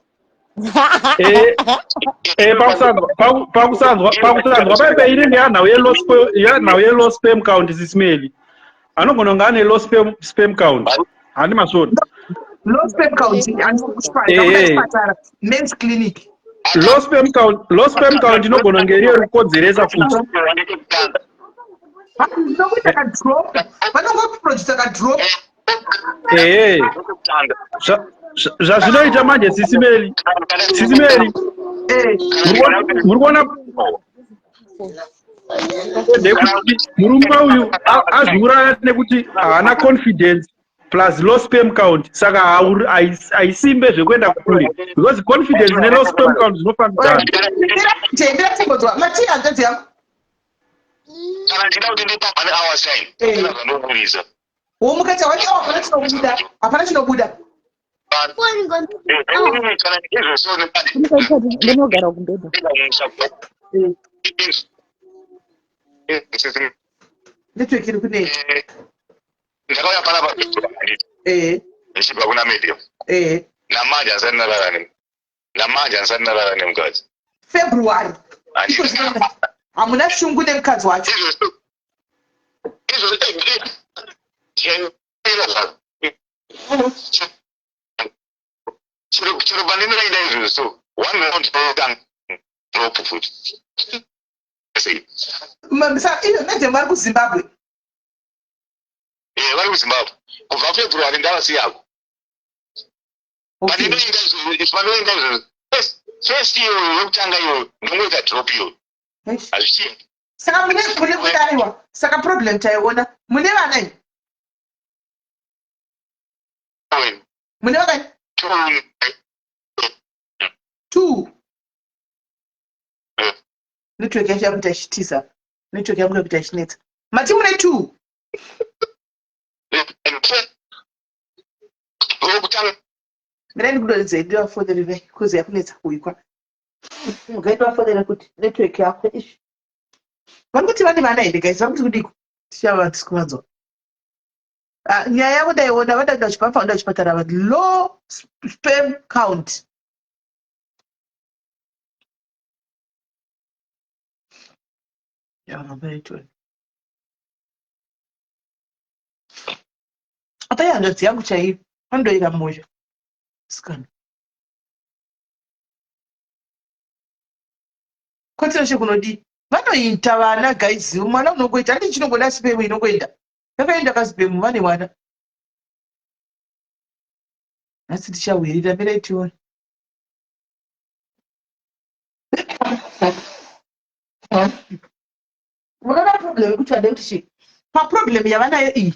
Pakusanzwa paipe inenge yanhau yelow sperm count. Sisimeli anogona kunge ane low sperm count handi masvona. Low sperm count, handisi kuchipatara, men's clinic. Low sperm count inogona kunge iriyo kukonzeresa futi. Vanongoita kadrop, vanongoprojecta kadrop. Ehe, zvazvinoita manje sisimeli muri kuona ndekuti murume uyu azviuraya nekuti haana confidence plus low sperm count, saka haisimbe zvekuenda kure because confidence nelow sperm count zvinofambidzana. Tendera tingonzwa matii hanzvadzi yangu. Kana ndida kuti ndipa one hour time, zvandoburisa. Womukaita one hour, hapana chinobuda, hapana chinobuda. Kana izvozvo Ndinogara kumbedha. Network iri kunei? Ndakauya panapa ndichibva kuna medium. Namanje handisati ndarara ne namanje handisati ndarara nemukadzi. February iko zvino hamuna shungu nemukadzi wacho? Izvo chero pandinoida izvozvo, so one round drop futi sei. Saka iyo madam vari kuZimbabwe? Eh, vari kuZimbabwe kubva February ndavasiyako. Pandinoenda izvo, panoenda izvo, first iyoyo yekutanga iyoyo ndongoita drop iyoyo. Hazvichinji. Saka mune mune kudaiwa. Saka problem taiona. Mune vana imi? Mune vakani? Two. Network yacho yakuita ichitiza. Network yangu yakuita ichinetsa. Mati mune two. Mirai ndikudonhedzei ndivafonere vai cause yakunetsa kuikwa. Ngaitivafonere kuti network yako ishi. Vari kuti vane vana here guys? Vari kuti kudiko? Tichava tisi kuvanzwa. Ah, nyaya yavo ndaiona vada kuenda kuchipatara kuchipatara vati low sperm count. Apa ihanzvadzi yangu chaiyo andoira moyo sikana. Kwatinashe kunodii? Vanoita vana guys, mwana unongoita handi chinongoda sperm inongoenda. Yakaenda kasperm vane mwana. Nhasi tichahwirira mirai tione. Munoona problem yekuti vade kuti chii? Paproblem yavanayo iyi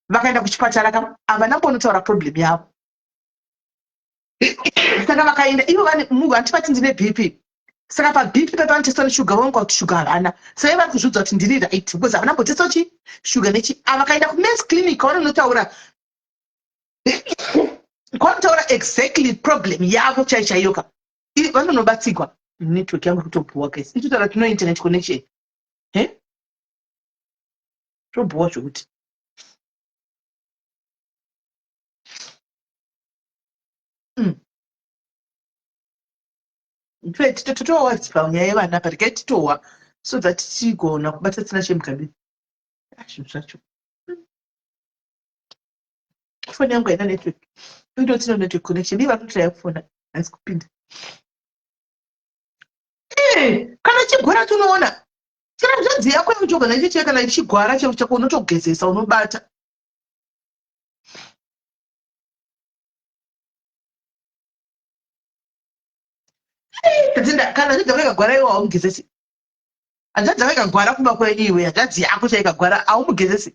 vakaenda kuchipatara ka havana kumbonotaura problem yavo. Saka vakaenda ivo vane hanti vati ndine BP. Saka paBP paye panotestwa neshuga voonekwa kuti shuga havana. Saka ivo vari kuzviudza kuti ndiri right because havana kumbotestwa chi shuga nechi. Ava vakaenda kumen's clinic kwavanonotaura kwavanotaura exactly problem yavo chaiyo chaiyo ka. Vanonobatsigwa. Network yangu kutobhowa guys. Itotaura kuti no internet connection. He? Tobhowa zvekuti. Totowa panyaya yevana apa regai titowa so that tigona kubata tsina chemugabe. Ah, zvinhu zvacho. Foni yangu haina network. Inototsina network connection. Ivo vari kutraya kufona haisi kupinda. Eh, kana chigwara tunoona. Chero hanzvadzi yako yakuchogana ichicheka kana ichigwara chero chako unotogezesa unobata. Tatenda kana hanzvadzi yako ikagwara iwe haumugezesi. Hanzvadzi yako ikagwara kumba kwenyu iwe hanzvadzi yako chaiyo ikagwara haumugezesi.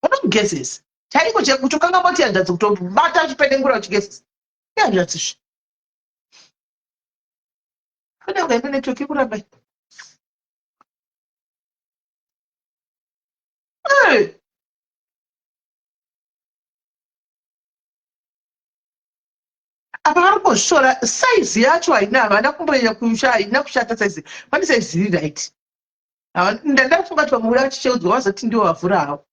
Unomugezesa. Chaiko chaiko kutokanga moti hanzvadzi kutobata uchipenengura uchigezesa. Ihanzvadzi zve. Foni yangu haina network ikuramba. Hey! Apa vari kumbozvishora size yacho haina havana kumbonyanya kusha haina kushata size pane size iri right. Ndandafunga kuti vamwe vachicheudzwa vazoti ndivo vavhura havo.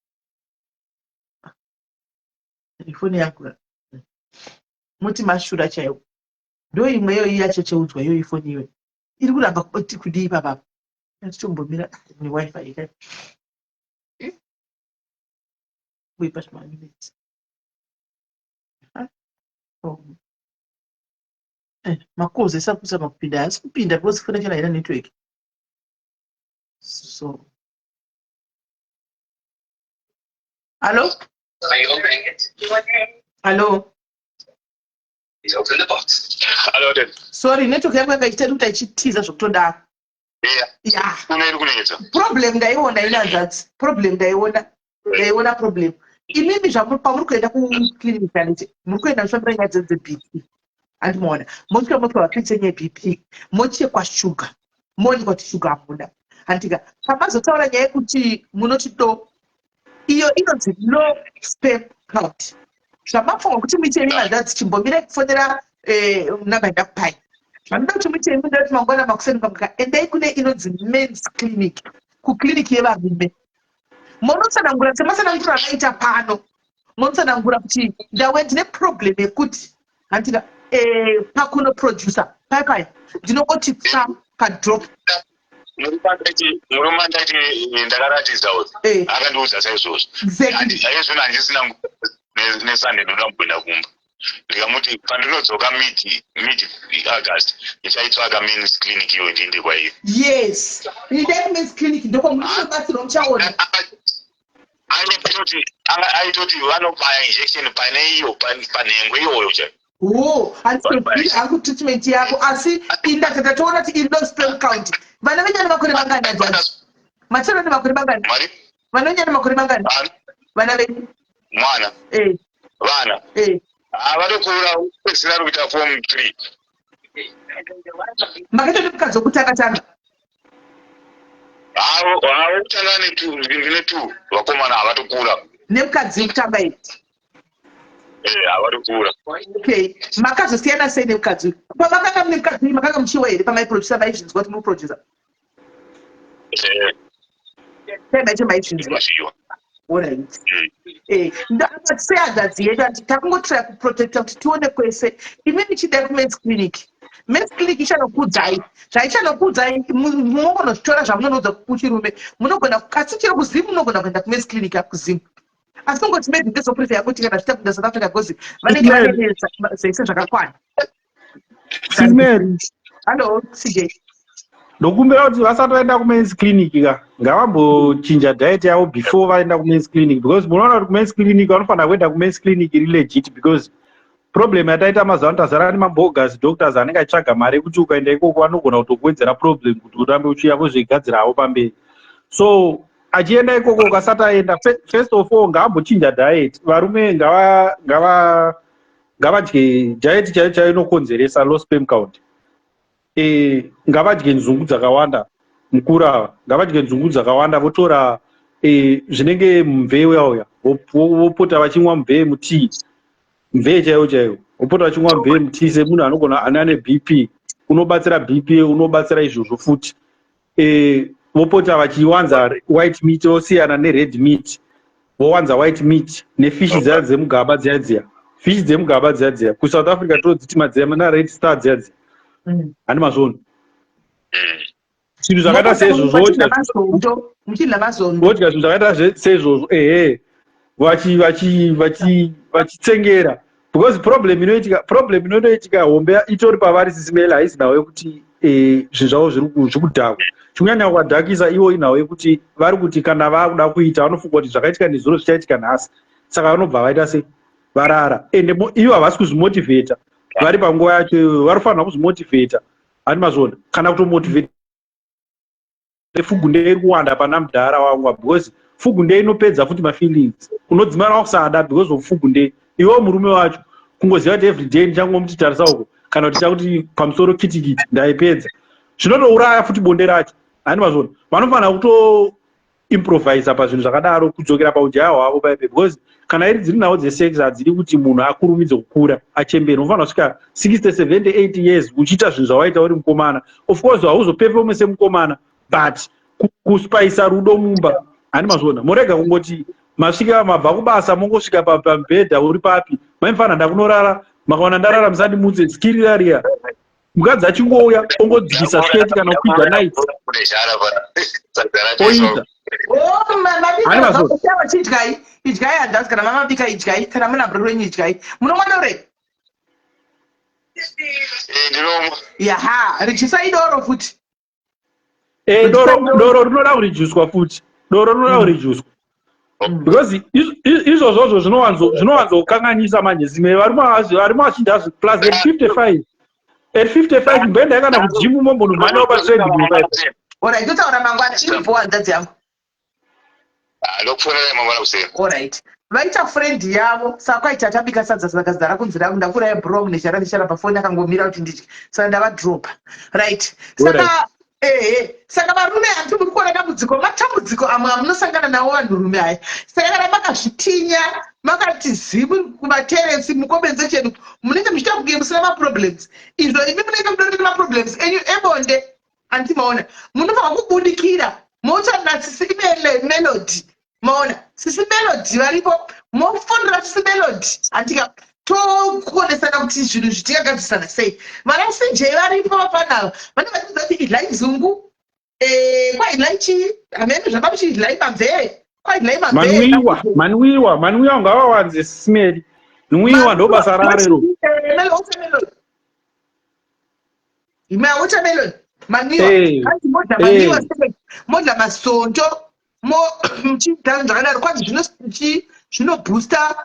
Foni yangu moti mashura chaiwo. Ndo imwe iyoyi yachecheudzwa iyoyi foni iyoyi. Iri kuramba kuti kudii ipapa. Tichombomira ne wifi ika. Kuipa zvimaminitsi. Eh, makozi esakuzama kupinda haasi kupinda because foni yacho haina network. So. Hello? Hello? Hello, Dad. Sorry, network yangu yanga ichitari kuti ichitiza zvekutodaro. Yeah. Yeah. Kuno iri kunetsa. Problem ndaiona ina hanzvadzi. Problem ndaiona. Ndaiona problem. Imimi zvamuri pamuri kuenda kuclinic handiti muri kuenda muchifambira nyaya dzeBP. Handimaona. Mosvika mopiwa mapiritsi enyu eBP. Mochekwa shuga. Moonekwa kuti shuga hamuna. Handitika. Pamazotaura nyaya yekuti munoti do iyo inonzi low sperm count. Zvamafunga kuti muite imi hanzvadzi chimbomirai kufonera eh, namba yandakupai. Zvanoda kuti muite imi ndoda kuti mangwana makuseni pamuka endai kune inonzi men's clinic kuclinic yevarume. Monotsanangura sematsananguriro akaita pano. Monotsanangura kuti ndawe ndine problem yekuti handika eh, pakuno producer pai pai ndinongoti tsa padrop Murume andati eh, ndakaratidza uyu Eh. akandiudza saizvozvo. Exactly. Handi- Aizvino handisina nguva ne- neSunday ndoda kumboenda kumba. Ndikamuti pandinodzoka mid mid August ndichaitsvaga men's clinic iyoyo ndiende kwairi. Yes. Endai kumen's clinic ndokwamunobatsirwa muchaona. Ane Aitoti anga aitoti vanobaya injection pane iyo panhengo iyoyo chaiyo. Wo, handizobviri hangu treatment yako asi inda tatoona kuti iri low sperm count. Vana venyu vane makore mangani ajaji? Machero ane makore mangani? Vana venyu vane makore mangani? Vana venyu? Mwana. Eh. Vana. Eh. Havatokura kupedzisira ari kuita form 3. Makaita nemukadzi wekutanga tanga? Avo wekutanga ndine two vakomana havatokura. Nemukadzi wekutanga iyi? Eh, havatokura. Okay. Makazosiyana sei nemukadzi uyu? Pamakanga mune mukadzi uyu makanga muchiwa here pamaiproducer maizvinzwa kuti muri kuproducer? Eh. Time yacho maizvinzwa. Alright. Eh, ndakati sehanzvadzi yedu ati takungotraya kuprotecta kuti tione kwese. Imi michida kumen's clinic. Men's clinic ichanokuudzai. Zvaichanokuudzai munogona zvitora zvamunonoudza kuchirume. Munogona kasi chero kuZim munogona kuenda kumen's clinic kuZim. Asi kungoti maybe ndezoprefer yako kuti kana zvichita kuenda South Africa because vanenge vane zvese zvakakwana. Sis Mary. Hello, CJ. Ndokumbira kuti vasati vaenda kumen's clinic ka ngavambochinja diet yavo before vaenda kumen's clinic because munoona kuti kumen's clinic vanofanira kuenda kumen's clinic iri legit because problem yataita mazuva ano tazara nemabogus doctors anenge achitsvaga mari yekuti ukaenda ikoko vanogona kutokuwedzera problem kuti urambe uchiuya vozoigadzira havo pamberi so achienda ikoko ukasati aenda first of all ngaambochinja diet varume ngava ngava ngavadye diet chaiyo chaiyo inokonzeresa low sperm count e, ngavadye nzungu dzakawanda mukuru ava ngavadye nzungu dzakawanda votora e, zvinenge mumvee uya uya vopota vachimwa mumvee mutii mvee chaiyo chaiyo vopota vachimwa mvee mutii semunhu anogona ane ane bp unobatsira bp unobatsira izvozvo futi e, vopota vachiwanza white meat vosiyana nered meat vowanza white meat nefishi dziya dzemugaba dziya dziya fishi dzemugaba dziya dziya kusouth africa todziti madziya mana red star dziya dziya mm. handi mazvoona zvinhu zvakaita seizvozvo wodya zvinhu zvakaita seizvozvo ehe vachitsengera because problem inoitika problem inotoitika hombe itori pavari sisimele haisi nhau yekuti eh, zvinhu zvavo zviri kudhakwa chikunyanya kuvadhakisa ivo inhau yekuti vari kuti kana vakuda kuita vanofunga kuti zvakaitika nezuro zvichaitika nhasi saka vanobva vaita sei varara ende ivo havasi kuzvimotivheta vari panguva yacho iyoyo vanofanira kuzvimotivheta hani mazvona kana kutomotivheta fugunde iri kuwanda pana mudhara wangu because fugunde inopedza futi mafeelings unodzimara wakusada because of fugunde iwewo murume wacho kungoziva kuti everyday ndichangomuti tarisa uko kana kuti chakuti pamusoro kitikiti ndaipedza zvinotouraya futi bonde racho hani mazvona vanofanira kuto improvisa pazvinhu zvakadaro kudzokera paujaya hwavo paipe because kana iri dziri nhau dzesex hadzidi kuti munhu akurumidze kukura achembere unofanira kusvika 60 70 80 years uchiita zvinhu zvawaita uri mukomana of course hauzopefome semukomana but kuspaisa rudo mumba handi mazviona morega kungoti masvika mabva kubasa mongosvika pamubhedha uri papi maimufanira ndakunorara makaona ndarara musandimutse skirira riya mukadzi achingouya ongodzikisa sketi kana kukwidza night oita idyai idyai handazi kana mamabika idyai kana muna bro wenyu idyai munomwa doro eh, ndinomwa yaha richisai doro futi Eh, doro doro rinoda kurijuswa futi doro rinoda mm. kurijuswa mm. because izvozvozvo zvinowanzo zvinowanzokanganisa manje zimwe varume varume vazhinji hazvi plus at 55 at 55 mboendai kana kujimu mombonomhanyawo patreadmill paipo Alright, totaura mangwana iripo hanzvadzi yangu. Ah, ndokufonerai mangwana kuseni. Alright. Vaita friend yavo saka kwaiti atabika sadza saka zita rakunzi rangu ndakuuraya bro wangu neshara neshara pafoni akangomira kuti ndidye saka ndavadropa. Right. Saka ehe saka varume hanti muri kuona dambudziko matambudziko amwe amunosangana nawo vanhurume aya saka kana makazvitinya makati zimu kumateresi mukomenze chenu munenge muchiita kunge musina maproblems izvo imi munenge mutori nemaproblems enyu ebonde Anti maona munofanira kubudikira motaura sisi Melody maona sisi Melody varipo mofonera sisi Melody andika tokonesana kuti zvinhu izvi tingagadzirisana sei vana CJ varipo vafanava vane vachidza kuti idlai nzungu eh, kwaidlai chii hameno zvanga muchiidlai mamvee kwaidlai mamvee manwiwa manwiwa manwiwa ngavawanze simeli nwiwa ndobasa rarero Ma watermelon manwiwa Eh, hanzi modla manwiwa eh. modla masonto Muchiita zvakadaro kwanzi zvinoboosta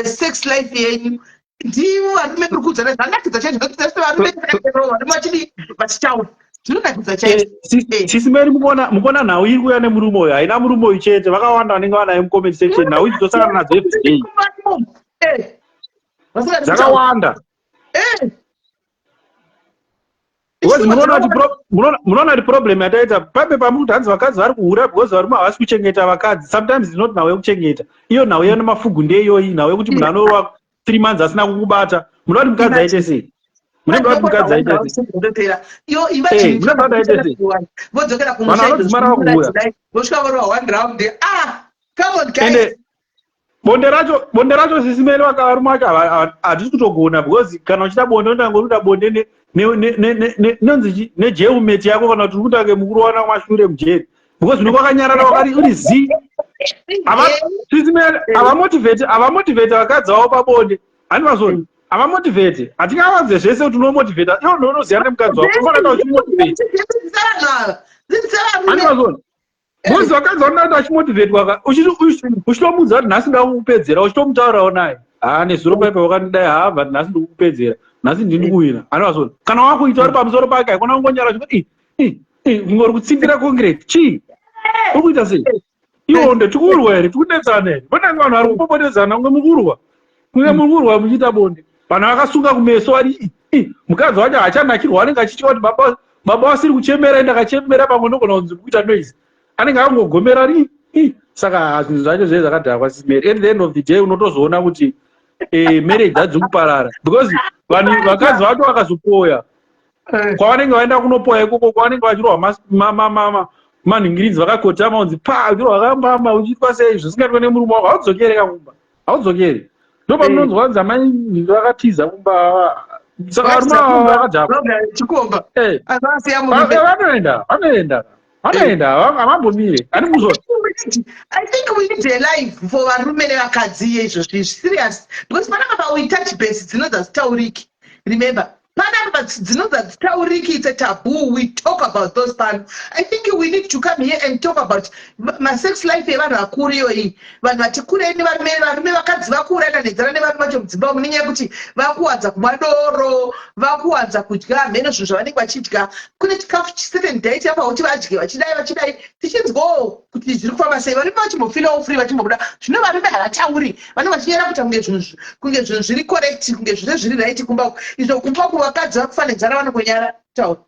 sex life yenyu. Ndivo varume muri kuudzana zvanakidza chaizvo, nekuti varume varume vachidi vachitaura zvinonakidza chaizvo. Sisi Mary, mukuona nhau iri kuuya nemurume uyu, haina murume uyu chete, vakawanda vanenge vanaye mucomment section. Nhau idzi tosangana nadzo everyday, dzakawanda. Because munoona kuti problem yataita pape pamuri kuti hanzi vakadzi vari kuhura because varume havasi kuchengeta vakadzi. Sometimes it's not nhau yekuchengeta iyo, nhau yenemafugu ndeiyoyi, nhau yekuti munhu anorova 3 months asina kukubata. Munoda kuti mukadzi aite sei? Munoda kuti mukadzi aite sei? Munoda kuti aite sei? Vodzokera. Vanhu vanodzimara vakuhura. Vosvika vorova one round. Ah, come on, guys. Ende bonde racho, sisi Mary, varume vacho hatisi kutogona, because kana uchida bonde unotanga uri kuita bonde nonzi nejailmate yako, kana kuti uri kutange mukurowana kumashure mujeri, because unenge wakanyarara, wakari uri zi. Sisi Mary, havamotivate vakadzi vavo pabonde, hani mazoni havamotivate. Hatingavadze zvese kuti unomotivata iwo ndounoziva nemukadzi wako, unofanira kuita uchimotivate, hani mazoni, because vakadzi vanoda kuti achimotivetwa, uchitomudza kuti nhasi ndakukupedzera, uchitomutaurawo naye, ha, nezuro paipa wakandidai, ha, but nhasi ndikukupedzera, nhasi ndini kuwina, anovazona. Kana wakuita uri pamusoro pake, haikona kungonyara chikuti kungori kutsimbira concrete. Chii uri kuita sei iwo? Nde tikurwa here? Tikudetsana here? Vanenge vanhu vari kupopotedzana kunge mukurwa, kunge mukurwa muchiita bonde, vanhu vakasunga kumeso vari. Mukadzi wacho haachanakirwa, anenge achitya kuti baba, baba vasiri kuchemera, ndakachemera pamwe ndogona kunzi kuita noise, anenge akangogomera ri. Saka zvinhu zvacho zvee zvakadhakwa, Sisi Mary. At the end of the day unotozoona kuti marriage hadzi kuparara because vanhu vakadzi vacho vakazopoya kwavanenge vaenda kunopoya ikoko, kwavanenge vachirohwa manhingiridzi, vakakotama, unzi pa, uchirohwa kambama, uchiitwa sei zvisingaitwa nemurume wako, haudzokere kakumba, haudzokeri. Ndo pamunonzwa vanzi amai nhingi vakatiza kumba. Saka varume ava vakadhakwa. Chikomba. Vanoenda, vanoenda, vanoenda, havambomire, ani muzona. I think we need a live for varume nevakadzi iye izvozvo izvi, serious, because panapa we touch base dzinonzi hadzitauriki. Remember, panapa dzinonzi hadzitauriki, it's a taboo. We talk about those pano. I think we need to come here and talk about masex life yevanhu vakuru iyoyi, vanhu vati kurei nevarume, varume vakadzi vakuurana nenzara nevarume vacho mudzimba umu, nenyaya yekuti vakuwanza kumwa doro, vakuwanza kudya hameno zvinhu zvavanenge vachidya. Kune chikafu, certain diet yapa kuti vadye, vachidai vachidai, tichinzwawo kuti zviri kufamba sei, varume vachimbofilawo free, vachimbobuda. Zvino varume havatauri, vanenge vachinyara kuita kunge zvinhu zviri correct, kunge zvine zviri right kumba uku. Izvo kumba uku vakadzi vakufa nenzara, vanongonyara kutaura.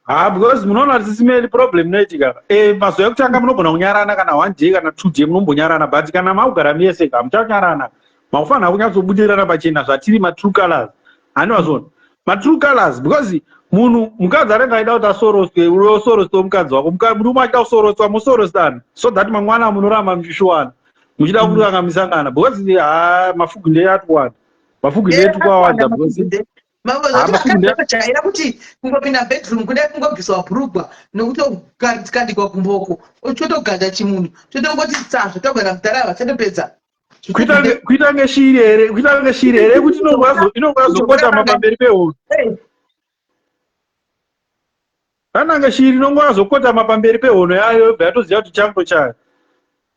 Ha, because munoona kuti, Sisi Mary, problem inoitika mazuva ekutanga munogona kunyarana kana one day kana 2 day munombonyarana, but kana makugara mese hamuchanyarana, makufanira kunyatsobudirana pachena zvatiri, matrue colors, hani vazona, matrue colors, because munhu mukadzi anenge aida kuti asoroswe, usoroswe mukadzi wako, murume achida kusoroswa, musorosana, so that mangwana munoramba muchishuwana, muchida kuranga misangana, because ha, mafugu ndeyatuwanda, mafugu ndeyetukwawanda because Jaira kuti kungopinda bedroom kudai, kungobviswa bhurugwa nokutokandikwa kumboko, chotoganda chimunhu, chotongoti tsazvo, togara mudhara vachatopedza. Kuita ngeshiri here? Kuita ngeshiri here kuti inonge yazokotama pamberi pehono? Kana shiri inonge yazokotama pamberi pehono yayo, yobva yatoziva kuti chango chayo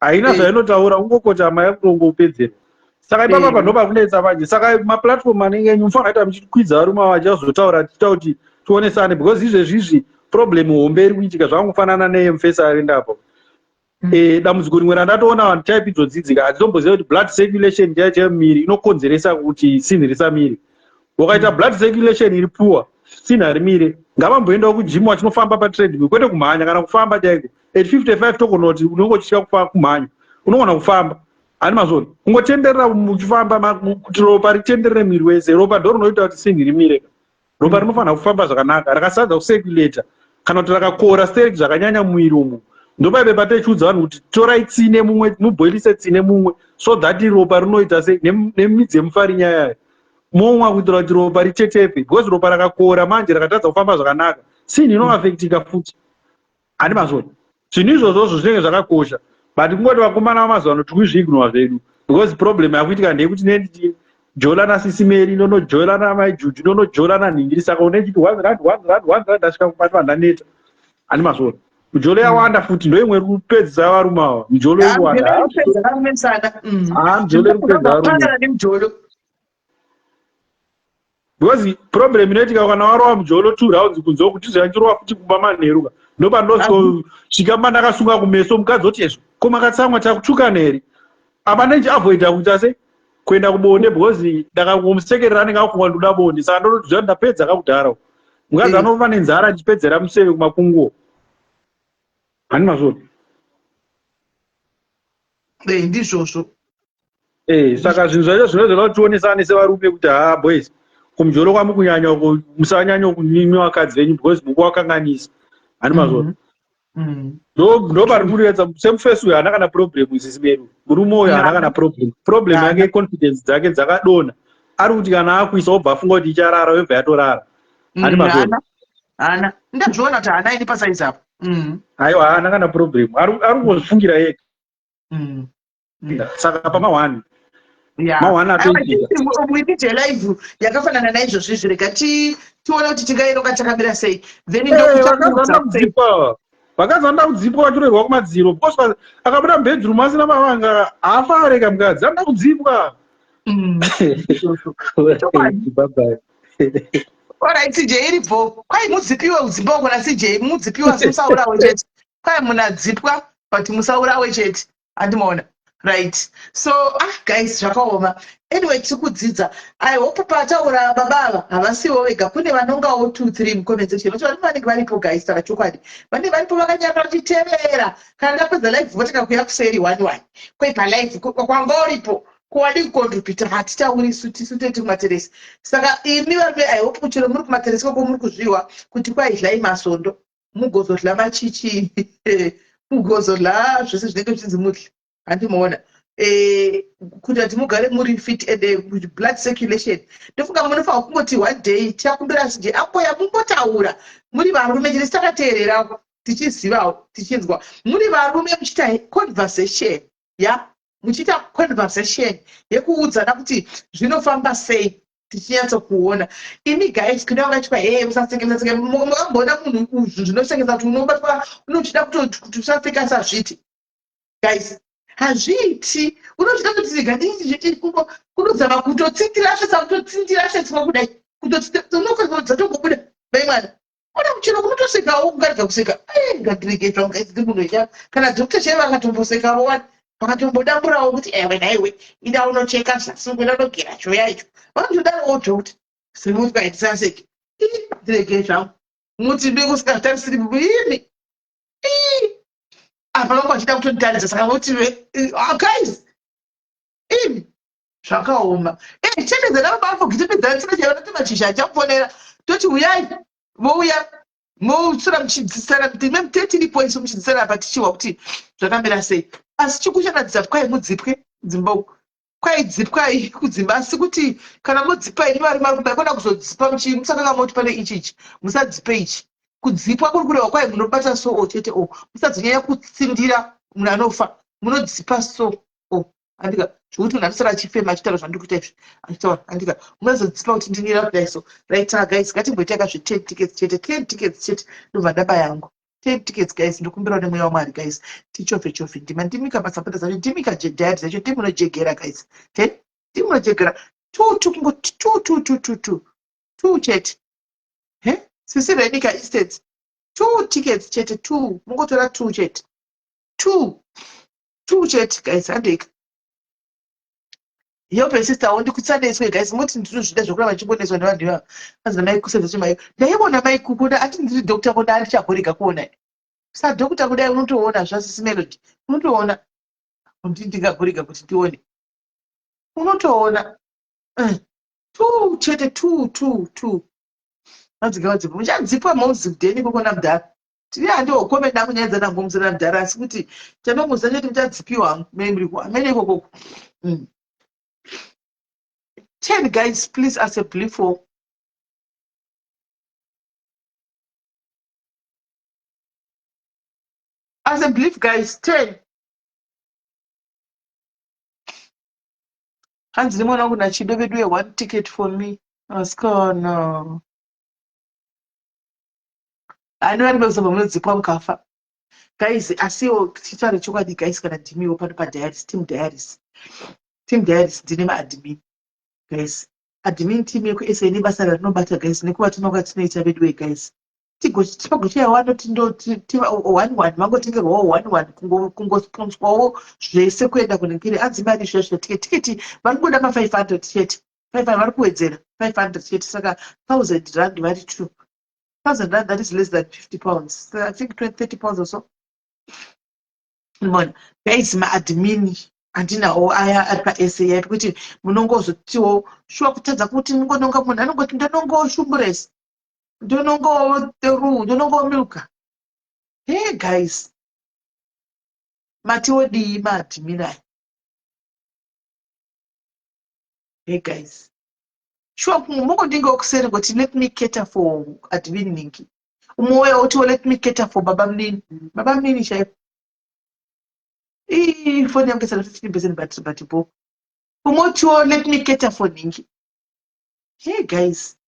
haina zvainotaura, kungokotama, yakutongopedzera. Saka ipapa ndo pakunetsa manje. Saka maplatform anenge enyu mufanira kuita muchikwidza varume ava vachizotaura, tichiita kuti tionesane, because izvezvi izvi problem hombe iri kuitika zvakangofanana neyemufesa arenda apo. Dambudziko rimwe randatoona, vanhu type idzodzidzika hadzitomboziva kuti blood circulation chaiyo chaiyo mumiri inokonzeresa kuti sinhi risamire. Wakaita blood circulation iri poor, sinhi harimire. Ngavamboendawo kugym, vachinofamba patreadmill, kwete kumhanya, kana kufamba chaiko. At 55 togona kuti unenge uchitya kumhanya, unogona kufamba, hani mazvona, kungotenderera muchifamba kuti ropa ritenderere muviri wese. Ropa ndo rinoita kuti sinhi rimire. Ropa rinofanira kufamba zvakanaka. Rakasadza kucirculata kana kuti rakakora stereki zvakanyanya mumuviri umu, ndopaipe patechiudza vanhu kuti torai tsine mumwe, mubhoilise tsine mumwe, so that ropa rinoita sei, nemidzi yemufarinya yayo momwa, kuitira kuti ropa ritetepe, because ropa rakakora manje rakatadza kufamba zvakanaka, sinhi inoafectika futi, handi mazvona. Zvinhu izvozvozvo zvinenge zvakakosha, but kungoti vakomana vamazuva ano tikuzviignora zvedu, because problem yakuitika ndeyekuti nenditi jola naSisi Mary, ndonojola namai Juju, ndonojola nanhingiri, saka unechiti R1, R1, R1, ndasvika kumati vandaneta, handi mazvona. Mjolo yawanda futi ndoimwe iri kupedzisa varume ava. Mjolo iri kuwanda. Kupedza varume sana. Ah, mjolo iri kupedza varume. Varume nemjolo. Because problem inoitika kana warova mjolo two rounds kunze uku tizvanchirova futi kumba manheru ka. Ndopandosvika mba ndakasunga kumeso mukadzi oti ezvo. Ko makatsamwa takutukana here? Apa ndichiavoida kuita sei? Kuenda kubonde because ndakangomusekerera anenge akufunga ndoda bonde saka ndototi zva ndapedza kakudhara uku. Mukadzi anova nenzara achipedzera museve kumakunguo. Hani mazvona? Eh, ndizvozvo. Eh, saka zvinhu zvacho zvinozoda kuti tionesane sevarume kuti haa boys kumujolo kwamukunyanya uko musanyanya kunyimwa vakadzi venyu because mukuvakanganisa. Hani mazvona? Ndo pari kuretsa semufesi uyo haana kana problem isisi medu. Murume uyo haana kana problem. Problem yake confidence dzake dzakadonha. Ari kuti kana akuisa obva afunga kuti icharara yobva yatorara. Hani mazvona? Haana. Ndazviona kuti haana ini pasaizi apo. Aiwa haana kana problem. Ari kungozvifungira ega. Saka pama one. Yeah. Ma one atoitika. We need a live yakafanana naizvozvo izvi rega tione kuti tingaironga takamira sei. Then ndokuta kudzipa. Vakadzi vanoda kudzipwa vachiroerwa kumadziro because akabuda mubedroom asina mavanga haafare ka mukadzi anoda kudzipwa. Bye bye. Alright, CJ iripo. Kwai mudzipiwe kudzimba uko na CJ mudzipiwe asi musaurawe chete. Kwai munadzipwa but musaurawe chete. Andimaona. Right. So, ah guys zvakaoma. Anyway, tiri kudzidza. I hope pataura baba ava havasiwo vega. Kune vanongawo 2 3 mu comment section. Vacho varume vanenge varipo guys, saka chokwadi. Vanenge varipo vakanyarara vachitevera. Kana ndapedza live votanga kuya kuseri 1 1. Kwai pa live kwanga uripo. Ko wadii kucontributa hatitauri isu tisu tete kumateresi. Saka imi varume I hope kuti chero muri kumateresi koko muri kuzviwa kuti kwai dlai masondo mugozodla machichi mugozodla zvese zvinenge zvichinzi mudle handimuona eh, kuti ati mugare muri fit and eh, blood circulation ndofunga munofanira kungoti one day tichakumbira sije amboya mumbotaura muri varume chete takateererawo tichizivawo tichinzwa muri varume muchiita conversation ya muchiita conversation yekuudzana kuti zvinofamba sei tichinyatso kuona imi guys kune vangaitwa hee musaseke musaseke mukamboona munhu uzvu zvinosekesa kuti unobatwa unochida kuti usaseka sazviti guys hazviiti unochida kuti rega ndizviti kunozama kutotsindira svesa kutotsindira sveswa kudai kutotsindira mai mwana Ona muchero kunotosekawo kungaridza kuseka. Eh, ngatirege zvangu guys ndi munhu wenyama. Kana doctor chaivo vakatombosekawo wani. Vakatombodamburawo kuti ewe nhaiwe ida unocheka zasi uko ida unogera choya icho. Vanotodarowo doctor. Simuka ndisaseke. Ii ndirege zvangu. Muti ndinge usingazvitarisiri imi. Ii. Apa vanga vachida kutonditaridza saka voti ah, guys. Imi. Zvakaoma. Eh, chemedza nababa apo gitepedza tsina chaiva natema chizha achakufonera. Toti huyai. Vouya. Motsura muchidzidzisana kuti ime mute tiripo isu muchidzidzisana apa tichihwa kuti zvakamira sei. Asi chikucharatidza kwai mudzipwe dzimba uku. Kwai dzipwai kudzimba asi kuti kana modzipa imi varume vari kumba ikona kuzodzipa muchi musakanga moti pane ichi ichi. Musadzipe ichi. Kudzipwa kuri kureva kwai munobata so o chete o. Musadzonyanya kutsindira munhu anofa. Munodzipa so o. Andika zvekuti munhu anosara achifema achitaura zvandiri kuita izvi achitaura andika munozodzipa kuti ndinira kudai so right saka guys ngatimboita ka zve 10 tickets chete 10 tickets chete ndobva ndaba yangu 10 tickets guys ndokumbirawo nemweya wamwari guys tichove chove ndima ndimika masapota dzacho ndimika diet dzacho ndimunojegera guys he ndimunojegera two two kungoti two two two two two two chete he sisi renika instance two tickets chete two mungotora two chete two two chete guys handeka help sister wo ndikutsaneswe guys moti ndinozvida zvekuramba ndichingoneswa nevanhu ivava anzi namai kusedza chemai ndaiona mai kuku ati ndiri doctor kuda andichagorega kuona sadoctor kudai unotoona zvasisi melody unotoona kuti ndingagorega kuti ndione unotoona eh, two chete two two two vadzika vadzipa muchadzipwa mozi kudeni kokona mudhara Tiri handihokome ndakunyaya dzanangomusana mudhara asi kuti chandongoziva chete muchadzipiwa hangu mene muriko amene ikoko mm. Ten guys please as a belief for as a belief guys ten hanzi nemwana wangu nachido veduwe one ticket for me asikana ani vari vekuzobva munodzipwa mukafa. Guys, asiwo tichitaure chokwadi guys, kana ndimiwo pano padiaries, team diaries, team diaries ndine maadmin guys. Admin team yekuSA ine basa rarinobata guys, nekuvatuma kwatinoita veduwe guys. Tipagochaya wanoti ndo one one vangotengerwawo one one kungosponswawo zvese kuenda kunengere anzi mari zviya zviya tiketi tiketi vari kungoda ma 500 chete 500 vari kuwedzera 500 chete saka 1000 rand vari two 1000 rand that is less than 50 pounds so I think 20 30 pounds or so mona guys maadmin andinawo aya ari pasa yapi kuti munongozotiwo shuwa kutadza kuti mungononga munhu anongoti ndonongawo shumburesi ndonongawo ru ndonongawo milka hey guys matiwo dii maadmin aya hey guys shuwa mungondingawo kuseri ngoti let me cater for admin ningi umwe uya otiwo let me cater for baba munini baba munini chaipo ii foni yangu isana 15 percent battery but bo umwe otiwo let me cater for ningi hey guys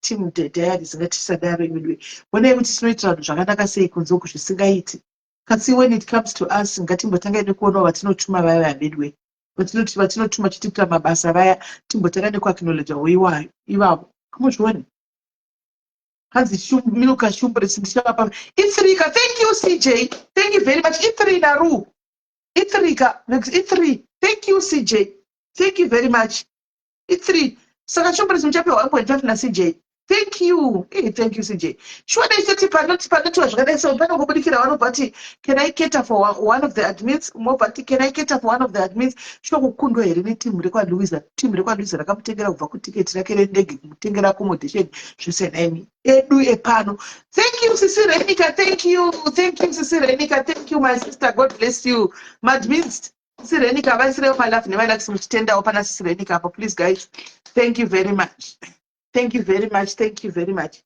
team diaries ngatisadaro imidwe honai kuti tinoitira vanhu zvakanaka sei kunze uku zvisingaiti kasi when it comes to us ngatimbotangai nekuonawo vatinotuma vaya vaya veduwe vatinoti vatinotuma chitiitira mabasa vaya timbotanga nekuacknowledgewo iwayo ivavo amuzvione hanzi milka shumbresi ndichavapa ithrika thank you cj thank you very much ithri naru ithrika ithri thank you cj thank you very much ithri saka shumbresi muchapiwa 1.5 nacj thank you hey, thank you cj shuwa dai toti panoti panotiwa zvakadai so panongobudikira vanobva vati can i cater for one of the admins mobva ati can i cater for one of the admins shuwa kukundwa here netimu rekwalouisa timu rekwalouisa rakamutengera kubva kutiketi rake rendege kumutengera accommodation zvese naimi edu epano thank you sisi renika thank you thank you sisi renika thank you my sister god bless you madmins sisi renika vaisirewo malove nemalakisi muchitendawo pana sisi renika apo please guys thank you very much thank you very much thank you very much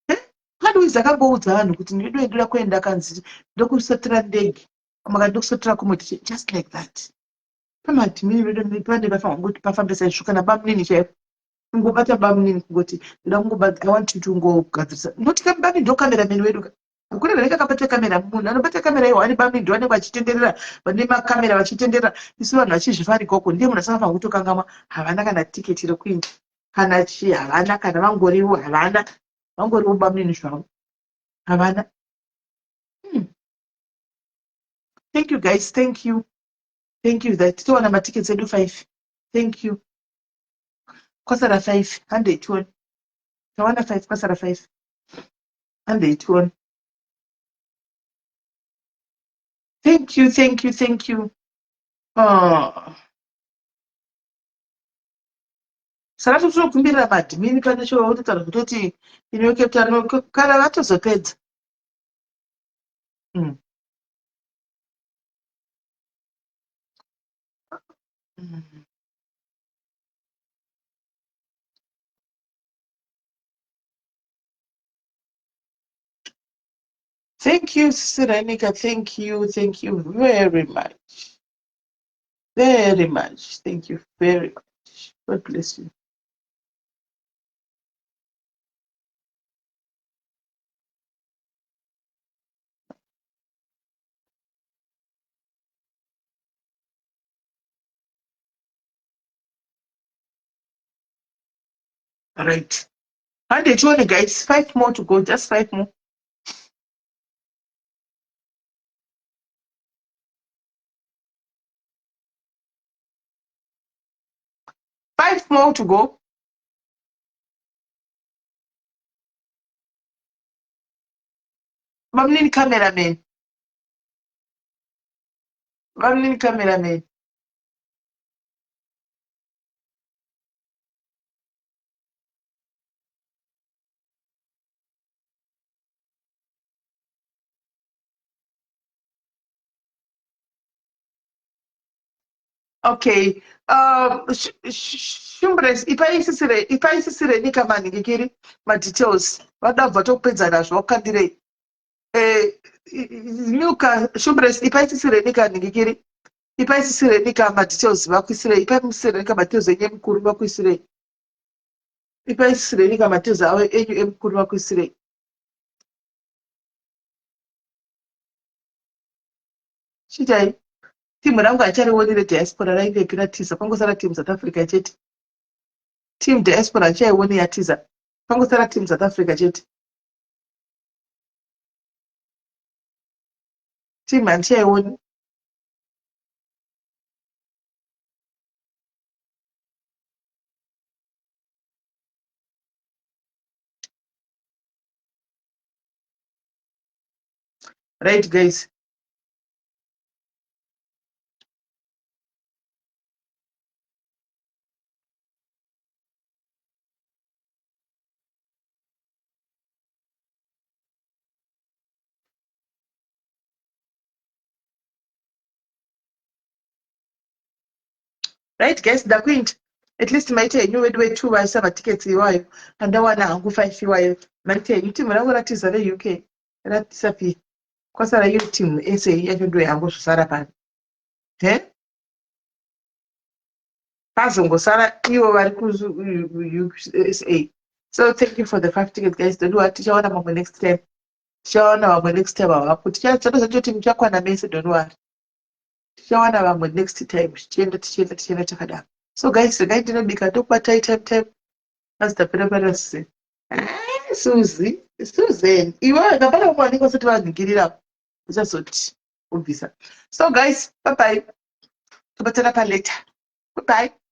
eh? Paduiza akangoudza vanhu kuti ndinoda ndoda kuenda kanzi ndokusotera ndege makati ndokusotera kumoti just like that pamadhimini vedu pane vafanira kungoti pafambe saizvo kana bamunini chaipo kungobata bamunini kungoti ndoda kungobata i want you to ngogadzirisa noti bamini ndo cameraman wedu ka hakuna vanenge akabata kamera munhu anobata kamera iwo ane bamini ndo vanenge vachitenderera vane makamera vachitenderera isu vanhu vachizvifarika uko ndiye munhu asingafanira kutokangamwa havana kana tiketi rekuenda kana chii havana kana vangoriwo havana vangoriwo bamunini zvavo havana hmm. thank you guys thank you thank you that towana matickets edu five thank you kwasara five handei tione tawana five kwasara five handei tione thank you thank you thank you oh. Saka totokumbirira madhimini pane chovototaura kutoti ino capital kana vatozopedza. Thank you, Sirenika. Thank you. Thank you very much. Very much. Thank you very much. God bless you. Right. Hande tione guys, five more to go, just five more. Five more to go. Bamnini cameraman. Bamnini cameraman. Okay. Um, Shumbres, ipai sisi Renika manhingikiri madetails vada kubva tokupedza nazvo vakukandirei. Eh, Milka Shumbres, ipai sisi Renika nhingikiri. Ipai sisi Renika madetails vakuisirei. Ipai sisi Renika madetails enyu emukuru vakuisirei. Ipai sisi Renika madetails avo enyu emukuru vakuisirei. Chiitai. Team rangu hacharioni rediaspora raingepi ratiza kwangosara team South Africa chete. Team diaspora hachaioni yatiza. Kwangosara team South Africa chete. Team handichaioni. Right guys. Right guys, ndakuinda. At least maita henyu wedu wetu vaisa matickets iwayo. Andawana hangu 5 iwayo. Maita henyu team rangu ratiza reUK. Radisappear. Kwasara iyo team SA yacho ndo yangozosara pano. He? Pazongosara ivo vari kuUSA. So thank you for the five tickets guys. Don't worry, tichaona mamwe next time. Tichaona vamwe next time havapo. Tichaona kuti muchakwana mese, don't worry. Tichawana vamwe next time. Tichienda tichienda tichienda takadaro. So guys, regai ndinobika ndokubatai time time. Hanzi tapera parasi. Ah, Suzy, Susan, iwewe kapana umwe vanenge vasati vanhingirira uchazoti ubvisa. So guys, bye bye. Tobatana pa later. Bye bye.